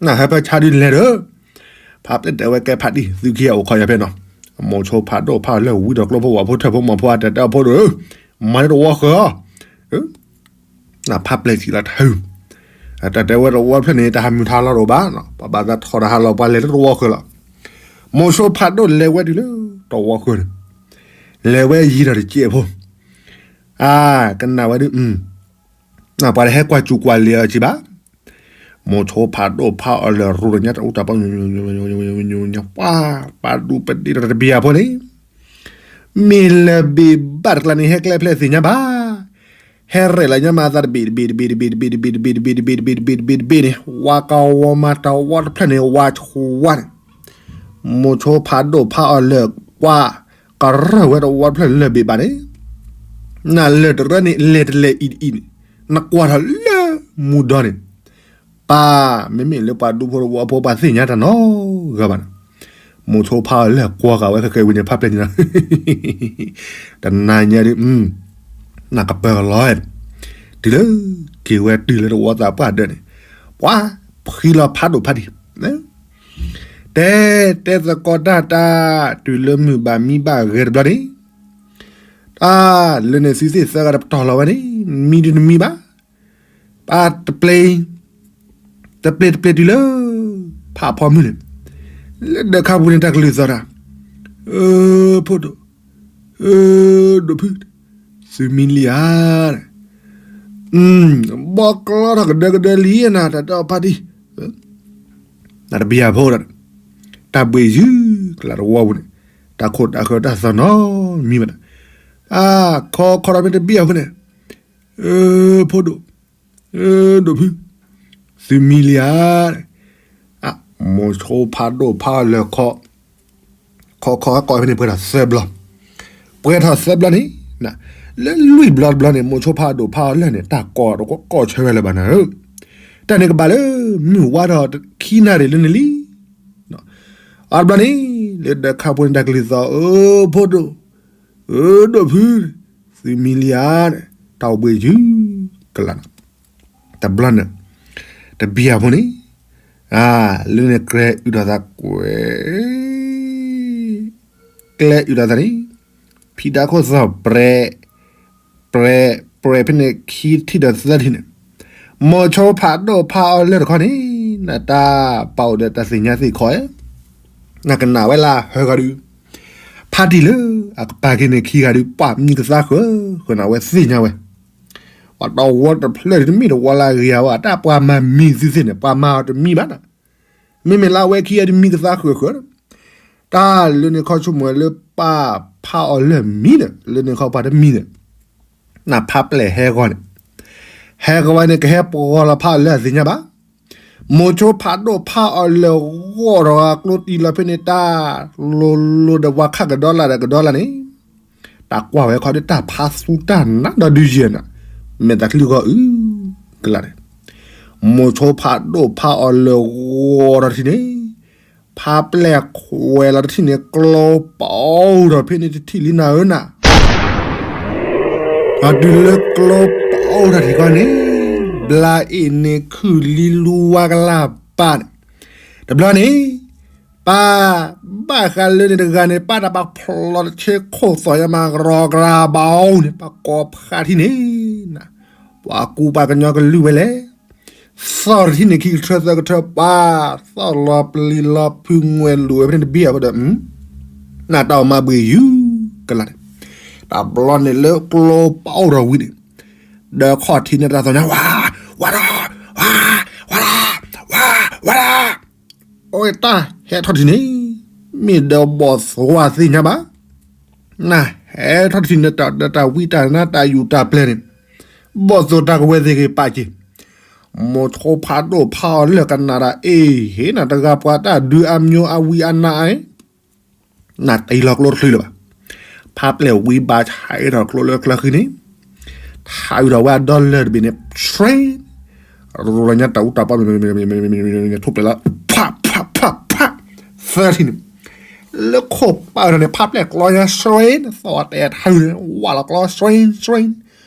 နဟၢဖၢဆါဒုးလဲၤဒီး, ဖးပျဲၢ်တဲဝဲကဲဖးတံၢ် သုခံဂၤအိၣ်ခိးယၤဖဲနီၤ, မိၤဆိဖးဒိၣ်ဖးအီၤလၢာ်ဝံဒီးကျိဖိဝၣ်ဖိထၢၣ်ဖိမီၤဖိအတၢ်တဲအီၤဖိဒိၣ်ဧၢ, မၤလၢတဝီဃၢၤအီၤ, နဖးပျဲၢ်ထံၣ်လီၤထု, တၢ်တဲဝဲတဝီဖျၢၣ်န့ၣ် တၢ်ဟးမုၢ်ထါလီၤတအိၣ်ဘၣ်, ပှၤဘၣ်သးထီၣ်တၢ်ဟးလီၤပှၤလဲၤလၢတဝီဃၢၤလီၤ, မိၤဆိဖးဒိၣ်လဲၤဝဲတုၤလၢ တဝီဃၢၤန့ၣ်, လဲၤဝဲယံၤဒီးတစဲးဖိ, အါ, ကနၣ်ဝဲဒုး ပှၤတဟဲကွၢ်စူၣ်ကွၢ်လ့ၤအီၤစံးဘၣ်, မိၤဆိဖးဒိၣ်ဖးအီၤလၢာ်ရူၢ်တညါတအူတၢ်ပီ, ပှၤ, ပှၤဒူပဒ့ဒီးတဘံၣ်အဖိန့ၣ်, မ့ၢ်လၢၢ်ဘ့ၣ်ဘၣ်တကျါန့ၣ် ဟဲကျဲဖျဲၣ်သ့ၣ်ညါဘၣ်, ဟဲရဲၣ်လီၤညါမးသးတဘ့ၣ်တဘ့ၣ်တဘ့ၣ်တဘ့ၣ်တဘ့ၣ်တဘ့ၣ်တဘ့ၣ်တဘ့ၣ်တဘ့ၣ်တဘ့ၣ်တဘ့ၣ်တဘ့ၣ်တဘ့ၣ်န့ၣ် ဝါကဝီၤမၤတဝီတဖျၢၣ်န့ၣ် ဝါဆှါန့ၣ်, မိၤဆိဖးဒိၣ်ဖးအီၤလၢာ်ကွၢ်ကရၢၢ်ဝဲတဝီတဖျၢၣ်လၢၢ်ဘ့ၣ်ဘၣ်န့ၣ်, နလၢာ်တရၢန့ၣ် လဲၤတလဲၤအံၤတအံၤန့ၣ်, နကွၢ်ထီၣ်လၢမူဒီန့ၣ်, ပၢ်, မ့မ့ၢ်လၢပှၤဒူဖိတဝီဖိပှၤသ့ၣ်ညါတၢ်နီတဂၤဘၣ်န့ၣ်, မိၤဆိဖးအီၤလၢာ်ကွၢ်ဃာ်ဝဲခဲကဲဝံၤန့ၣ် ဖးပျဲၢ်န့ၣ်လီၤ, တနၤညါဒုး, နကပၢၢ်ကလီၤ, တုၤလၢက့ၤဝဲတုၤလၢတဝီသးပှၢ်ဒၢးန့ၣ်, ပှၤဖှံလီၤဖးဒိၣ်ဖးတံၢ်, တဲ, တဲသကိးတၢ်တၢ်, တုၤလၢမုၢ်ဘၣ်မံဘၣ်ဂဲၤတဘျီန့ၣ်, တၢ်လၢန့ၣ်သုသ့ၣ်သၢဂၤတပတီၢ်လီၤဝဲန့ၣ်, မံဒုးတမံဘၣ်, ပၢ်တပျဲၢ်, တပျဲၢ်တပျဲၢ်တုၤလၢ ဖးဖီမုၢ်န့ၣ်, လၢဒၢးခါပူၤန့ၣ် တၢ်ကလုၢ်သီၣ်တၢ်, ဖိဒိၣ်, ဒိၣ်ဖု, သုမံလံဧါ, ဘီကျီထီၣ်ကဒၢကဒၢလံနၤ တၢ်တဲအီၤဖးတံၢ်, နတဘံၣ်အဖိဒီး, တၢ်ဘှ့ၣ်ယုၢ်ကလးတဝီပူၤန့ၣ်, တၢ်ခိၣ်တၢ်ဃၢတၢ်သီၣ်နီတမံၤဘၣ်, အခီခီဒီးမ့ၢ်တဘံၣ်အဖိန့ၣ်, ဖိဒိၣ်, ဒိၣ်ဖု, သုမံလံဧါ, မိၤဆိဖးဒိၣ်ဖးအီၤလၢာ်ခီ, ခီခီကိးဖဲန့ၣ် ပှဲၤထီၣ်သၢဘျီ, ပှဲၤထီၣ်သၢဘျီန့ၣ်, လၢလွံၢ်ဘျီတဘျီန့ၣ် မိၤဆိဖးဒိၣ်ဖးအီၤလၢာ်န့ၣ် တၢ်ကိးတကိးဆၢဝဲလၢၤဘၣ်နၤဧၢ, တၢ်န့ၣ်ကဘၣ်လၢ မုၢ်ဝါထီၣ်ခံနၣ်ရံၣ်လၢန့ၣ်လံ, အတဘျီန့ၣ် လၢဒၢးခါဖိန့ၣ် တၢ်ကလုၢ်သီၣ် အၢ ဖိဒိၣ်, အၢ ဒိၣ်ဖု, သုမံၤလံဧါ, တၢ်အိၣ်ဘှံးယုၢ်ကလးနီၤ, တဘျီန့ၣ် တဘံၣ်အဖိန့ၣ် လၢန့ၣ်ကျဲအုၣ်ဒီးသးကွဲး, ကျဲအုၣ်ဒီးသးန့ၣ် ဖံးတၢ်ခိၣ်သီၣ်ပြဲး ပြဲး ပြဲးဖဲန့ၣ် ခံထံၣ်ဒီးသၢထံၣ်န့ၣ်, မိၤဆိဖးဒိၣ်ဖးအီလၢၢ်တခီန့ၣ် နတၢ်ပာ်အိၣ်ဒီးတၢ်သ့ၣ်ညါသ့ၣ်ခီဧၢ, နကနၣ်ဝဲလၢဟၢဂၤဒုး, ဖါတံၢ်လၢအကပၤက့ၤန့ၣ်ခံဂၤဒုး ပှၤမံၤကသါဃၢၤဃၢၤနၤဝဲသ့ၣ်ညါဝဲ, ပှၤတဝီတဖျၢၣ်ဒုးတမ့ၢ်တဝီလၢအဂ့ၤဧါဘၣ် တၢ်ပှၤမၤမံၤသုသ့ၣ်န့ၣ် ပှၤမၤအီၤတမံၤဘၣ်နီၤ, မ့မ့ၢ်လၢအဝဲခံဂၤဒုးမံၤကသါဃၢၤဃၢၤ တၢ်လၢန့ၣ်ခီဆိကမိၣ်လၢပၢ်ဖးအီလၢၢ်မံၤန့ၣ် လၢန့ၣ်ခီပှၤတမံၤန့ၣ်, နဖါပျဲၢ်ဟဲဂီၤန့ၣ်, ဟဲဂီၤဝဲန့ၣ် ကဟဲပှီၤလီၤဖးအီလၢၢ်အသ့ၣ်ညါဘၣ်, မိၤဆိဖးဒိၣ်ဖးအီလၢၢ်ဂီၢ်ဒီးကျိတံၢ်လီၤဖဲန့ၣ် တၢ်လိၤလိၤဒီးပှၤခးကဒီလၢ်ဒီးကဒီလၢ်န့ၣ် တၢ်ကွၢ်ဝဲခီဒ်တၢ်ဖးသူတၢ်နးဒီးဒုးယဲၢ်နၤ, မဲာ်သးချံဂီၤအုၣ်ကလးန့ၣ်, မိၤဆိဖးဒိၣ်ဖးအီလၢၢ်ဂီၤဒီးတထံၣ်န့ၣ်, ဖါပျဲၢ်ခွဲးလီၤတထံၣ်န့ၣ် ကျီပာ်အိၣ်ဒီးဖဲန့ၣ်တထံၣ်လံနၤဧၢနၤ, အတုၤလၢကျီပာ်အိၣ်တထံၣ်ခီန့ၣ်, ဘျါအ့ၣ်န့ၣ်ခုၣ်လံလူဝါကလၢ်ပၢ်န့ၣ်, တဘျီန့ၣ် ပၢ် ဘၣ်ဃးလၢန့ၣ်တဂၤန့ၣ် ပၢ်တၢ်ပာ်ဖျိးတဆ့ခိၣ်သီၣ်ယမၤကရီကရၤဘၣ်အိၣ်န့ၣ် ပှၤကိးဖးထံၣ်န့ၣ်, ပှၤကူပှၤကညီကလုၢ်ဝဲလဲၣ်, သီၣ်တထံၣ်န့ၣ် ခံကထၢသၢကထၢ ပှၤသီၣ်လီၤပျံၤလီၤဖုးငွဲၣ်လိာ်ဝဲဖဲန့ၣ်တဘ့ၣ်အဖီဒီး နတၢ်အိၣ်မၤဘှံးယုၢ်ကလးန့ၣ်, တဘျီန့ၣ်လၢကျီပာ်အိၣ်ဒီးဝံၤန့ၣ်, ဒီးခီၣ်ထံးန့ၣ်တၢ်သီၣ်ညါ ဝါ ဝါဒီး ဝါ ဝါဒီး ဝါ ဝါဒီး အိၣ်တၢ်ဟဲထီၣ်ထံးန့ၣ်, မ့ၢ်ဒီးဘီၣ်သိၣ်အသ့ၣ်ညါဘၣ်, နဟဲထီၣ်ထံးန့ၣ် တၢ်ဝံတၢ်နါတၢ်ယူၢ်တၢ်ပျဲၢ်န့ၣ်, ဘီၣ်သိၣ်တၢ်ကဝဲၤသ့ၣ်ဂ့ၤပာ်က့ၤ, မိၤဆိဖးဒိၣ်ဖးအီလၢၢ်ကနၣ်ဒၣ်အ့ၣ် ဟ့ၣ်နၤတဂၤပှၤတၢ်ဒုးအါမျိၤအဝံအါနါအံၤ နတ့လီၤကျိတချုးလၢၤဘၣ်. ဖါပျဲၢ်ဝံဘၣ်ဆါအ့ၣ်ထီၣ်ကျိလၢကျၢဃံန့ၣ်, ထါအုးထီၣ်ဝဲအဒီလၢၢ်တဘ့ၣ်န့ၣ် ဆှ့, ရူၤလီၤညါတၢ်အူတၢ်ပီ, ထူၣ်ပျဲၢ်လီၤ, ဖးဖးဖးဖး, သၢထံၣ်န့ၣ်, လၢခိၣ်ပာ်ထီၣ်န့ၣ် ဖါပျဲၢ်ကျီညါဆှ့, သီၣ်တဲာ်ထါအုးန့ၣ် ဝးလီၤကျီဆှ့ဆှ့,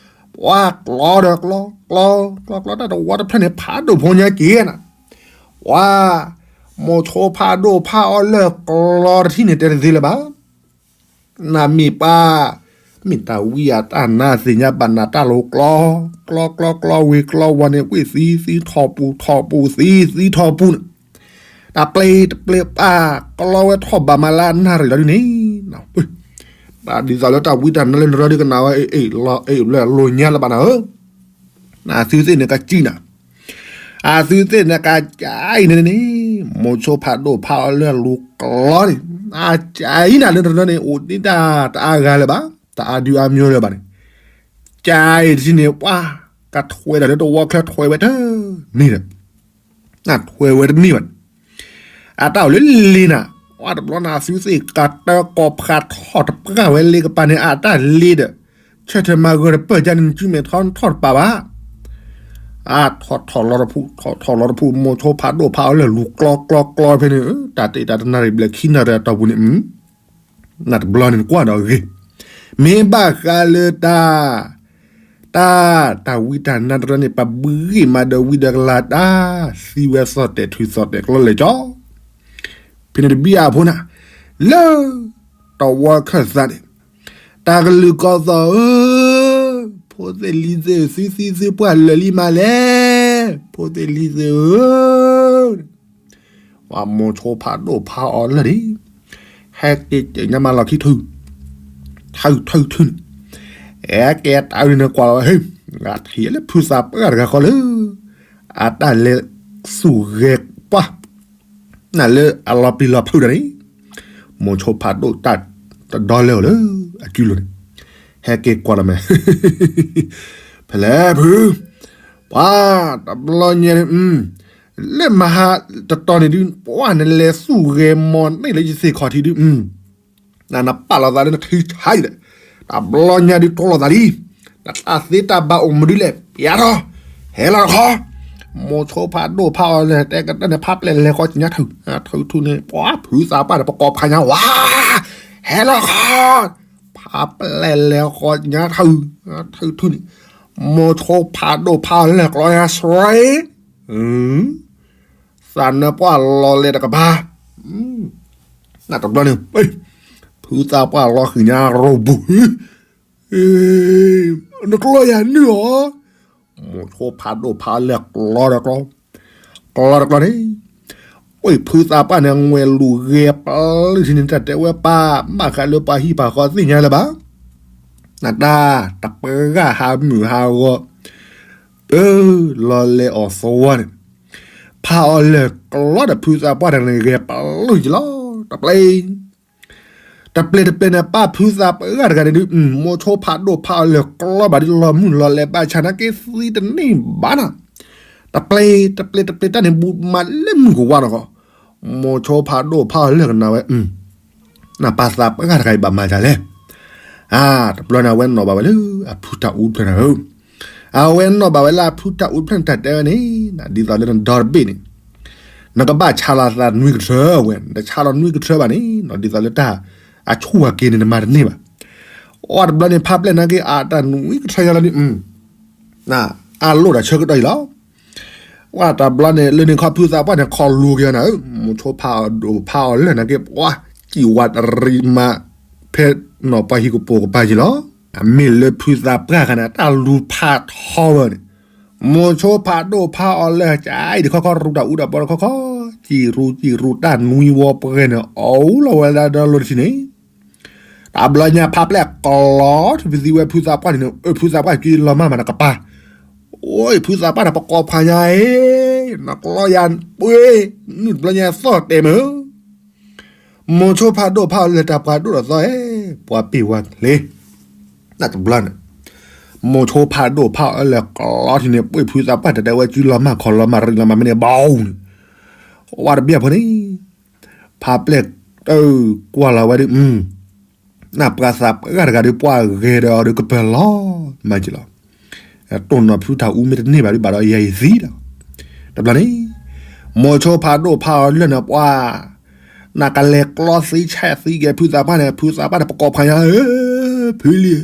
ပှၤကျီဒီးကျီ, ကျီကျီကျီတၢ်တဝီတဖျၢၣ်န့ၣ် ဖးဒိၣ်ဖိညါက့ၤနၤ, ပှၤ မိၤဆိဖးဒိၣ်ဖးအီလၢၢ်ကျီတထံၣ်န့ၣ် တဲတသ့လၢၤဘၣ်. နမ့ၢ်ပှၤ, မ့ၢ်တၢ်ဝံအတၢ်နါသ့ၣ်ညါဘၣ်နၤတၢ်လိၤကျီ, ကျီကျီကျီဝ့ၤကျီဝီၤန့ၣ် ဝ့ၢ်သံသံထီၣ်ပူၤထီၣ်ပူၤသံသံထီၣ်ပူၤန့ၣ်, တၢ်ပျ့ၤတပျ့ၤပာ် ကျီဝဲထီၣ်ဘၣ်မးလၢအနၣ်ရံၣ်လီၤဒ်န့ၣ်, တၢ်ဒ်သိးလၢတၢ်ဝံတၢ်နါလၢနရၢဒုးကနၣ်ဝဲ အ့ၣ်လီၤအ့ၣ်လၢအလိၤညါလၢၤဘၣ်နၤဧၢ, နသုသ့ၣ်န့ၣ်ကစံၣ်နၤ အသုသ့ၣ်န့ၣ်ကစၢ်အံၤန့ၣ်န့ၣ်, မိၤဆိဖးဒိၣ်ဖးအီလၢၢ်လူၤကျီန့ၣ်, အစၢ်အံၤနၤလၢတရၢန့ၣ် အိၣ်ဒံးတၢ်တအါဂၤလၢၤဘၣ်, တအါဒုးအါမျိၤလၢၤဘၣ်န့ၣ်, စၢ်အံၤတထံၣ်န့ၣ် ပှၤကထွဲဒီးလၢတဝီချၢထွဲဝဲတန့ၢ်ဒီး, နထွဲဝဲတန့ၢ်ဘၣ်န့ၣ် အတၢ်အိၣ်လၢလံနၤ, ပှၤတဘျီနၤအသုသ့ၣ်ကတၢၢ်ကိးဖးထီၣ်တပှၢ်ဝဲလ့ကပၤန့ၣ် အတၢ်လ့ဒီး, ဆၢထၢၣ်မၤဂၢၢ်တပၢၢ်ကန့ၣ် နစုမဲာ်ထီထီၣ်တပာ်ဘၣ်, အထီၣ်ထီၣ်လီၤတဖု, ထီၣ်ထီၣ်လီၤတဖု မိၤဆိဖးဒိၣ်ဖးအီလၢၢ်လူၤကျီကျီကျီဖဲန့ၣ်, တၢ်တ့တၢ်တနၣ်ရံၣ်ဘျဲၣ်ခံနၣ်ရံၣ်အတီၢ်ပူၤန့ၣ် နတဘျီန့ၣ်နကွၢ်ဒီးအဂ့ၤ, မ့ၢ်ဘၣ်ဃးလၢတၢ် တၢ် တၢ်ဝံတၢ်နါတရၢန့ၣ် ပဘှံးဂ့ၤမးဒီးဝံဒီးကလၤတၢ် သံဝဲသီၣ်တဲာ်ထုးသီၣ်တဲာ်ကျီလဲၤကၠီ, ဖဲန့ၣ်တဘံၣ်အဖိနၤ, လၢ တဝီခၢၣ်သးန့ၣ်, တၢ်ကလုၢ်ကီၢ်သီၣ်ဧၢ, ဖိသ့ၣ်လံၤသ့ၣ်ဧၢ သုသံသုပှၢ်လၢာ်လံမးလဲၣ်, ဖိသ့ၣ်လံၤသ့ၣ်ဧၢ ပှၤမိၤဆိဖးဒိၣ်ဖးအီလၢၢ်န့ၣ်, ဟဲက့ၤက့ၤညါမးလီၢ်ခံထု, ထုထုထုန့ၣ်, ဟဲက့ၤတၢ်အုးန့ၣ်ကွၢ်လီၤဝဲ ဟ့ၣ်, ဂၤထံၣ်လၢဖုသးပှၢ်တဂၤဃီလၢ, အတၢ်လဲၤသူၣ်ဂဲၤပှၢ်, နလၢအလီၤပျံၤလီၤဖုးဒီးန့ၣ်, မိၤဆိဖးဒိၣ်တၢ်တဒီလၢအီၤလၢ အစုလိၤန့ၣ်, ဟဲက့ၤကွၢ်လီၤမဲာ် ဖဲလဲၣ်ဖု, ပှၤတဘျီညါန့ၣ် လၢမဟါတတီၤန့ၣ်ဒုး ပှၤနလဲၤသူၣ်ဂဲၤမီၢ်န့ၢ်လၢယသ့ၣ်ခီၣ်ထံးဒုး, နနပာ်လီၤသးလၢနထံဆါအံၤဒီး, တဘျီညါဒုး တိလိာ်သးလံ, နတၢ်သ့တၢ်ဘၣ်အိၣ်မနုၤလဲၣ် ပျးထီၣ်, ဟဲလီၤတခီ, မိၤဆိဖးဒိၣ်ဖးအီၤလၢာ် တဲကတၢၢ်န့ၣ် ဖးပျဲၢ်လဲၤဃီကညါထုး, ထုးထုးန့ၣ် ပှၤဖုသးပှၢ်န့ၣ် ပကိးဖးညါဝါ, ဟဲလီၤဃီ, ဖးပျဲၢ်လဲၤဃီကညါထုး, ထုးထုးန့ၣ် မိၤဆိဖးဒိၣ်ဖးအီၤလၢာ်ကျီညါဆှဲ, သးနၢပှၢ်လီၤလဲၤတကပၤ, နတဘျီန့ၣ် ဖုသးပှၢ်လီၤဃံၤညါရိဘူး နကျီယၤနုၢ်အီၤ, မိၤဆိဖးဒိၣ်ဖးအီၤလၢာ်ကျီတကျီ, ကျီတကျီန့ၣ်, အဖုသးပှၢ်န့ၣ် အဝဲလူၤဂဲၤပျုၢ်ထံန့ၣ် တၢ်တဲဝဲပၢ် ဘၣ်ဃးလၢပှၤဟံၣ်ပှၤဃီသ့ၣ်ညါလၢၤဘၣ်, နတၢ်တပှၢ်ဟးမုာ်ဟးဂီၤ လီၤလဲၤအီၤသဝီန့ၣ်, ဖးအီၤလၢာ်ကျီဒီးဖုသးပှၢ်တဂၤန့ၣ် ဂဲၤပျုၢ်ယလီၤ တပျဲၢ် တပျဲၢ်တပျဲၢ်န့ၣ် ပၢ်ဖုသးပှၢ်တဂၤန့ၣ်ဒုး မိၤဆိဖးဒိၣ်ဖးအီၤလၢာ်ကျီဘၣ်ဒုး လီၤမုၢ်လီၤလဲၤဘၣ်ဆၣ်နာ်က့သံတန့ၢ်ဘၣ်နီၤ, တပျဲၢ် တပျဲၢ် တပျဲၢ်တၢ်န့ၣ် ဘူးမးလၢမုၢ်ကဝါနီၤဃီ, မိၤဆိဖးဒိၣ်ဖးအီၤလၢာ်ကနၣ်ဝဲ နပၢ်သးပှၢ်တဂၤအံၤဘၣ်မၤဒ်လဲၣ်, တဘျီန့ၣ် အဝဲနီၣ်ဘၣ်ဝဲလၢအဖုတၢ်အူတဖျၢၣ်န့ၣ်ဧၢ, အဝဲနီၣ်ဘၣ်ဝဲလၢအဖုတၢ်အူတဖျၢၣ်န့ၣ် တၢ်တဲဝဲန့ၣ် ဒ်သိးလၢနဒီတဘ့ၣ်န့ၣ် နကဘၣ်ဆါလီၤသးနွံကထၢဝဲ, နတဆါလီၤနွံကထၢဘၣ်န့ၣ် ဒ်သိးလၢတၢ်အဆူၣ်အက့ၤန့ၣ် နမၤတန့ၢ်ဘၣ်, အီၤတဘျီန့ၣ် ဖးပျဲၢ်နာ်က့ အတၢ်နွံကထၢညါလီၤဒုး အလိၣ်ဒီးဆၢကတီၢ်အံၤလီၤ, အီၤတဘျီန့ၣ် လၢန့ၣ်ခီဖုသးပှၢ်န့ၣ် ခီလူၤက့ၤအီၤနၤဧၢ, မိၤဆိဖးဒိၣ်ဖးအီၤလၢာ်နာ်က့ ပှၤစံၣ်ဝးတရံးမး ဖဲနီၢ်ပှၤဟံၣ်ကပိာ်ကပၤက့ၤလီၤ, အမ့ၢ်လၢဖုသးပှၢ်တဂၤန့ၣ် တၢ်လူၤဖးထီဝဲန့ၣ် မိၤဆိဖးဒိၣ်ဖးအီၤလၢာ် ကၠအံၤတခီခီရူတၢ်အူတၢ်ပီတခီခီ, စံၣ်ရူစံၣ်ရူတၢ်နွံဝီပှဲၤန့ၣ် အအိၣ်လီၤဝဲဒၣ်ဒီးလိၤတထံၣ်န့ၣ်, တဘျီညါဖးပျဲၢ်ကလီထူၣ်ဖံးသံဝဲဖုသးပှၢ်န့ၣ်, အၢ ဖုသးပှၢ်က့ၤလီၤမၢ်မးနကပၤ, အိ ဖုသးပှၢ်န့ၣ်ပကိးဖးညါအံၤ, နကျီယၤပှ့ၤ, နုၢ်တဘျီညါသီၣ်တဲာ်မုၢ် မိၤဆိဖးဒိၣ်ဖးအီၤလၢာ်တၢ်ပှၤဒိၣ်ထီၣ်သီဧၢ, ပှၤပ့ၢ်ဝဲလဲၤ, နတဘျီန့ၣ်, မိၤဆိဖးဒိၣ်ဖးအီၤလၢာ်ကျီထံန့ၣ် ပှ့ၤဖုသးပှၢ်တတဲဝဲစုလီၤမၢ်ခီလီၤမၢ်ရံလီၤမၢ်မ့ၢ်န့ၣ်ဘီန့ၣ်, ဝဲတဘျီဖိန့ၣ်, ဖးပျဲၢ်တၢ်ကွၢ်လီၤဝဲဒုး နပှၤသးပှၢ်တဂၤဒုးပှၤဂဲၤဒီးအီၤဒုးကပၢၤလီၤ, မၤက့ၤလီၤ, တိၢ်နီၢ်ဖုတၢ်အူမ့ၢ်တန့ၢ်ဘၣ်ဒုးဘၣ်ဒီးယဲအံၤသံလီၤ, တဘျီန့ၣ်, မိၤဆိဖးဒိၣ်ဖးအီၤလၢာ်န့ၣ်ပှၤ နကလဲၤကျီသံဆဲးသံကဲဖုသးပှၢ်န့ၣ် ဖုသးပှၢ်န့ၣ်ပကိးဖးညါဧၢ, ဖုလံၤ,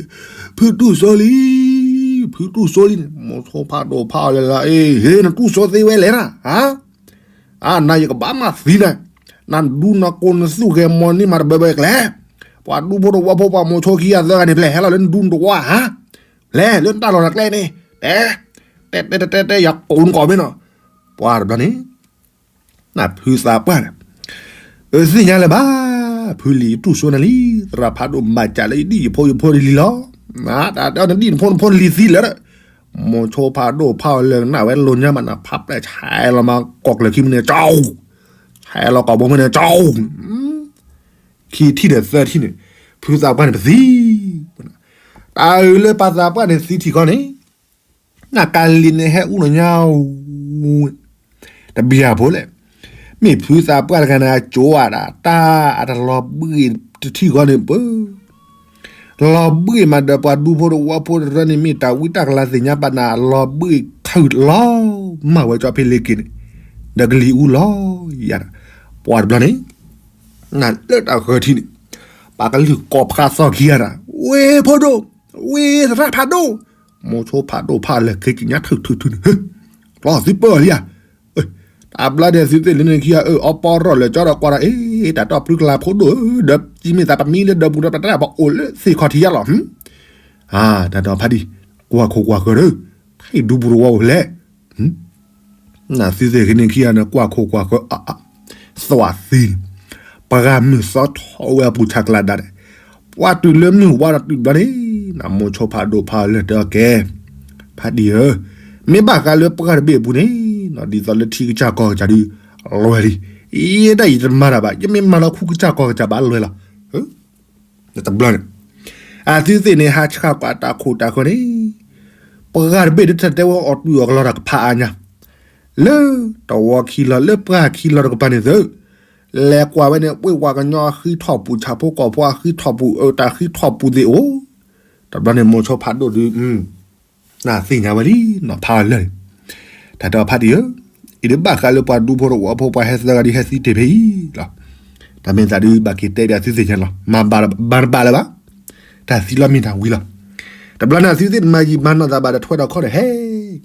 ဖုတူၢ်စိလံ, ဖုတူၢ်စိလံန့ၣ် မိၤဆိဖးဒိၣ်ဖးအီၤလၢာ်လီၤ, အ့ ဟ့ၣ် နတူၢ်စိသ့ဝဲလဲၣ်နၤ, ဧါ အါ နၤယကဘၣ်မၤသံနၤ, နဒူနကိးနသူၣ်ဂဲၤမီၤန့ၢ်မးတဘၢဘၢကျဲ, ပှၤဒူဖိတဝီဖိပှၤမိၤဆိခံဂၤသၢဂၤန့ၣ် ဖျဲၣ်ဟဲလီၤလၢနဒူနတဝီဧါ, ဖျဲၣ်လၢနတၢ်လီၢ်တၢ်ကျဲန့ၣ်, တဲ, တဲတဲတဲတဲ ယကိးနကိးမ့ၢ်နီၤ, ပှၤတဘျီန့ၣ် နဖုသးပှၢ်န့ၣ်, အသ့ၣ်ညါလၢၤဘၣ်, ဖုလံၤတူၢ်စိနၤလံ, သရၣ်ဖးဒိၣ်မၤစၢ်လၢယဒ်ယဖိယဖိလံၤလီၤ, တၢ်တဲနဒ်နဖိနဖိလံၤသံလၢာ်, မိၤဆိဖးဒိၣ်ဖးအီၤလၢာ်ကနၣ်ဝဲလိၤညါမးနၤ ဖးပျဲၢ်ဆဲးလီၤမး ကိးကျၢၤခံမုၢ်န့ၣ် ကၠီ, ဆဲးလီၤကိာ်ဘိမုၢ်န့ၣ် ကၠီ, ခံထံၣ်ဒီးသၢထံၣ်န့ၣ်, ဖုသးပှၢ်န့ၣ်ပသံ, တၢ်အုးလၢပှၤသးပှၢ်န့ၣ်သံထံၣ်ခီန့ၣ် နကလံၤန့ၣ်ဟဲအူလီၤညါ, တဘျီဖိလဲၣ်, မ့ၢ်ဖုသးပှၢ်တဂၤန့ၣ် အကၠိအတၢ် တၢ်အတလီၤဘှံးတထံၣ်ဃီန့ၣ်ပၢ, လီၤဘှံးမးဒီးပှၤဒူဖိတဝီဖိတရၢန့ၣ် မ့ၢ်တၢ်ဝံတၢ်ကလၤသ့ၣ်ညါပာ်နၤ အလီၤဘှံးခုၣ်လီၤမၢ်ဝဲကၠီဖဲလ့ၤက့ၤန့ၣ်, ဒီးကလံၤအူလီၤယၤ, ပှၤတဘျီန့ၣ် နလၢတၢ်ဃၢၤထံန့ၣ်, ပှၤကလုၢ်ကိးဖးသီခံဂၤတၢ်, ဝ့ၢ်ဖိဒိၣ်, ဝ့ၢ်သရၣ်ဖးဒိၣ်, မိၤဆိဖးဒိၣ်ဖးလၢာ်ခ့ကညါထုးထုးထုးန့ၣ်, ကျီသုပၢၢ်လံဧါ, တၢ်ဘျါဒဲးသုသ့ၣ်လၢန့ၣ်ခံဂၤအၢ အီပီရီၣ်လၢာ်ကၠီဒီးကွၢ်ဒီး အ့ တၢ်တီၢ်ပျုၤကလၤဖိဒိၣ်ဧၢ ဒီးစံးမ့ၢ်သးပမံလၢဒီပူၤဒီးပတၢ်ပအိၣ်လၢသ့ၣ်ခီၣ်ထံးယါလီၤ, တၢ်ဒီးဖးဒံၣ် ကွၢ်ခိၣ်ကွၢ်ဃၢၤဒီး ဖဲဒူပူၤတဝီအိၣ်လဲၣ် နသုသ့ၣ်ကန့ၣ်ခံဂၤန့ၣ် ကွၢ်ခိၣ်ကွၢ်ဃၢၤ သွးသံန့ၣ်, ပှၤဂၤမုၢ်သီထီၣ်ဝဲအပူၤဆးကျးဒၣ်န့ၣ်, ပှၤတုၤလၢမုၢ်ဝါဒီးတုၤဘျီန့ၣ်, နမိၤဆိဖးဒိၣ်ဖးအီၤလၢာ်တဲအီၤကဲ, ဖးဒံၣ်ဧၢ, မ့ၢ်ဘၣ်ဃးလၢပှၢ်တဘ့ၣ်အပူၤန့ၣ်, ဒ်သိးလၢထံကစၢ်ကီၢ်ကစၢ်ဒုး, လွဲလံ, ယဲဒၣ်ယတမၤတၢ်ဘၣ်, ယမ့ၢ်မၤလီၤခူကစၢ်ကီၢ်ကစၢ်ဘၣ်လွဲလီၤ, တဘျီန့ၣ်, အသုသ့ၣ်န့ၣ် ဟးဆှၣ်ကွၢ်တၢ်ခိၣ်တၢ်ဃၢၤန့ၣ်, ပှၢ်တဘ့ၣ်ဒုးတၢ်တဲဝဲအီၤတုၤအီၤကလီတၢ်ကဖးအါညါ, လၢတဝီခံလီၤ လၢပှၢ်ခံလီၤတကပၤန့ၣ်သု, လဲၤကွၢ်ဝဲန့ၣ် ဝ့ၢ်ဝါကညီအဃံထီၣ်ပူၤ ဆၣ်ဖိကီၢ်ဖိအဃံထီၣ်ပူၤ အတၢ်ဃံထီၣ်ပူၤသ့ၣ်အိၣ်, တဘျီန့ၣ်မိၤဆိဖးဒိၣ်ဒုး, နသ့ၣ်ညါဝဲလံ နီၢ်ဖးအီၤလၢာ်န့ၣ်, တၢ်တဲအီၤဖးတံၢ်ဧၢ, အံၤဒုးဘၣ်ဃးလၢပှၤဒူဖိတဝီဖိ ပှၤဟဲသၢဂၤဒ်ဟဲသံတ့ၢ်ဖဲအံၤလီၤ. တၢ်မ့ၢ်သးဒုး ဘၣ်က့ၤတဲပၠးသုသ့ၣ်ညါလီၤ. မၤဘၣ်တဘၣ်လၢၤဘၣ်, တၢ်သံလီၤမ့ၢ်တၢ်ဝံၤလီၤ. တဘျီန့ၣ် သုသ့ၣ်တမၤယံာ်မၤနီၢ်သးဘၣ်ဒီး ထွဲဒီးခီ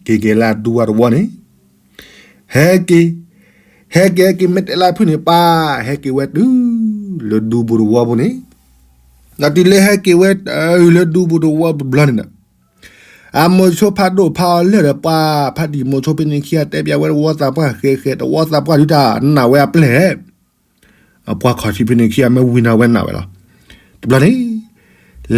ဒီး ဟဲက့ၤက့ၤလၢအဒူဝဲတဝီန့ၣ် ဟဲက့ၤ, ဟဲက့ၤက့ၤ မ့ၢ်တဲလၢအဖုၣ်န့ၣ် ပှၤ ဟဲက့ၤဝဲတုၤလၢဒူပူၤတဝီပူၤန့ၣ်, ဒီးတုၤလၢဟဲက့ၤဝဲတုၤလၢဒူပူၤတဝီပူၤတဘျီန့ၣ်ဒီး အမိၤဆိဖးဒိၣ်ဖးအီၤလၢာ်ဒီး ပှၤဖးတံၢ်မိၤဆိဖဲန့ၣ်ခံဂၤ တဲပၠးဝဲတဝီသးပှၢ် ဃဲးဃဲး တဝီသးပှၢ်ဒုးတၢ်နာ်ဝဲအပျဲၢ် အပှၤခီၣ်ထံးဖဲန့ၣ်ခံဂၤ မ့ၢ်ဝံၤနၤဝဲနာ်ဝဲလီၤ. တဘျီန့ၣ်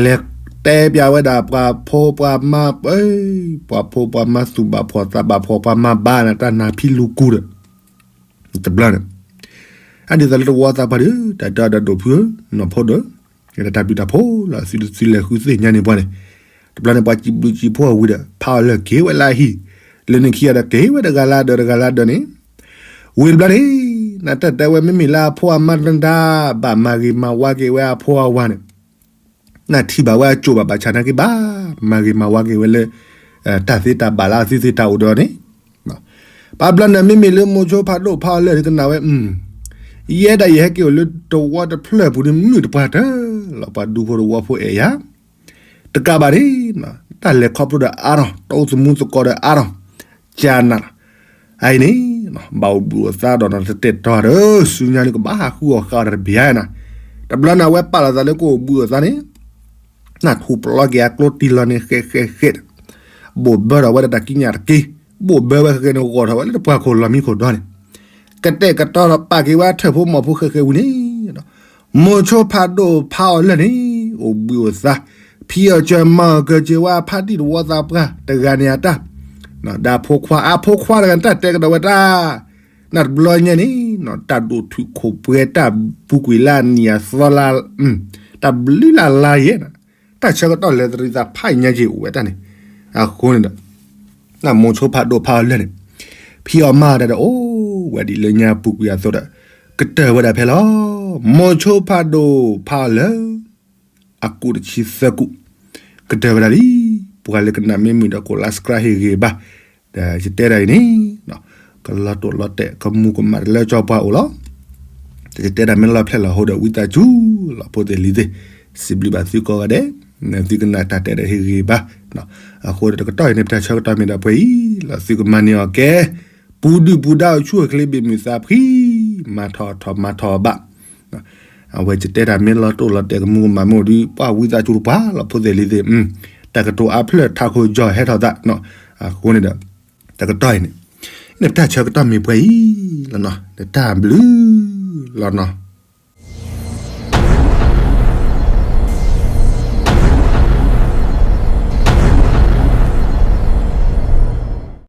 လဲၤတဲပၠးဝဲဒၣ်ပှၤဖိပှၤမါ, ပှၤဖိပှၤမါသူၣ်ဘၣ်ဖှီၣ်သးဘၣ်ဖှီၣ် ပှၤမါဘါနၤ တၢ်နၢ်ဖံလူၤကူဒီး တဘျီန့ၣ် အဒ်သိးလၢတဝီသးပှၢ်ဒီး တၢ်တဲအီၤဒီးဒိၣ်ဖုဧၢ နီၢ်ဖိဒီး တၢ်ဘျုးတၢ်ဖှိၣ်လီၤ သုသုလဲၤဃုသ့ၣ်ညါန့ၢ်ပှၤန့ၣ်, တဘျီန့ၣ် ပှၤစံးဘျုးစံးဖှိၣ်အဝံၤဒီး ဖးအီၤလၢာ်က့ၤဝဲလၢအဟံၣ်, လၢန့ၣ်ခံဂၤဒီးက့ၤဝဲတဂၤလၢဒၢးတဂၤလၢဒၢးန့ၣ်, ဝံၤတဘျီန့ၣ် နတၢ်တဲဝဲ မ့မ့ၢ်လၢအဖိအမါတဒါ ဘၣ်မၤဂ့ၤမၤဝါက့ၤဝဲအဖိအဝၤန့ၣ် နထံၣ်ဘၣ်ဝဲအစိၣ်ဘၣ် ဘၣ်ဆၣ်နာ်က့ဘၣ် မၤဂ့ၤမၤဝါက့ၤဝဲလၢ တၢ်သ့တၢ်ဘၣ်လၢအသုသ့တၢ်အိၣ်ဒီးန့ၣ်, ပှၤဘျီန့ၣ် မ့မ့ၢ်လၢမိၤဆိဖးဒိၣ်ဖးအီၤလၢာ်န့ၣ် ကနၣ်ဝဲ, ယဲဒၣ်ယဟဲက့ၤအိၣ်လၢတဝီတဖျၢၣ်ပူၤန့ၣ် မုာ်တပှၢ်တၢၢ်လီၤ ပှၤဒူဖိတဝီဖိအဲၣ်ယၤ တကးဘၣ်န့ၣ် တၢ်လဲၤခီဖျိဒီးအါထီၣ် တၢ်အိၣ်သမူသကိးဒီးအါထီၣ် ကနၤလီၤ. အအံၤန့ၣ် ဘၣ်အိၣ်ဘှံးအိၣ်သါဒီးနတတဲာ်တီၤဒီး ဆူညါန့ၣ် ကဘၣ်ဟးဃုအီၣ်ဃုအီတဘျီနၤ, တဘျီနၤဝဲပာ်လီၤသးလၢကအိၣ်ဘှံးအိၣ်သါန့ၣ် နထူၣ်ပလီက့ၤအကျိတံၢ်လီၤန့ၣ် ဃဲးဃဲးဃဲး, ဘိၣ်ဘၢထီၣ်ဝဲဒၣ်တၢ်ကံးညာ်တက့ၢ်, ဘိၣ်ဘၢဝဲဃဲးဃဲးန့ၣ် ဂီၢ်ထီၣ်ဝဲလၢတပှၢ်ခိၣ်လီၢ်မံခိၣ်ဒီန့ၣ်, ကတဲာ်ကတီၤဒီးပာ်က့ၤဝဲအထၢၣ်ဖိမီၤဖိဃဲးဃဲးဝံၤန့ၣ် မိၤဆိဖးဒိၣ်ဖးအီၤလၢာ်န့ၣ် အိၣ်ဘှံးအိၣ်သါ, ဖံးအီၣ်စၢၤမၤအီၣ်ကၢၤက့ၤဝဲအဖါတံၢ်တဝီသးပှၢ်တဂၤန့ၣ်အတၢ်, ဒီးအဖိခွါ အဖိခွါတဂၤန့ၣ် တၢ်တဲကဒီးဝဲတၢ်, နတဘျီညါန့ၣ် တၢ်ဒိၣ်ထူၣ်ခိၣ်ပှဲၤ တၢ်ပူၤကွံာ်လၢအနံၣ်အသီလၢ တၢ်ဘျုးလၢ်လါယဲၢ်န့ၣ်, တၢ်ဆၢကတီၢ်လဲၤတရံးသးဖးညါက့ၤအိၣ်ဝဲတၢ်န့ၣ်, အဃိန့ၣ်ဒီး မိၤဆိဖးဒိၣ်ဖးအီၤလၢာ်န့ၣ် ဖံးအီၣ်မၤအီၣ်တၢ်ဒီးအိၣ်ဝဲဒ်လၢညါပူၤကွံာ်အသိးဒီး ကတၢၢ်ဝဲဒၣ်ဖဲလီၤ. မိၤဆိဖးဒိၣ်ဖးအီၤလၢာ် အကူာ်တဆံသၢကူာ် ကတၢၢ်ဝဲဒၣ်လံ. ပှၤလၢကနၣ်မ့ၢ်မုာ်ဒီး ကိး like ဟ့ၣ်ဂ့ၤဘၣ်, ဒီးယတဲဒၣ်အံၤန့ၣ် ကလီၤတိာ်လီၤတဲာ် ကမူၤကမၣ်တလၢကၠီပှၤအိၣ်လီၤ. ယတဲဒၣ်မ့ၢ်လီၢ်ဖျဲၣ်လီၤဟိဒီး ဝံသးစူၤလီၤ ဖိသ့ၣ်လံၤသ့ၣ်, စံးဘျုးဘၣ်သုကိးဂၤဒဲး, သုကနၣ်တၢ်တဲဒီးဟ့ၣ်ဂ့ၤဘၣ်. အဃိဒီးတကတီၢ်အံၤန့ၣ် ပတၢ်ဆၢကတီၢ်မ့ၢ်ဒၣ်ပှဲၤအံၤလီၤ သုကမၤန့ၢ်အီၤကဲ ပူၤဒုၣ်ပူၤဒါအိၣ်ဆူၣ်အိၣ်ချ့ဘၣ်မုာ်သးဖှံ, မၤထီၣ်ထီၣ်မၤထီၣ်ဘၣ်. အဝဲယတဲတၢ်မ့ၢ်လီၤတိၢ်လီၤတဲာ် ကမူၤကမၣ်မ့ၢ်အိၣ်ဒီး ပှၤဝံသးစူၤတပှၤလီၤ ဖိသ့ၣ်လံၤသ့ၣ်, တၢ်ကတိၤအါဖျၢၣ်ထးခိၣ်ယီၤဟဲထီၣ်သး, အဃိန့ၣ်ဒီး တကတီၢ်အံၤန့ၣ် နပတၢ်ဆၢကတီၢ်မ့ၢ်ပှဲၤအံၤလီၤနီၤ နတၢ်ဘျုးလီၤနီၤ.